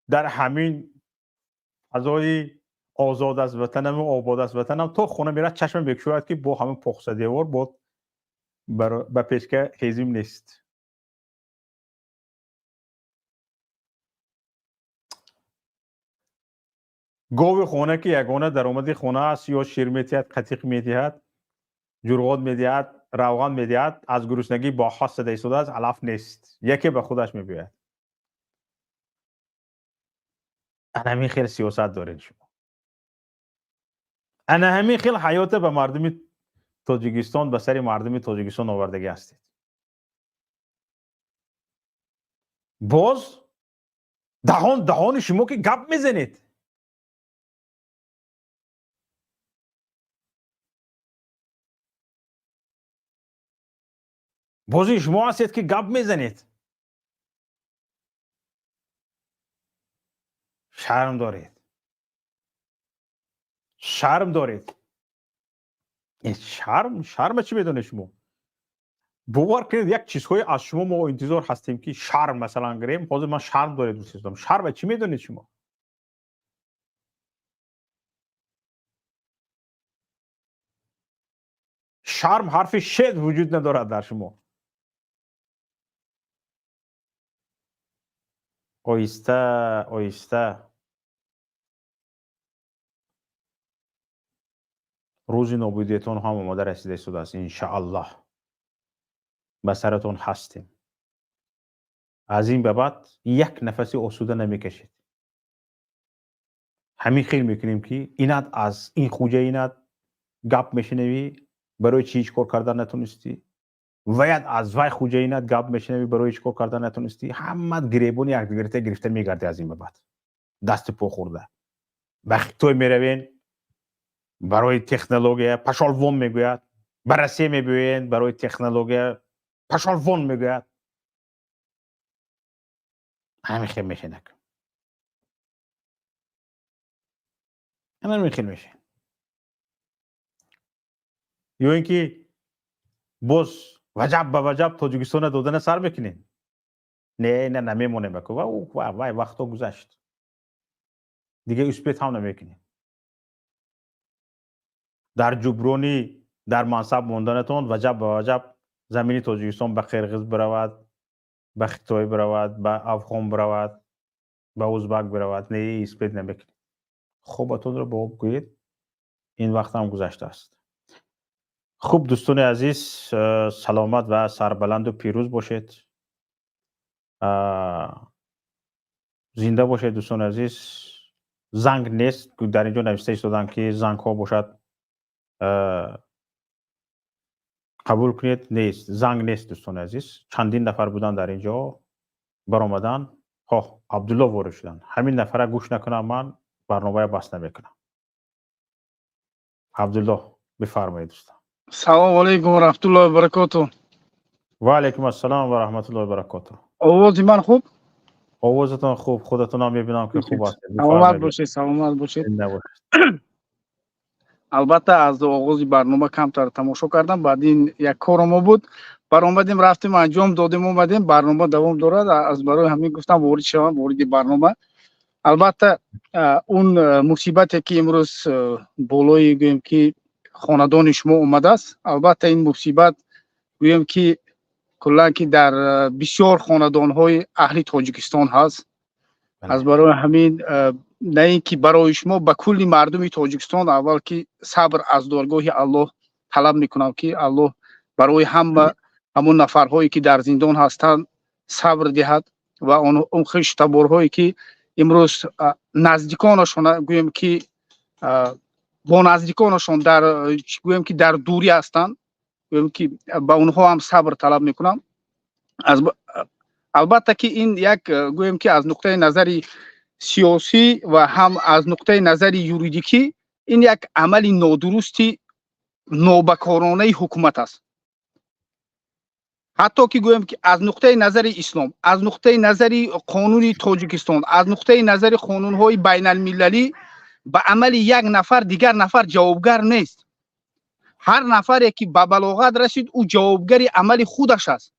Speaker 1: дар ҳамин фазои «Озод аст ватанаму обод аст ватанам». То хона мерад, чашма мекушояд, ки бо ҳамин похсадевор бо ба печка ҳезим нест. Гови хона, ки ягона даромади хона аст, ё шир метиҳад, қатиқ медиҳад, ҷурғот медиҳад, равған медиҳад, аз гуруснагӣ бо хос зада истодааст, алаф нест, яке ба худаш мебиёяд. Ана ҳамин хел сиёсат доред шумо, ана ҳамин хел ҳаёта ба мардуми Тоҷикистон, ба сари мардуми Тоҷикистон овардагӣ ҳастед. Боз даҳон даҳони шумо, ки гап мезанед. Бози шумо ҳастед, ки гап мезанед. Шарм доред, шарм доред. Шарм, шарма чӣ медонед шумо? Бовар кунед, як чизҳое аз шумо мо интизор ҳастем, ки шарм, масалан гирем, ҳозир ман шарм доред дӯстам. Шарма чӣ медонед шумо? Шарм ҳарфи шед вуҷуд надорад дар шумо. Оҳиста оҳиста рӯзи нобудиятон ҳам омода расида истодааст, иншааллоҳ. Ба саратон ҳастем. Аз ин ба баъд як нафаси осуда намекашед. Ҳамин хел мекунем, ки инат аз ин хуҷа инат гап мешунавӣ, барои чӣ ҳеҷ кор кардан натонистӣ, ваят аз вай хуҷаинат гап мешунавӣ, барои ҳеҷ кор кардан натонистӣ. Ҳамат гиребони якдигарта гирифта мегардӣ. Аз ин ба баъд дасти по хӯрда ба Хитой меравен, барои технология пошёл вон мегӯяд, ба Россия мебиёен, барои технология пошёл вон мегӯяд. Ҳамин хел мешинак, ҳамин хел мешин. Ё ин ки боз ваҷаб ба ваҷаб Тоҷикистона додана сар мекунем. Не, не, намемонем. Вай вақто гузашт, дига успеть ҳам намекунем. Дар ҷуброни дар мансаб монданатон ваҷаб ба ваҷаб замини Тоҷикистон ба қирғиз биравад, ба Хитой биравад, ба афғон биравад, ба узбак биравад. Не, успеть намекунем. Хобатонро ба об гӯед, ин вақтам гузаштааст. Хуб, дӯстони азиз, саломат ва сарбаланду пирӯз бошед, зинда бошед, дӯстони азиз. Занг нест, дар ин ҷо нависта истодам, ки зангҳо бошад, қабул кунед. Нест, занг нест, дӯстони азиз. Чандин нафар буданд дар ин ҷо, баромаданд. Хоҳ Абдулло ворид шуданд. Ҳамин нафара гӯш накунам, ман барномая бас намекунам. Абдулло, бифармоед, дӯстон.
Speaker 8: Салому алайкум ва раҳматуллоҳи ва баракоту.
Speaker 1: Ва алайкум ассалом ва раҳматуллоҳи ва баракоту.
Speaker 8: Овози ман хуб?
Speaker 1: Овозатон хуб, худатонам мебинам, ки хуб аст.
Speaker 8: Саломат бошед, саломат бошед. Албатта, аз оғози барнома камтар тамошо кардам, баъд ин як коромо буд, баромадем, рафтем, анҷом додем, омадем, барнома давом дорад. Аз барои ҳамин гуфтам ворид шавам вориди барнома. Албатта, он мусибате, ки имрӯз болои, гӯем ки, хонадони шумо омадааст, албатта, ин мусибат, гӯем ки, Куллан ки дар бисёр хонадонҳои аҳли Тоҷикистон ҳаст. Аз барои ҳамин, на ин ки барои шумо, ба кулли мардуми Тоҷикистон аввал ки сабр аз даргоҳи Аллоҳ талаб мекунам, ки Аллоҳ барои ҳама ҳамон нафарҳое, ки дар зиндон ҳастанд, сабр диҳад ва он хештаборҳое, ки имрӯз наздиконашон, гӯем ки бо наздиконашон дар, гӯем ки дар дурӣ ҳастанд, гӯем ки ба онҳо ҳам сабр талаб мекунам. Албатта ки ин як, гӯем ки аз нуқтаи назари сиёсӣ ва ҳам аз нуқтаи назари юридикӣ ин як амали нодурусти нобакоронаи ҳукумат аст. Ҳатто ки гӯем ки аз нуқтаи назари ислом, аз нуқтаи назари қонуни Тоҷикистон, аз нуқтаи назари қонунҳои байналмилалӣ ба амали як нафар дигар нафар ҷавобгар нест. Ҳар нафаре ки ба балоғат расид, ӯ ҷавобгари амали худаш аст,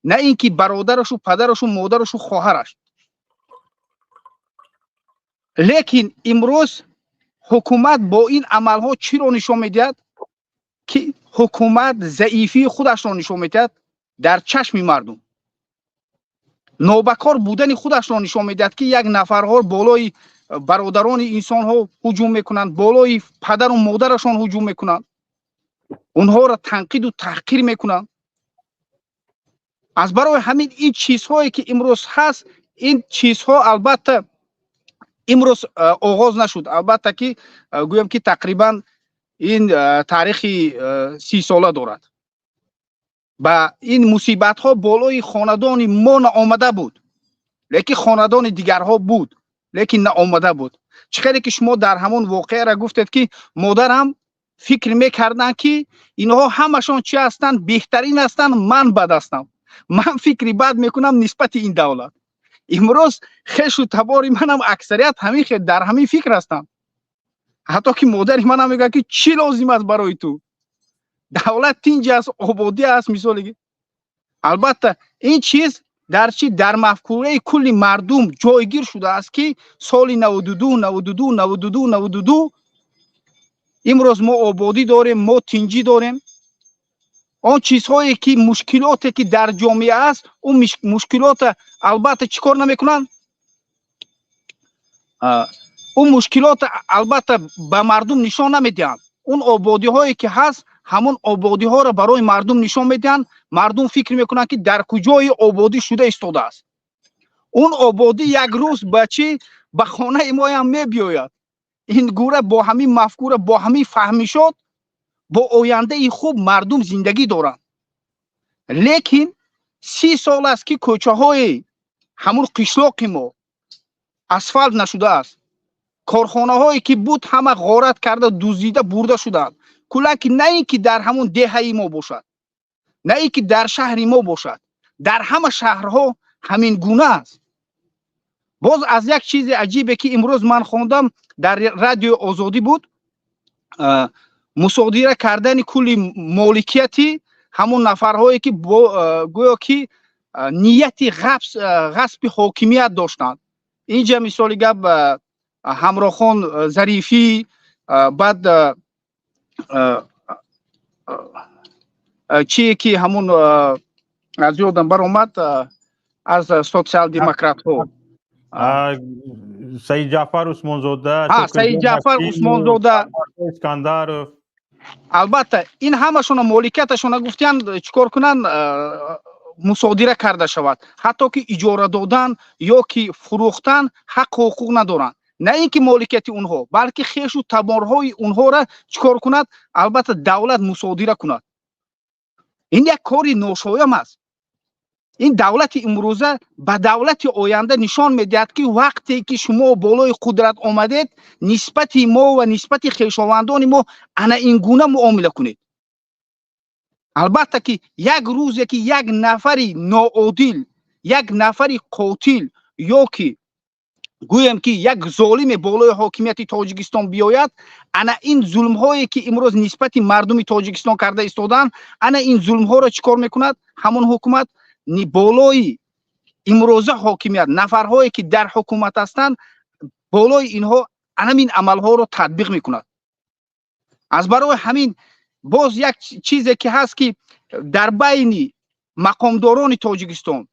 Speaker 8: на ин ки бародарашу, падарашу, модарашу, хоҳараш. Лекин имрӯз ҳукумат бо ин амалҳо чиро нишон медиҳад? Ки ҳукумат заифии худашро нишон медиҳад дар чашми мардум, нобакор будани худашро нишон медиҳад, ки як нафарҳо болои бародарони инсонҳо ҳуҷум мекунанд, болои падару модарашон ҳуҷум мекунанд, онҳоро танқиду таҳқир мекунанд. Аз барои ҳамин ин чизҳое, ки имрӯз ҳаст, ин чизҳо албатта имрӯз оғоз нашуд. Албатта ки гӯям ки тақрибан ин таърихи 30 сола дорад. Ба ин мусибатҳо болои хонадони мо наомада буд, лекин хонадони дигарҳо буд, лекин наомада буд. Чӣ хеле ки шумо дар ҳамон воқеаро гуфтед, ки модарам фикр мекарданд, ки инҳо ҳамашон чӣ ҳастанд, беҳтарин ҳастанд, ман бад ҳастам, ман фикри бад мекунам нисбати ин давлат. Имрӯз хешу табори манам аксарият ҳамин дар ҳамин фикр ҳастанд. Ҳатто ки модари манам мегӯяд, ки чӣ лозим аст барои ту, давлат тинҷ аст, ободӣ аст, мисолеги. Албатта, ин чиз дар чӣ, дар мафкураи кулли мардум ҷойгир шудааст, ки соли 92, 92, 92, 92 имрӯз мо ободӣ дорем, мо тинҷӣ дорем. Он чизҳое ки мушкилоте ки дар ҷомеа аст, он мушкилота албатта чӣ кор намекунанд, он мушкилота албатта ба мардум нишон намедиҳанд. Он ободиҳое ки ҳаст, ҳамон ободиҳоро барои мардум нишон медиҳанд. Мардум фикр мекунанд, ки дар куҷои ободӣ шуда истодааст. Он ободӣ як рӯз ба чӣ, ба хонаи моям мебиёяд. Ин гура бо ҳамин мафкура, бо ҳамин фаҳмишот, бо ояндаи хуб мардум зиндагӣ доранд. Лекин 30 сол аст, ки кӯчаҳои ҳамун қишлоқи мо асфалт нашудааст. Корхонаҳое ки буд, ҳама ғорат карда, дуздида бурда шуданд. Куллан ки на ин ки дар ҳамун деҳаи мо бошад, на ин ки дар шаҳри мо бошад, дар ҳама шаҳрҳо ҳамин гуна аст. Боз аз як чизи аҷибе, ки имрӯз ман хондам, дар Радиои Озодӣ буд, мусодира кардани кулли моликияти ҳамон нафарҳое, ки гӯё ки нияти ғасби ҳокимият доштанд. Инҷа, мисоли гап, Ҳамрохон Зарифӣ, баъд чие ки ҳамун аз ёдам баромад, аз социал-демократҳо.
Speaker 1: Саидҷаъфар Усмонзода.
Speaker 8: Саидҷаъфар Усмонзода.
Speaker 1: Искандаров.
Speaker 8: Албатта, ин ҳамашона моликияташона гуфтиянд, чӣ кор кунанд, мусодира карда шавад. Ҳатто ки иҷора додан ё ки фурӯхтан ҳаққу ҳуқуқ надоранд. На ин ки моликияти онҳо, балки хешу таборҳои онҳоро чӣ кор кунад, албатта давлат мусодира кунад. Ин як кори ношоям аст. Ин давлати имрӯза ба давлати оянда нишон медиҳад, ки вақте ки шумо болои қудрат омадед, нисбати мо ва нисбати хешовандони мо ана ин гуна муомила кунед. Албатта ки як рӯзе ки як нафари ноодил, як нафари қотил ё ки гӯем ки як золиме болои ҳокимияти Тоҷикистон биёяд, ана ин зулмҳое, ки имрӯз нисбати мардуми Тоҷикистон карда истодаанд, ана ин зулмҳоро чӣ кор мекунад ҳамон ҳукумат болои имрӯза ҳокимият, нафарҳое, ки дар ҳукумат ҳастанд, болои инҳо анамин амалҳоро татбиқ мекунад. Аз барои ҳамин боз як чизе ки ҳаст, ки дар байни Мақомдорони Тоҷикистон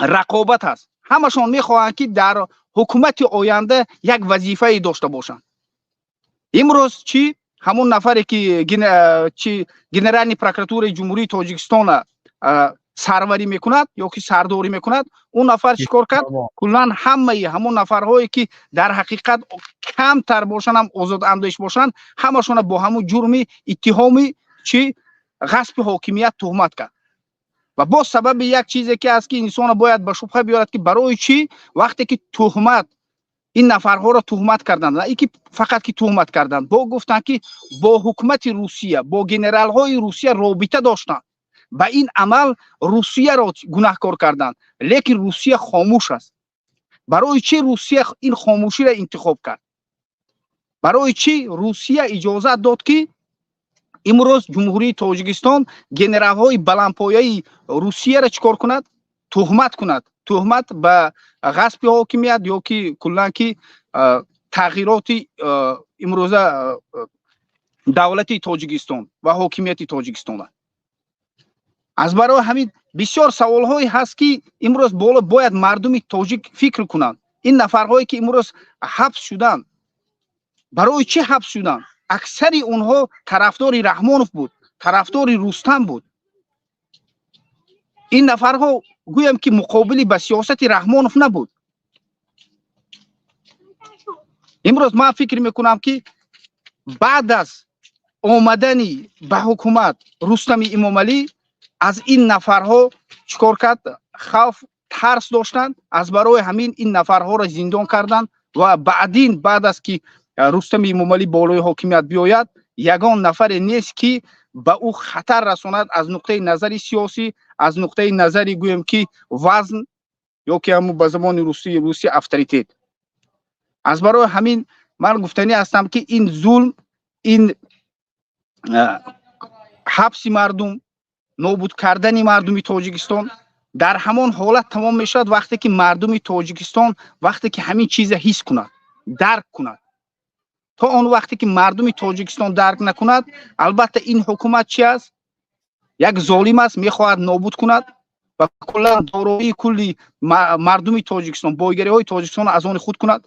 Speaker 8: рақобат аст. Ҳамашон мехоҳанд, ки дар ҳукумати оянда як вазифае дошта бошанд. Имрӯз чӣ, ҳамон нафаре, ки чи генеральный прокуратураи Ҷумҳурии Тоҷикистона сарварӣ мекунад ё ки сардорӣ мекунад, он нафар чӣ кор кард? Куллан ҳамаи ҳамон нафарҳое, ки дар ҳақиқат камтар бошанд ҳам озодандеш бошанд, ҳамашона бо ҳамун ҷурми иттиҳоми чӣ, ғасби ҳокимият туҳмат кард. Ва боз сабаби як чизе ки аст, ки инсона бояд ба шубҳа биёрад, ки барои чӣ вақте ки туҳмат, ин нафарҳоро туҳмат карданд, на ин ки фақат ки туҳмат карданд, бо гуфтанд, ки бо ҳукумати Русия, бо генералҳои Русия робита доштанд, ба ин амал Русияро гунаҳкор карданд. Лекин Русия хомӯш аст. Барои чӣ Русия ин хомӯширо интихоб кард? Барои чӣ Русия иҷозат дод, ки имрӯз Ҷумҳурии Тоҷикистон генералҳои баландпояи Русияро чӣ кор кунад, туҳмат кунад, туҳмат ба ғасби ҳокимият ё ки куллан ки тағйироти имрӯза давлати Тоҷикистон ва ҳокимияти Тоҷикистон? Аз барои ҳамин бисёр саволҳое ҳаст, ки имрӯз боло бояд мардуми тоҷик фикр кунанд. Ин нафарҳое, ки имрӯз ҳабс шуданд, барои чӣ ҳабс шуданд? Аксари онҳо тарафдори Раҳмонов буд, тарафдори Рустам буд. Ин нафарҳо, гӯям, ки муқобили ба сиёсати Раҳмонов набуд. Имрӯз ман фикр мекунам, ки баъд аз омадани ба ҳукумат Рустами Имомалӣ аз ин нафарҳо чӣ кор кард? Хавф, тарс доштанд. Аз барои ҳамин ин нафарҳоро зиндон карданд. Ва баъдин, баъд аз ки Рустами Эмомалӣ болои ҳокимият биёяд, ягон нафаре нест, ки ба ӯ хатар расонад аз нуқтаи назари сиёсӣ, аз нуқтаи назари, гӯем, ки вазн ё ки ҳамун ба забони русӣ авторитет. Аз барои ҳамин ман гуфтанӣ ҳастам, ки ин зулм, ин ҳабси мардум, нобуд кардани мардуми Тоҷикистон дар ҳамон ҳолат тамом мешавад, вақте ки мардуми Тоҷикистон, вақте ки ҳамин чиза ҳис кунад, дарк кунад. То он вақте ки мардуми Тоҷикистон дарк накунад, албатта, ин ҳукумат чи аст? Як золим аст, мехоҳад нобуд кунад ва куллан дороии кулли мардуми Тоҷикистон, бойгариҳои Тоҷикистонро аз они худ кунад.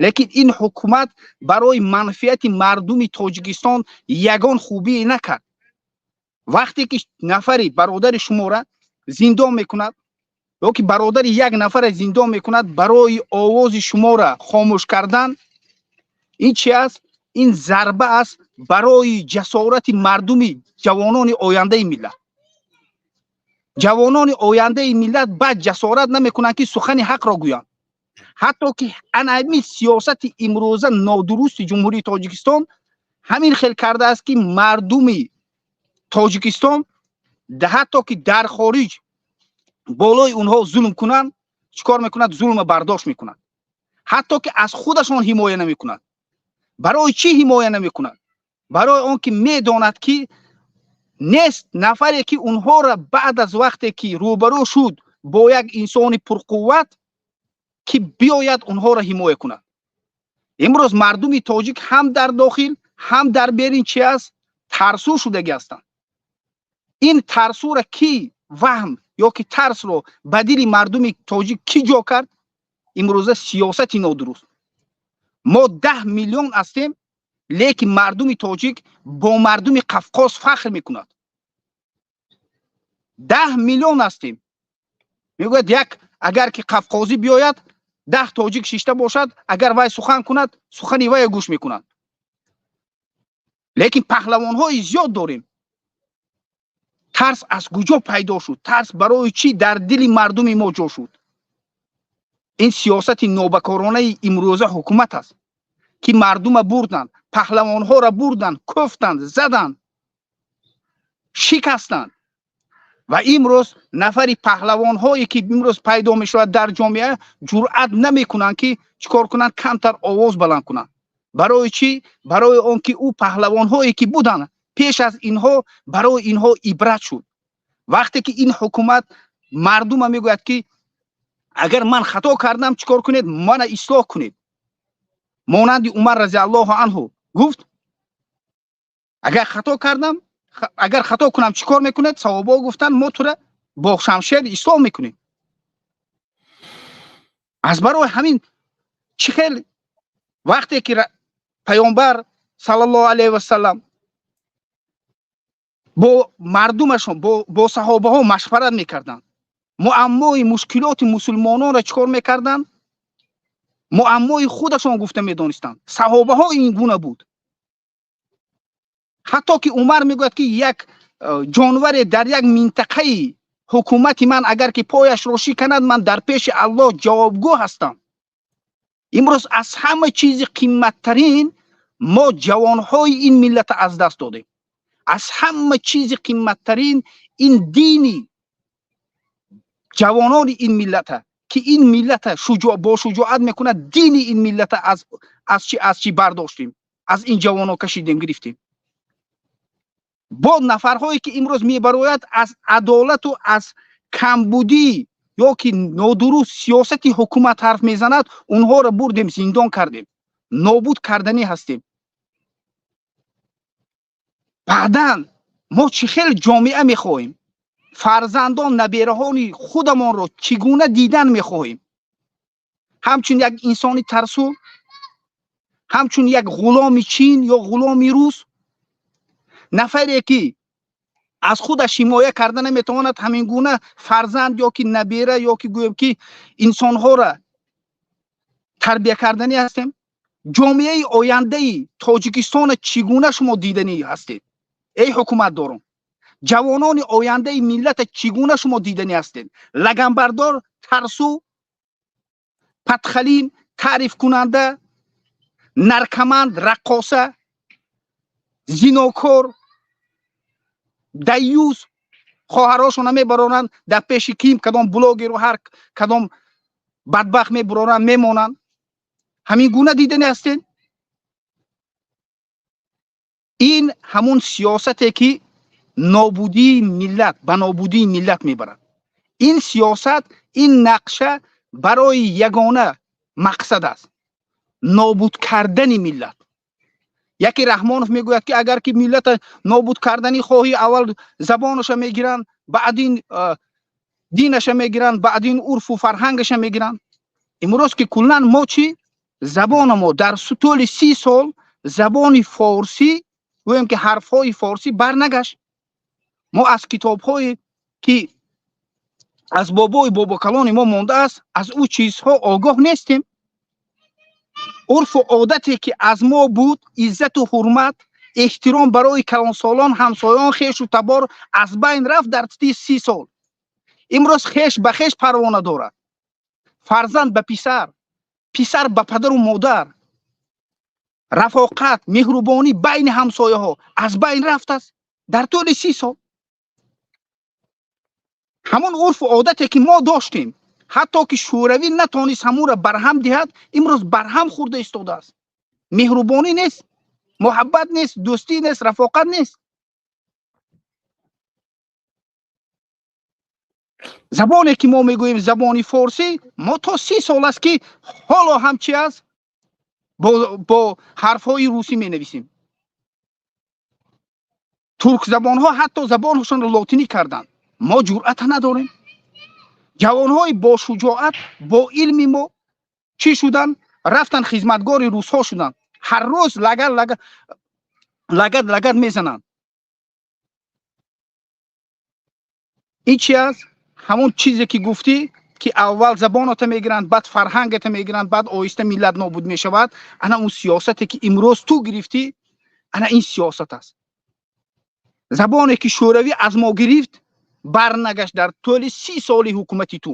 Speaker 8: Лекин ин ҳукумат барои манфиати мардуми Тоҷикистон ягон хубие накард. Вақте ки нафари бародари шуморо зиндон мекунад ё ки бародари як нафаре зиндон мекунад барои овози шуморо хомӯш кардан, ин чи аст? Ин зарба аст барои ҷасорати мардуми ҷавонони ояндаи миллат. Ҷавонони ояндаи миллат баъд ҷасорат намекунанд, ки сухани ҳақро гӯянд. Ҳатто ки анами сиёсати имрӯза нодурусти Ҷумҳурии Тоҷикистон ҳамин хел кардааст, ки мардуми Тоҷикистон, ҳатто ки дар хориҷ болои онҳо зулм кунанд, чӣ кор мекунад? Зулма бардошт мекунад, ҳатто ки аз худашон ҳимоя намекунад. Барои чӣ ҳимоя намекунад? Барои он ки медонад, ки нест нафаре, ки онҳоро баъд аз вақте ки рӯбарӯ шуд бо як инсони пурқувват, ки биёяд онҳоро ҳимоя кунад. Имрӯз мардуми тоҷик ҳам дар дохил, ҳам дар берин чи аст? Тарсу шудагӣ ҳастанд. Ин тарсура ки ваҳм ё ки тарсро ба дили мардуми тоҷик кӣ ҷо кард? Имрӯза сиёсати нодуруст. Мо 10 миллион ҳастем, лекин мардуми тоҷик бо мардуми Қафқоз фахр мекунад. 10 миллион ҳастем, мегӯяд, як агар ки қафқозӣ биёяд, 10 тоҷик шишта бошад, агар вай сухан кунад, сухани вая гӯш мекунад. Лекин паҳлавонҳои зиёд дорем. Тарс аз куҷо пайдо шуд? Тарс барои чӣ дар дили мардуми мо ҷо шуд? Ин сиёсати нобакоронаи имрӯза ҳукумат аст, ки мардума бурданд, паҳлавонҳоро бурданд, кӯфтанд, заданд, шикастанд. Ва имрӯз нафари паҳлавонҳое, ки имрӯз пайдо мешавад дар ҷомеа, ҷуръат намекунанд, ки чӣ кор кунанд, камтар овоз баланд кунанд. Барои чӣ? Барои он ки ӯ паҳлавонҳое, ки буданд пеш аз инҳо, барои инҳо ибрат шуд. Вақте ки ин ҳукумат мардума мегӯяд, ки агар ман хато кардам, чӣ кор кунед? Мана ислоҳ кунед. Монанди Умар разиаллоҳу анҳу гуфт: агар хато кардам, агар хато кунам, чӣ кор мекунед? Саҳобаҳо гуфтанд: мо тура Бо шамшер ислоҳ мекунем. Аз барои ҳамин чӣ хел вақте ки Паёмбар саллаллоҳу алайҳи васалам бо мардумашон, бо саҳобаҳо машварат мекарданд, муаммои мушкилоти мусулмононро чӣ кор мекарданд? Муаммои худашон гуфта медонистанд. Саҳобаҳо ин гуна буд. Ҳатто ки Умар мегӯяд, ки як ҷонваре дар як минтақаи ҳукумати ман агар ки пояшро шиканад, ман дар пеши Аллоҳ ҷавобгӯ ҳастам. Имрӯз аз ҳама чизи қимматтарин мо ҷавонҳои ин миллата аз даст додем. Аз ҳама чизи қимматтарин ин дини ҷавонони ин миллата, ки ин миллата бо шуҷоат мекунад, дини ин миллата аз чӣ бардоштем, аз ин ҷавонон кашидем, гирифтем. Бо нафарҳое ки имрӯз мебарояд, аз адолату аз камбудӣ ё ки нодуруст сиёсати ҳукумат ҳарф мезанад, онҳоро бурдем, зиндон кардем, нобуд карданӣ ҳастем. Баъдан мо чӣ хел ҷомеа мехоҳем? Фарзандон, набераҳони худамонро чӣ гуна дидан мехоҳем? Ҳамчун як инсони тарсу, ҳамчун як ғуломи Чин ё ғуломи рус, нафаре ки аз худаш ҳимоя карда наметавонад, ҳамин гуна фарзанд ё ки набера ё ки гӯем ки инсонҳоро тарбия карданӣ ҳастем? Ҷомеаи ояндаи Тоҷикистона чӣ гуна шумо диданӣ ҳастед, эй ҳукуматдорон? Ҷавонони ояндаи миллата чӣ гуна шумо диданӣ ҳастед? Лаганбардор, тарсу, подхалим, таърифкунанда, наркоман, раққоса, зинокор, даюс, хоҳарошона мебаронанд дар пеши ким, кадом блогеру ҳар кадом бадбахт мебуроранд, мемонанд. Ҳамин гуна диданӣ ҳастед? Ин ҳамун сиёсате ки нобудии миллат, ба нобудии миллат мебарад. Ин сиёсат, ин нақша барои ягона мақсад аст: нобуд кардани миллат. Яке Раҳмонов мегӯяд, ки агар ки миллата нобуд карданӣ хоҳӣ, аввал забонаша мегиранд, баъдин динаша мегиранд, баъдин урфу фарҳангаша мегиранд. Имрӯз ки куллан мо чӣ забона, мо дар тӯли 30 сол забони форсӣ, гӯем ки ҳарфҳои форсӣ барнагашт. Мо аз китобҳое ки аз бобои бобокалони мо мондааст, аз ӯ чизҳо огоҳ нестем. Урфу одате ки аз мо буд, иззату ҳурмат, эҳтиром барои калонсолон, ҳамсоён, хешу табор аз байн рафт дар 30 сол. Имрӯз хеш ба хеш парвона дорад, фарзанд ба писар, писар ба падару модар. Рафоқат, меҳрубонӣ байни ҳамсояҳо аз байн рафтааст дар тӯли 30 сол. Ҳамон урфу одате ки мо доштем, ҳатто ки Шӯравӣ натонист ҳамонро барҳам диҳад, имрӯз барҳам хӯрда истодааст. Меҳрубонӣ нест, муҳаббат нест, дӯстӣ нест, рафоқат нест. Забоне ки мо мегӯем забони форсӣ, мо то 30 сол аст ки ҳоло ҳам чи аст, бо ҳарфҳои русӣ менависем. Туркзабонҳо ҳатто забонашонро лотинӣ карданд, мо ҷуръата надорем. Ҷавонҳои бошуҷоат, бо илми мо чӣ шуданд? Рафтан, хизматгори русҳо шуданд. Ҳар рӯз лагад лагад лагад лагад мезананд. Ин чи аст? Ҳамон чизе ки гуфтӣ, ки аввал забоната мегиранд, баъд фарҳангата мегиранд, баъд оҳиста миллат нобуд мешавад. Ана он сиёсате ки имрӯз ту гирифтӣ, ана ин сиёсат аст. Забоне ки Шӯравӣ аз мо гирифт, барнагашт дар тӯли 30 соли ҳукумати ту.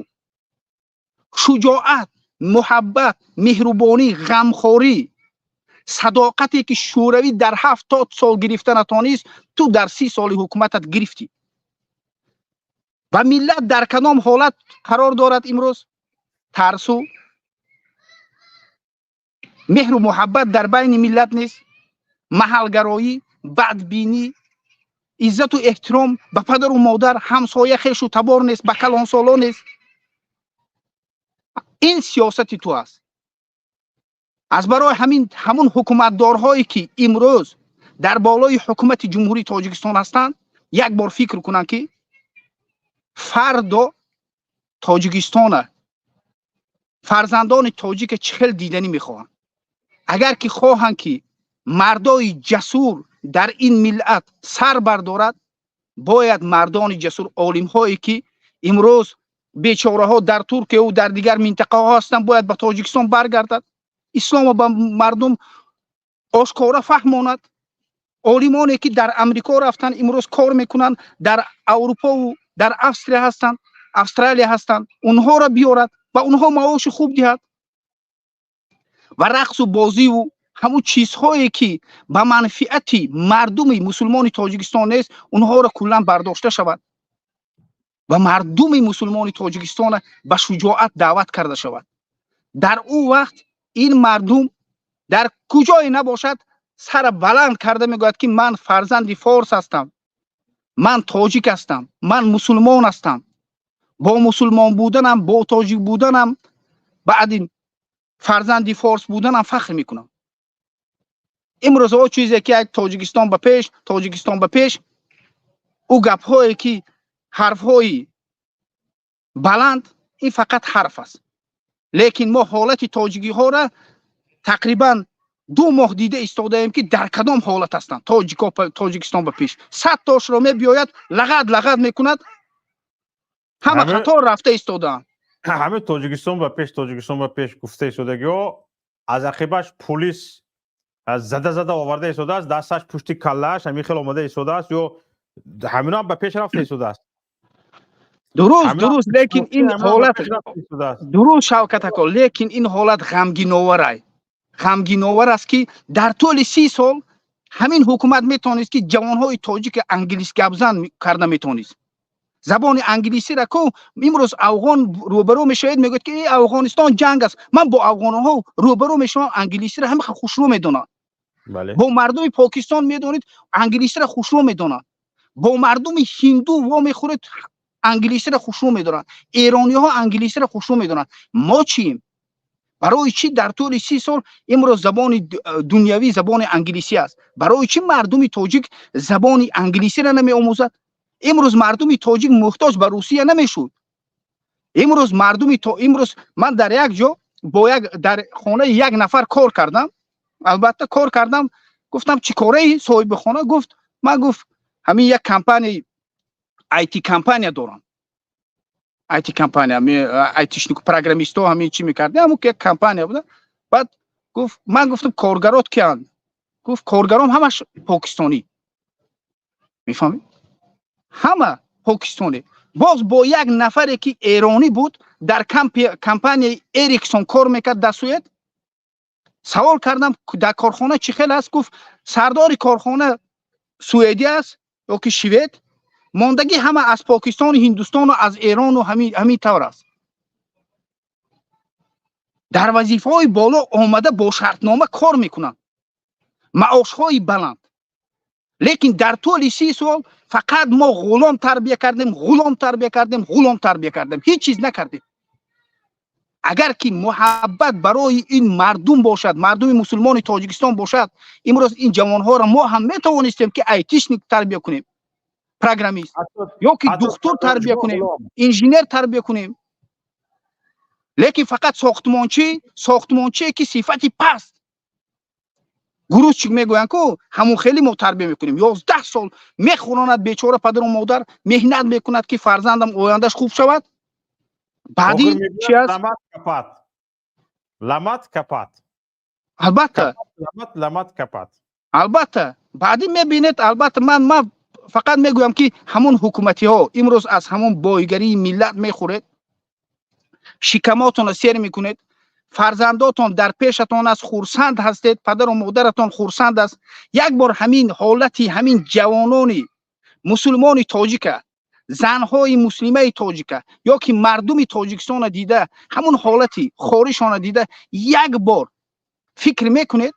Speaker 8: Шуҷоат, муҳаббат, меҳрубонӣ, ғамхорӣ, садоқате ки Шӯравӣ дар 70 сол гирифта натонист, ту дар 30 соли ҳукуматат гирифтӣ. Ва миллат дар кадом ҳолат қарор дорад имрӯз? Тарсу, меҳру муҳаббат дар байни миллат нест, маҳалгароӣ, бадбинӣ, иззату эҳтиром ба падару модар, ҳамсоя, хешу табор нест, ба калонсолон нест. Ин сиёсати ту аст. Аз барои ҳамин ҳамун ҳукуматдорҳое ки имрӯз дар болои ҳукумати Ҷумҳурии Тоҷикистон ҳастанд, як бор фикр кунанд, ки Фардо Тоҷикистона фарзандони тоҷика чӣ хел диданӣ мехоҳанд? Агар ки хоҳанд, ки мардои ҷасур дар ин миллат сар бардорад, бояд мардони ҷасур, олимҳое, ки имрӯз бечораҳо дар Туркияву дар дигар минтақаҳо ҳастанд, бояд ба Тоҷикистон баргардад, исломо ба мардум ошкора фаҳмонад. Олимоне, ки дар Амрико рафтанд, имрӯз кор мекунанд, дар Аврупову дар Австрия ҳастанд, Австралия ҳастанд, онҳоро биёрад, ба онҳо маоши хуб диҳад ва рақсу бозиву ҳамун чизҳое, ки ба манфиати мардуми мусулмони Тоҷикистон нест, онҳоро куллан бардошта шавад ва мардуми мусулмони Тоҷикистона ба шуҷоат даъват карда шавад. Дар ӯ вақт ин мардум дар куҷое набошад, сара баланд карда мегӯяд, ки ман фарзанди форс ҳастам, ман тоҷик ҳастам, ман мусулмон ҳастам, бо мусулмон буданам, бо тоҷик буданам, баъди фарзанди форс буданам фахр мекунам. Имрӯзҳо чизе ки як Тоҷикистон ба пеш, Тоҷикистон ба пеш, ӯ гапҳое, ки ҳарфҳои баланд, ин фақат ҳарф аст. Лекин мо ҳолати тоҷикиҳоро тақрибан 2 моҳ дида истодаем, ки дар кадом ҳолат ҳастанд. Тоҷико, Тоҷикистон ба пеш, 100 тошро мебиёяд, лагад лагад мекунад, ҳама қатор рафта истодаанд.
Speaker 1: Ҳамин Тоҷикистон ба пеш, Тоҷикистон ба пеш гуфта истодагиҳо аз ақибаш пулис зада зада оварда истодааст, дасташ пушти каллааш ҳамин хел омада истодааст, ё ҳамино ба пеш рафта истодааст.
Speaker 8: Дуруст, лекин ин ҳолат дуруст, Шавкат ако, лекин ин ҳолат ғамгиноварай, ғамгиновар аст, ки дар тӯли 30 сол ҳамин ҳукумат метавонист, ки ҷавонҳои тоҷики англис гапзан карда метавонист. Забони англисиро ку имрӯз афғон рӯбарӯ мешавед, мегӯяд, ки Афғонистон ҷанг аст. Ман бо афғонҳо рӯбарӯ мешавам, англисиро ҳама хушрӯ медонанд. Бо мардуми Покистон медонед, англисиро хушрӯ медонанд. Бо мардуми ҳинду во мехӯред, англисиро хушрӯ медонанд. Эрониҳо англисиро хушрӯ медонанд. Мо чием? Барои чӣ дар тӯли 30 сол имрӯз забони дунявӣ забони англисӣ аст? Барои чӣ мардуми тоҷик забони англисиро намеомӯзад? Имрӯз мардуми тоҷик муҳтоҷ ба Русия намешуд. Имрӯз мардуми имрӯз ман дар як ҷо бо як дар хонаи як нафар кор кардам, албатта, кор кардам. Гуфтам: «Чӣ кораи?» Соҳиби хона гуфт: «Ман, гуфт, ҳамин як компания, IT компания дорам, IT компания, айтишник, программистҳо, ҳамин чӣ мекардем, ҳамун як компания буда». Баъд гуфт, ман гуфтам: «Коргарот киянд?» Гуфт: «Коргаром ҳамаш покистонӣ». Мефаҳмед, ҳама покистонӣ. Боз бо як нафаре, ки эронӣ буд, дар компанияи Эриксон кор мекард дар Суед, савол кардам: «Дар корхона чӣ хел аст?» Гуфт: «Сардори корхона суэдӣ аст ё ки швед, мондагӣ ҳама аз Покистону Ҳиндустону аз Эрону ҳамин тавр аст. Дар вазифаҳои боло омада, бо шартнома кор мекунанд, маошҳои баланд». Лекин дар тӯли 30 сол фақат мо ғулом тарбия кардем, ғулом тарбия кардем, ғулом тарбия кардем, ҳеҷ чиз накардем. Агар ки муҳаббат барои ин мардум бошад, мардуми мусулмони Тоҷикистон бошад, имрӯз ин ҷавонҳоро мо ҳам метавонистем, ки айтишник тарбия кунем, программист ё ки духтур тарбия кунем, инженер тарбия кунем. Лекин фақат сохтмончӣ, сохтмончие, ки сифати паст, грузчик мегӯянд ку, ҳамон хеле мо тарбия мекунем. 11 сол мехӯронад бечора падару модар, меҳнат мекунад, ки фарзандам ояндаш хуб шавад. Баъди чи аст?
Speaker 1: Ломать, копать.
Speaker 8: Албатта.
Speaker 1: Ломать, копать.
Speaker 8: Албатта, баъди мебинед. Албатта, ман фақат мегӯям, ки ҳамон ҳукуматиҳо имрӯз аз ҳамон бойгарии миллат мехӯред, шикамотонро сер мекунед, фарзандотон дар пешатон аст, хурсанд ҳастед, падару модаратон хурсанд аст. Як бор ҳамин ҳолати ҳамин ҷавонони мусулмони тоҷика, занҳои муслимаи тоҷика ё ки мардуми Тоҷикистонро дида, ҳамун ҳолати хоришонро дида, як бор фикр мекунед?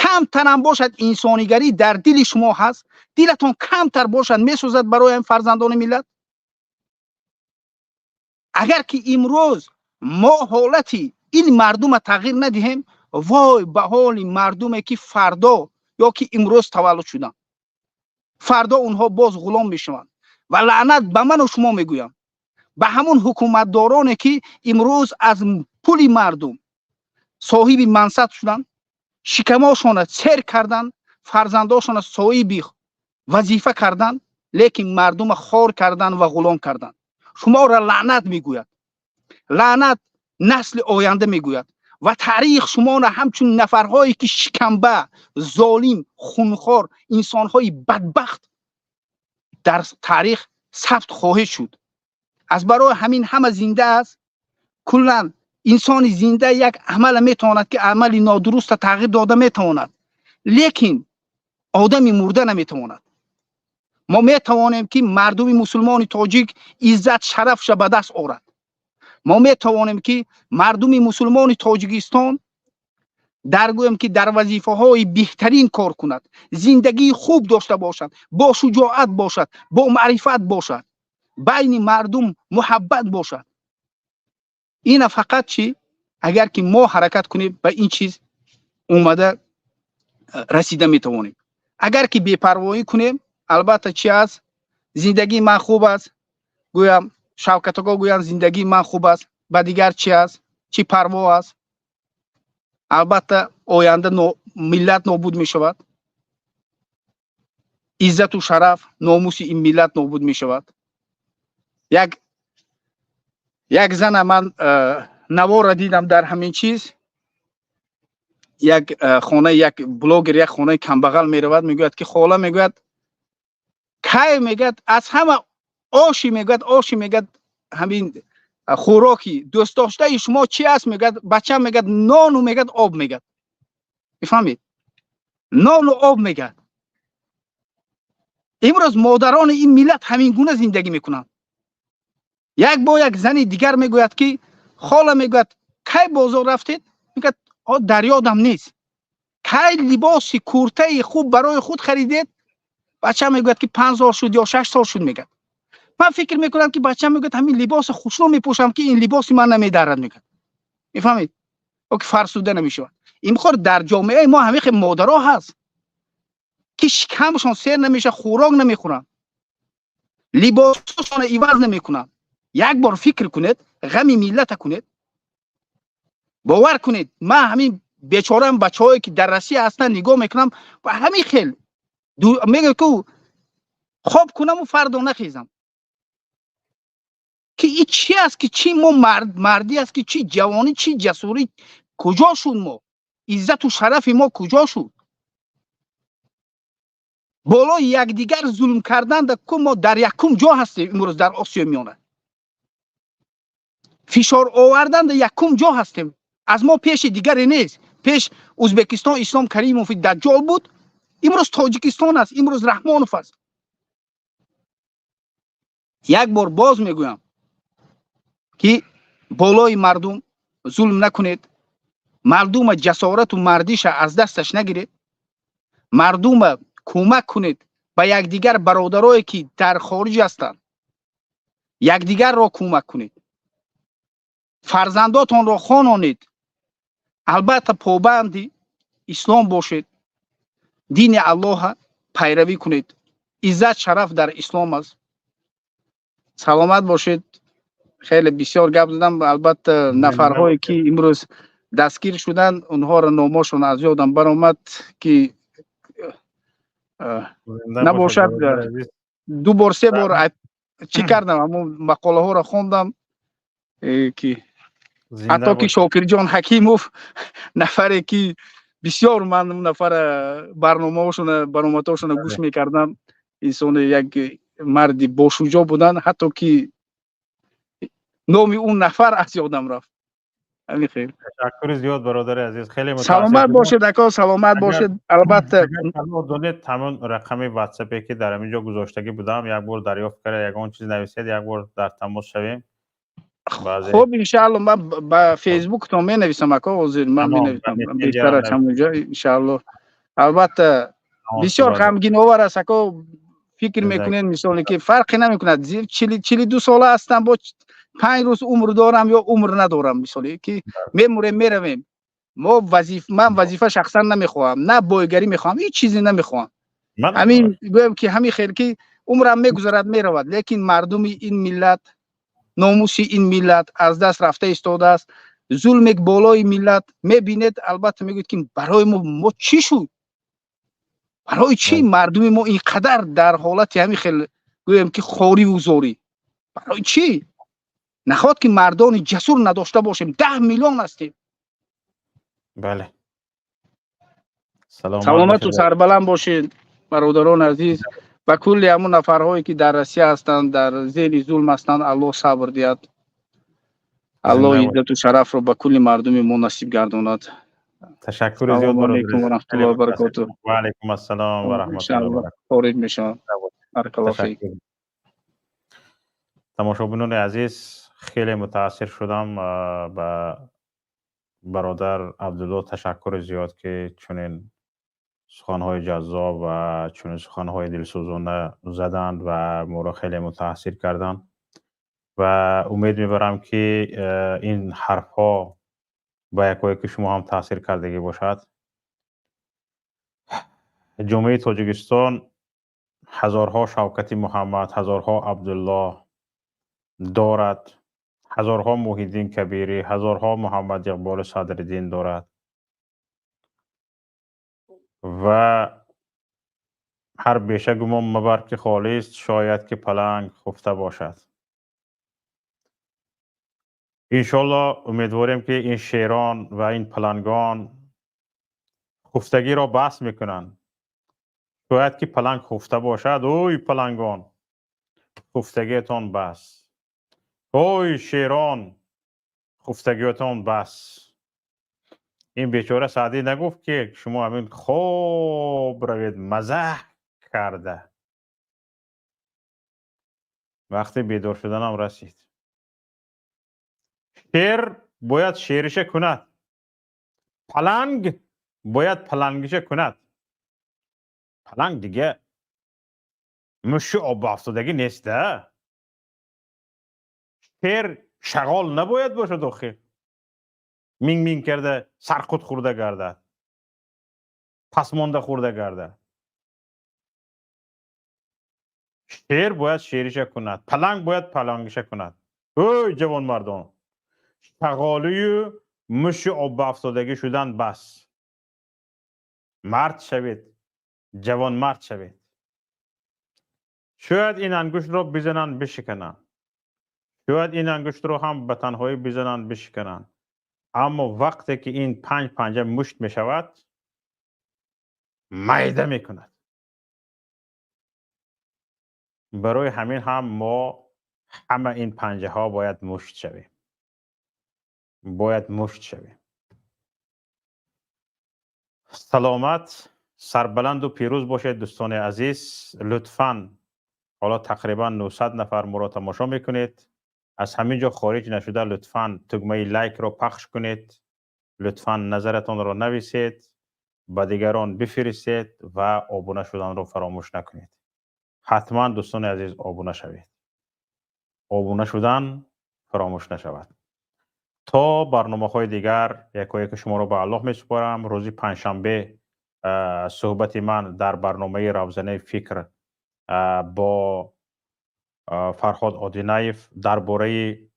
Speaker 8: Камтарам бошад, инсонигарӣ дар дили шумо ҳаст? Дилатон камтар бошад, месӯзад барои ҳамин фарзандони миллат? Агар ки имрӯз мо ҳолати ин мардума тағйир надиҳем, вой ба ҳоли мардуме, ки фардо ё ки имрӯз таваллуд шуданд. Фардо онҳо боз ғулом мешаванд. Ва лаънат ба ману шумо мегӯям, ба ҳамун ҳукуматдороне, ки имрӯз аз пули мардум соҳиби мансаб шуданд, шикамошона сер карданд, фарзандошона соҳиби вазифа карданд, лекин мардума хор карданд ва ғулом карданд. Шуморо лаънат мегӯяд, лаънат насли оянда мегӯяд ва таърих шуморо ҳамчун нафарҳое, ки шикамба, золим, хунхор, инсонҳои бадбахт дар таърих сабт хоҳед шуд. Аз барои ҳамин ҳама зинда аст. Куллан инсони зинда як амала метавонад, ки амали нодуруста тағйир дода метавонад, лекин одами мурда наметавонад. Мо метавонем, ки мардуми мусулмони тоҷик иззат, шарафша ба даст орад. Мо метавонем, ки мардуми мусулмони Тоҷикистон дар, гӯем, ки дар вазифаҳои беҳтарин кор кунад, зиндагии хуб дошта бошад, бо шуҷоат бошад, бо маърифат бошад, байни мардум муҳаббат бошад. Ина фақат чӣ? Агар ки мо ҳаракат кунем, ба ин чиз омада расида метавонем. Агар ки бепарвоӣ кунем, албатта, чи аст? Зиндагии ман хуб аст, гӯям, Шавкатако гӯянд, зиндагии ман хуб аст, ба дигар чи аст, чӣ парво аст? Албатта, оянда миллат нобуд мешавад, иззату шараф, номуси ин миллат нобуд мешавад. Як зана ман навора дидам дар ҳамин чиз, як хонаи як блогер, як хонаи камбағал меравад, мегӯяд, ки хола, мегӯяд, кай, мегӯяд, аз ҳама оши, мегӯяд, оши, мегӯяд, ҳамин хӯроки дӯстдоштаи шумо чи аст? Мегӯяд, бачам, мегӯяд, нону, мегӯяд, об, мегӯяд. Мефаҳмед, нону об, мегӯяд. Имрӯз модарони ин миллат ҳамин гуна зиндагӣ мекунанд. Як бо як зани дигар мегӯяд, ки хола, мегӯяд, кай бозор рафтед? Мегӯяд, дар ёдам нест. Кай либоси куртаи хуб барои худ харидед? Бача мегӯяд, ки 5 сол шуд ё 6 сол шуд, мегӯяд. Ман фикр мекунам, ки бача мегӯяд, ҳамин либоси хушрӯ мепӯшам, ки ин либоси ман намедарад, мегӯяд. Мефаҳмед, ки фарсуда намешавад. Имхор дар ҷомеаи мо ҳамин хел модаро ҳаст, ки шикамшон сер намешавад, хӯрок намехӯранд, либосашонро иваз намекунанд. Як бор фикр кунед, ғами миллата кунед. Бовар кунед, ман ҳамин бечораам бачаҳое, ки дар Россия ҳастанд, нигоҳ мекунам ва ҳамин хел мегӯяд, ку хоб кунаму фардо нахезам, ки и чи аст, ки чи мо мардӣ аст, ки чи ҷавонӣ, чи ҷасурӣ куҷо шуд? Мо иззату шарафи мо куҷо шуд? Болои якдигар зулм карданда ку мо дар якум ҷо ҳастем имрӯз дар Осиёи Миёна. Фишор оварданда якум ҷо ҳастем, аз мо пеши дигаре нест. Пеш Ӯзбекистон Ислом Каримови даҷҷол буд, имрӯз Тоҷикистон аст, имрӯз Раҳмонов аст. Як бор боз мегӯям, ки болои мардум зулм накунед, мардума ҷасорату мардиша аз дасташ нагиред, мардума кӯмак кунед ба якдигар. Бародарое, ки дар хориҷ ҳастанд, якдигарро кӯмак кунед, фарзандотонро хононед. Албатта, побанди ислом бошед, дини Аллоҳа пайравӣ кунед. Иззат, шараф дар ислом аст. Саломат бошед. Хеле бисёр гап задам. Албатта, нафарҳое, ки имрӯз дастгир шуданд, онҳоро номошон аз ёдам баромад, ки набошад, ду бор, се бор чӣ кардам, ҳамон мақолаҳоро хондам, ки ҳатто ки Шокирҷон Ҳакимов, нафаре, ки бисёр ман он нафара барномаҳошона, баромадҳошона гӯш мекардам, инсони як марди бошуҷоъ буданд, ҳатто ки номи он нафар аз ёдам рафт. Ҳамин хел.
Speaker 1: Ташаккури зиёд, бародари азиз, хеле.
Speaker 8: Саломат бошед, ако, саломат бошед, албатта.
Speaker 1: Донед, ҳамон рақами Ватсапе, ки дар ҳамин ҷо гузоштагӣ будам, як бор дарёфт карда, ягон чиз нависед, як бор дар тамос шавем.
Speaker 8: Хуб, иншаалло, ман ба Фейсбуктон менависам, ако. Ҳозир ман менависам, беҳтар аст ҳамонҷо, иншаалло. Албатта, бисёр ғамгиновар аст, ако. Фикр мекунед, мисоле, ки фарқе намекунад, 42 сола ҳастам, бо 5 рӯз умр дорам ё умр надорам, мисоле, ки мемурем, меравем. Мо вазиф, ман вазифа шахсан намехоҳам, на бойгарӣ мехоҳам, ҳеҷ чизе намехоҳам. Ҳамин гӯям, ки ҳамин хел, ки Умрам мегузарад, меравад, лекин мардуми ин миллат, номуси ин миллат аз даст рафта истодааст. Зулме болои миллат мебинед, албатта мегӯед, ки барои мо чӣ шуд, барои чӣ мардуми мо ин қадар дар ҳолати ҳамин хел, гӯем ки, хориву зорӣ? Барои чӣ нахоҳад ки мардони ҷасур надошта бошем? 10 миллион ҳастем.
Speaker 1: Бале.
Speaker 8: Саломату сарбаланд бошед, бародарони азиз. Ба кулли ҳамун нафарҳое, ки дар Россия ҳастанд, дар зери зулм ҳастанд, Аллоҳ сабр диҳад, Аллоҳ иззату шарафро ба кулли мардуми мо насиб гардонад.
Speaker 1: Ташаккури зиёд.
Speaker 8: Алайкум ва раҳматуллоҳи ва баракотуҳ.
Speaker 1: Ва алайкум ассалом ва раҳматуллоҳи ва баракотуҳ.
Speaker 8: Хориҷ мешавам. Баракаллоҳ фик.
Speaker 1: Тамошобинони азиз, хеле мутаассир шудам. Ба бародар Абдулло ташаккури зиёд, ки чунин суханҳои ҷаззоб ва чунин суханҳои дилсӯзона заданд ва моро хеле мутаассир карданд. Ва умед мебарам, ки ин ҳарфҳо ба якояки шумо ҳам таъсир кардагӣ бошад. Ҷомеаи Тоҷикистон ҳазорҳо Шавкати Муҳаммад, ҳазорҳо Абдулло дорад, ҳазорҳо Муҳиддин Кабирӣ, ҳазорҳо Муҳаммад Иқболи Садриддин дорад ва ҳар беша гумон мабар, ки холист, шояд ки паланг хуфта бошад. Иншоалло, умедворем, ки ин шерон ва ин палангон хуфтагиро бас мекунанд. Шояд ки паланг хуфта бошад. Ой, палангон, хуфтагиятон бас! Ой, шерон, хуфтагиятон бас! Ин бечора Саъдӣ нагуфт, ки шумо ҳамин хоб равед мазаҳ карда. Вақти бедор шуданам расид. Шер бояд шериша кунад, паланг бояд палангиша кунад. Паланг дига муши обафтодагӣ неста. Шер шағол набояд бошад, охир минг минг карда, сарқут хӯрда гардад, пасмонда хӯрда гардад. Шер бояд шериша кунад, паланг бояд палангиша кунад. Ой, ҷавонмардон, шағолию муши оббаафтодагӣ шудан бас! Мард шавед, ҷавонмард шавед. Шояд ин ангуштро бизананд, бишикананд, шояд ин ангуштро ҳам ба танҳоӣ бизананд, бишикананд, аммо вақте ки ин панҷ панҷа мушт мешавад, майда мекунад. Барои ҳамин ҳам мо ҳама ин панҷаҳо бояд мушт шавем, бояд мушт шавем. Саломат, сарбаланду пирӯз бошед, дӯстони азиз. Лутфан, ҳоло тақрибан 900 нафар моро тамошо мекунед. Аз ҳамин ҷо хориҷ нашуда, лутфан тугмаи лайкро пахш кунед, лутфан назаратонро нависед, ба дигарон бифиристед ва обуна шуданро фаромӯш накунед. Ҳатман, дӯстони азиз, обуна шавед, обуна шудан фаромӯш нашавад. То барномаҳои дигар якояки шуморо ба Аллоҳ месупорам. Рӯзи панҷшанбе суҳбати ман дар барномаи «Равзанаи фикр» бо Фарҳод Одинаев дар бораи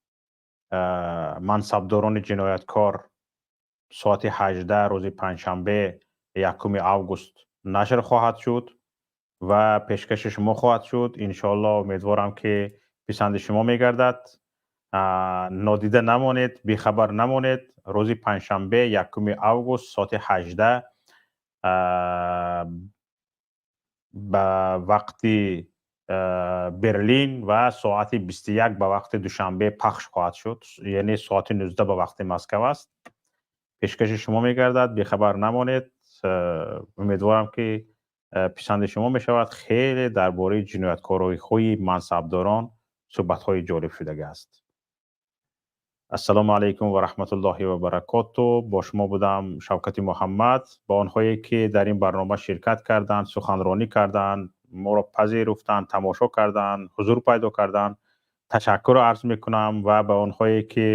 Speaker 1: мансабдорони ҷинояткор соати 18 рӯзи панҷшанбе, 1 август нашр хоҳад шуд ва пешкаши шумо хоҳад шуд. Иншоалло, умедворам, ки писанди шумо мегардад. Нодида намонед, бехабар намонед. Рӯзи панҷшанбе, 1 август, соати 18 ба вақти Берлин ва соати 21 ба вақти Душанбе пахш хоҳад шуд, яъне соати 19 ба вақти Москав аст. Пешкаши шумо мегардад, бехабар намонед. Умедворам, ки писанди шумо мешавад. Хеле дар бораи ҷинояткориҳои мансабдорон суҳбатҳои ҷолиб шудагӣ аст. Ассалому алайкум ва раҳматуллоҳи ва баракоту. Бо шумо будам Шавкати Муҳаммад. Ба онҳое, ки дар ин барнома ширкат карданд, суханронӣ карданд, моро пазируфтанд, тамошо карданд, ҳузур пайдо карданд, ташаккур арз мекунам ва ба онҳое, ки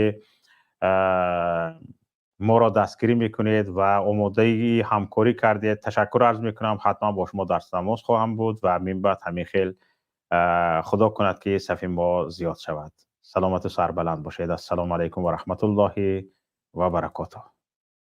Speaker 1: моро дастгирӣ мекунед ва омодаи ҳамкорӣ кардед, ташаккур арз мекунам. Ҳатман бо шумо дар тамос хоҳам буд ва минбаъд ҳамин хел. Худо кунад, ки сафи мо зиёд шавад. Саломату сарбаланд бошед. Ассалому алайкум ва раҳматуллоҳи ва баракотуҳ.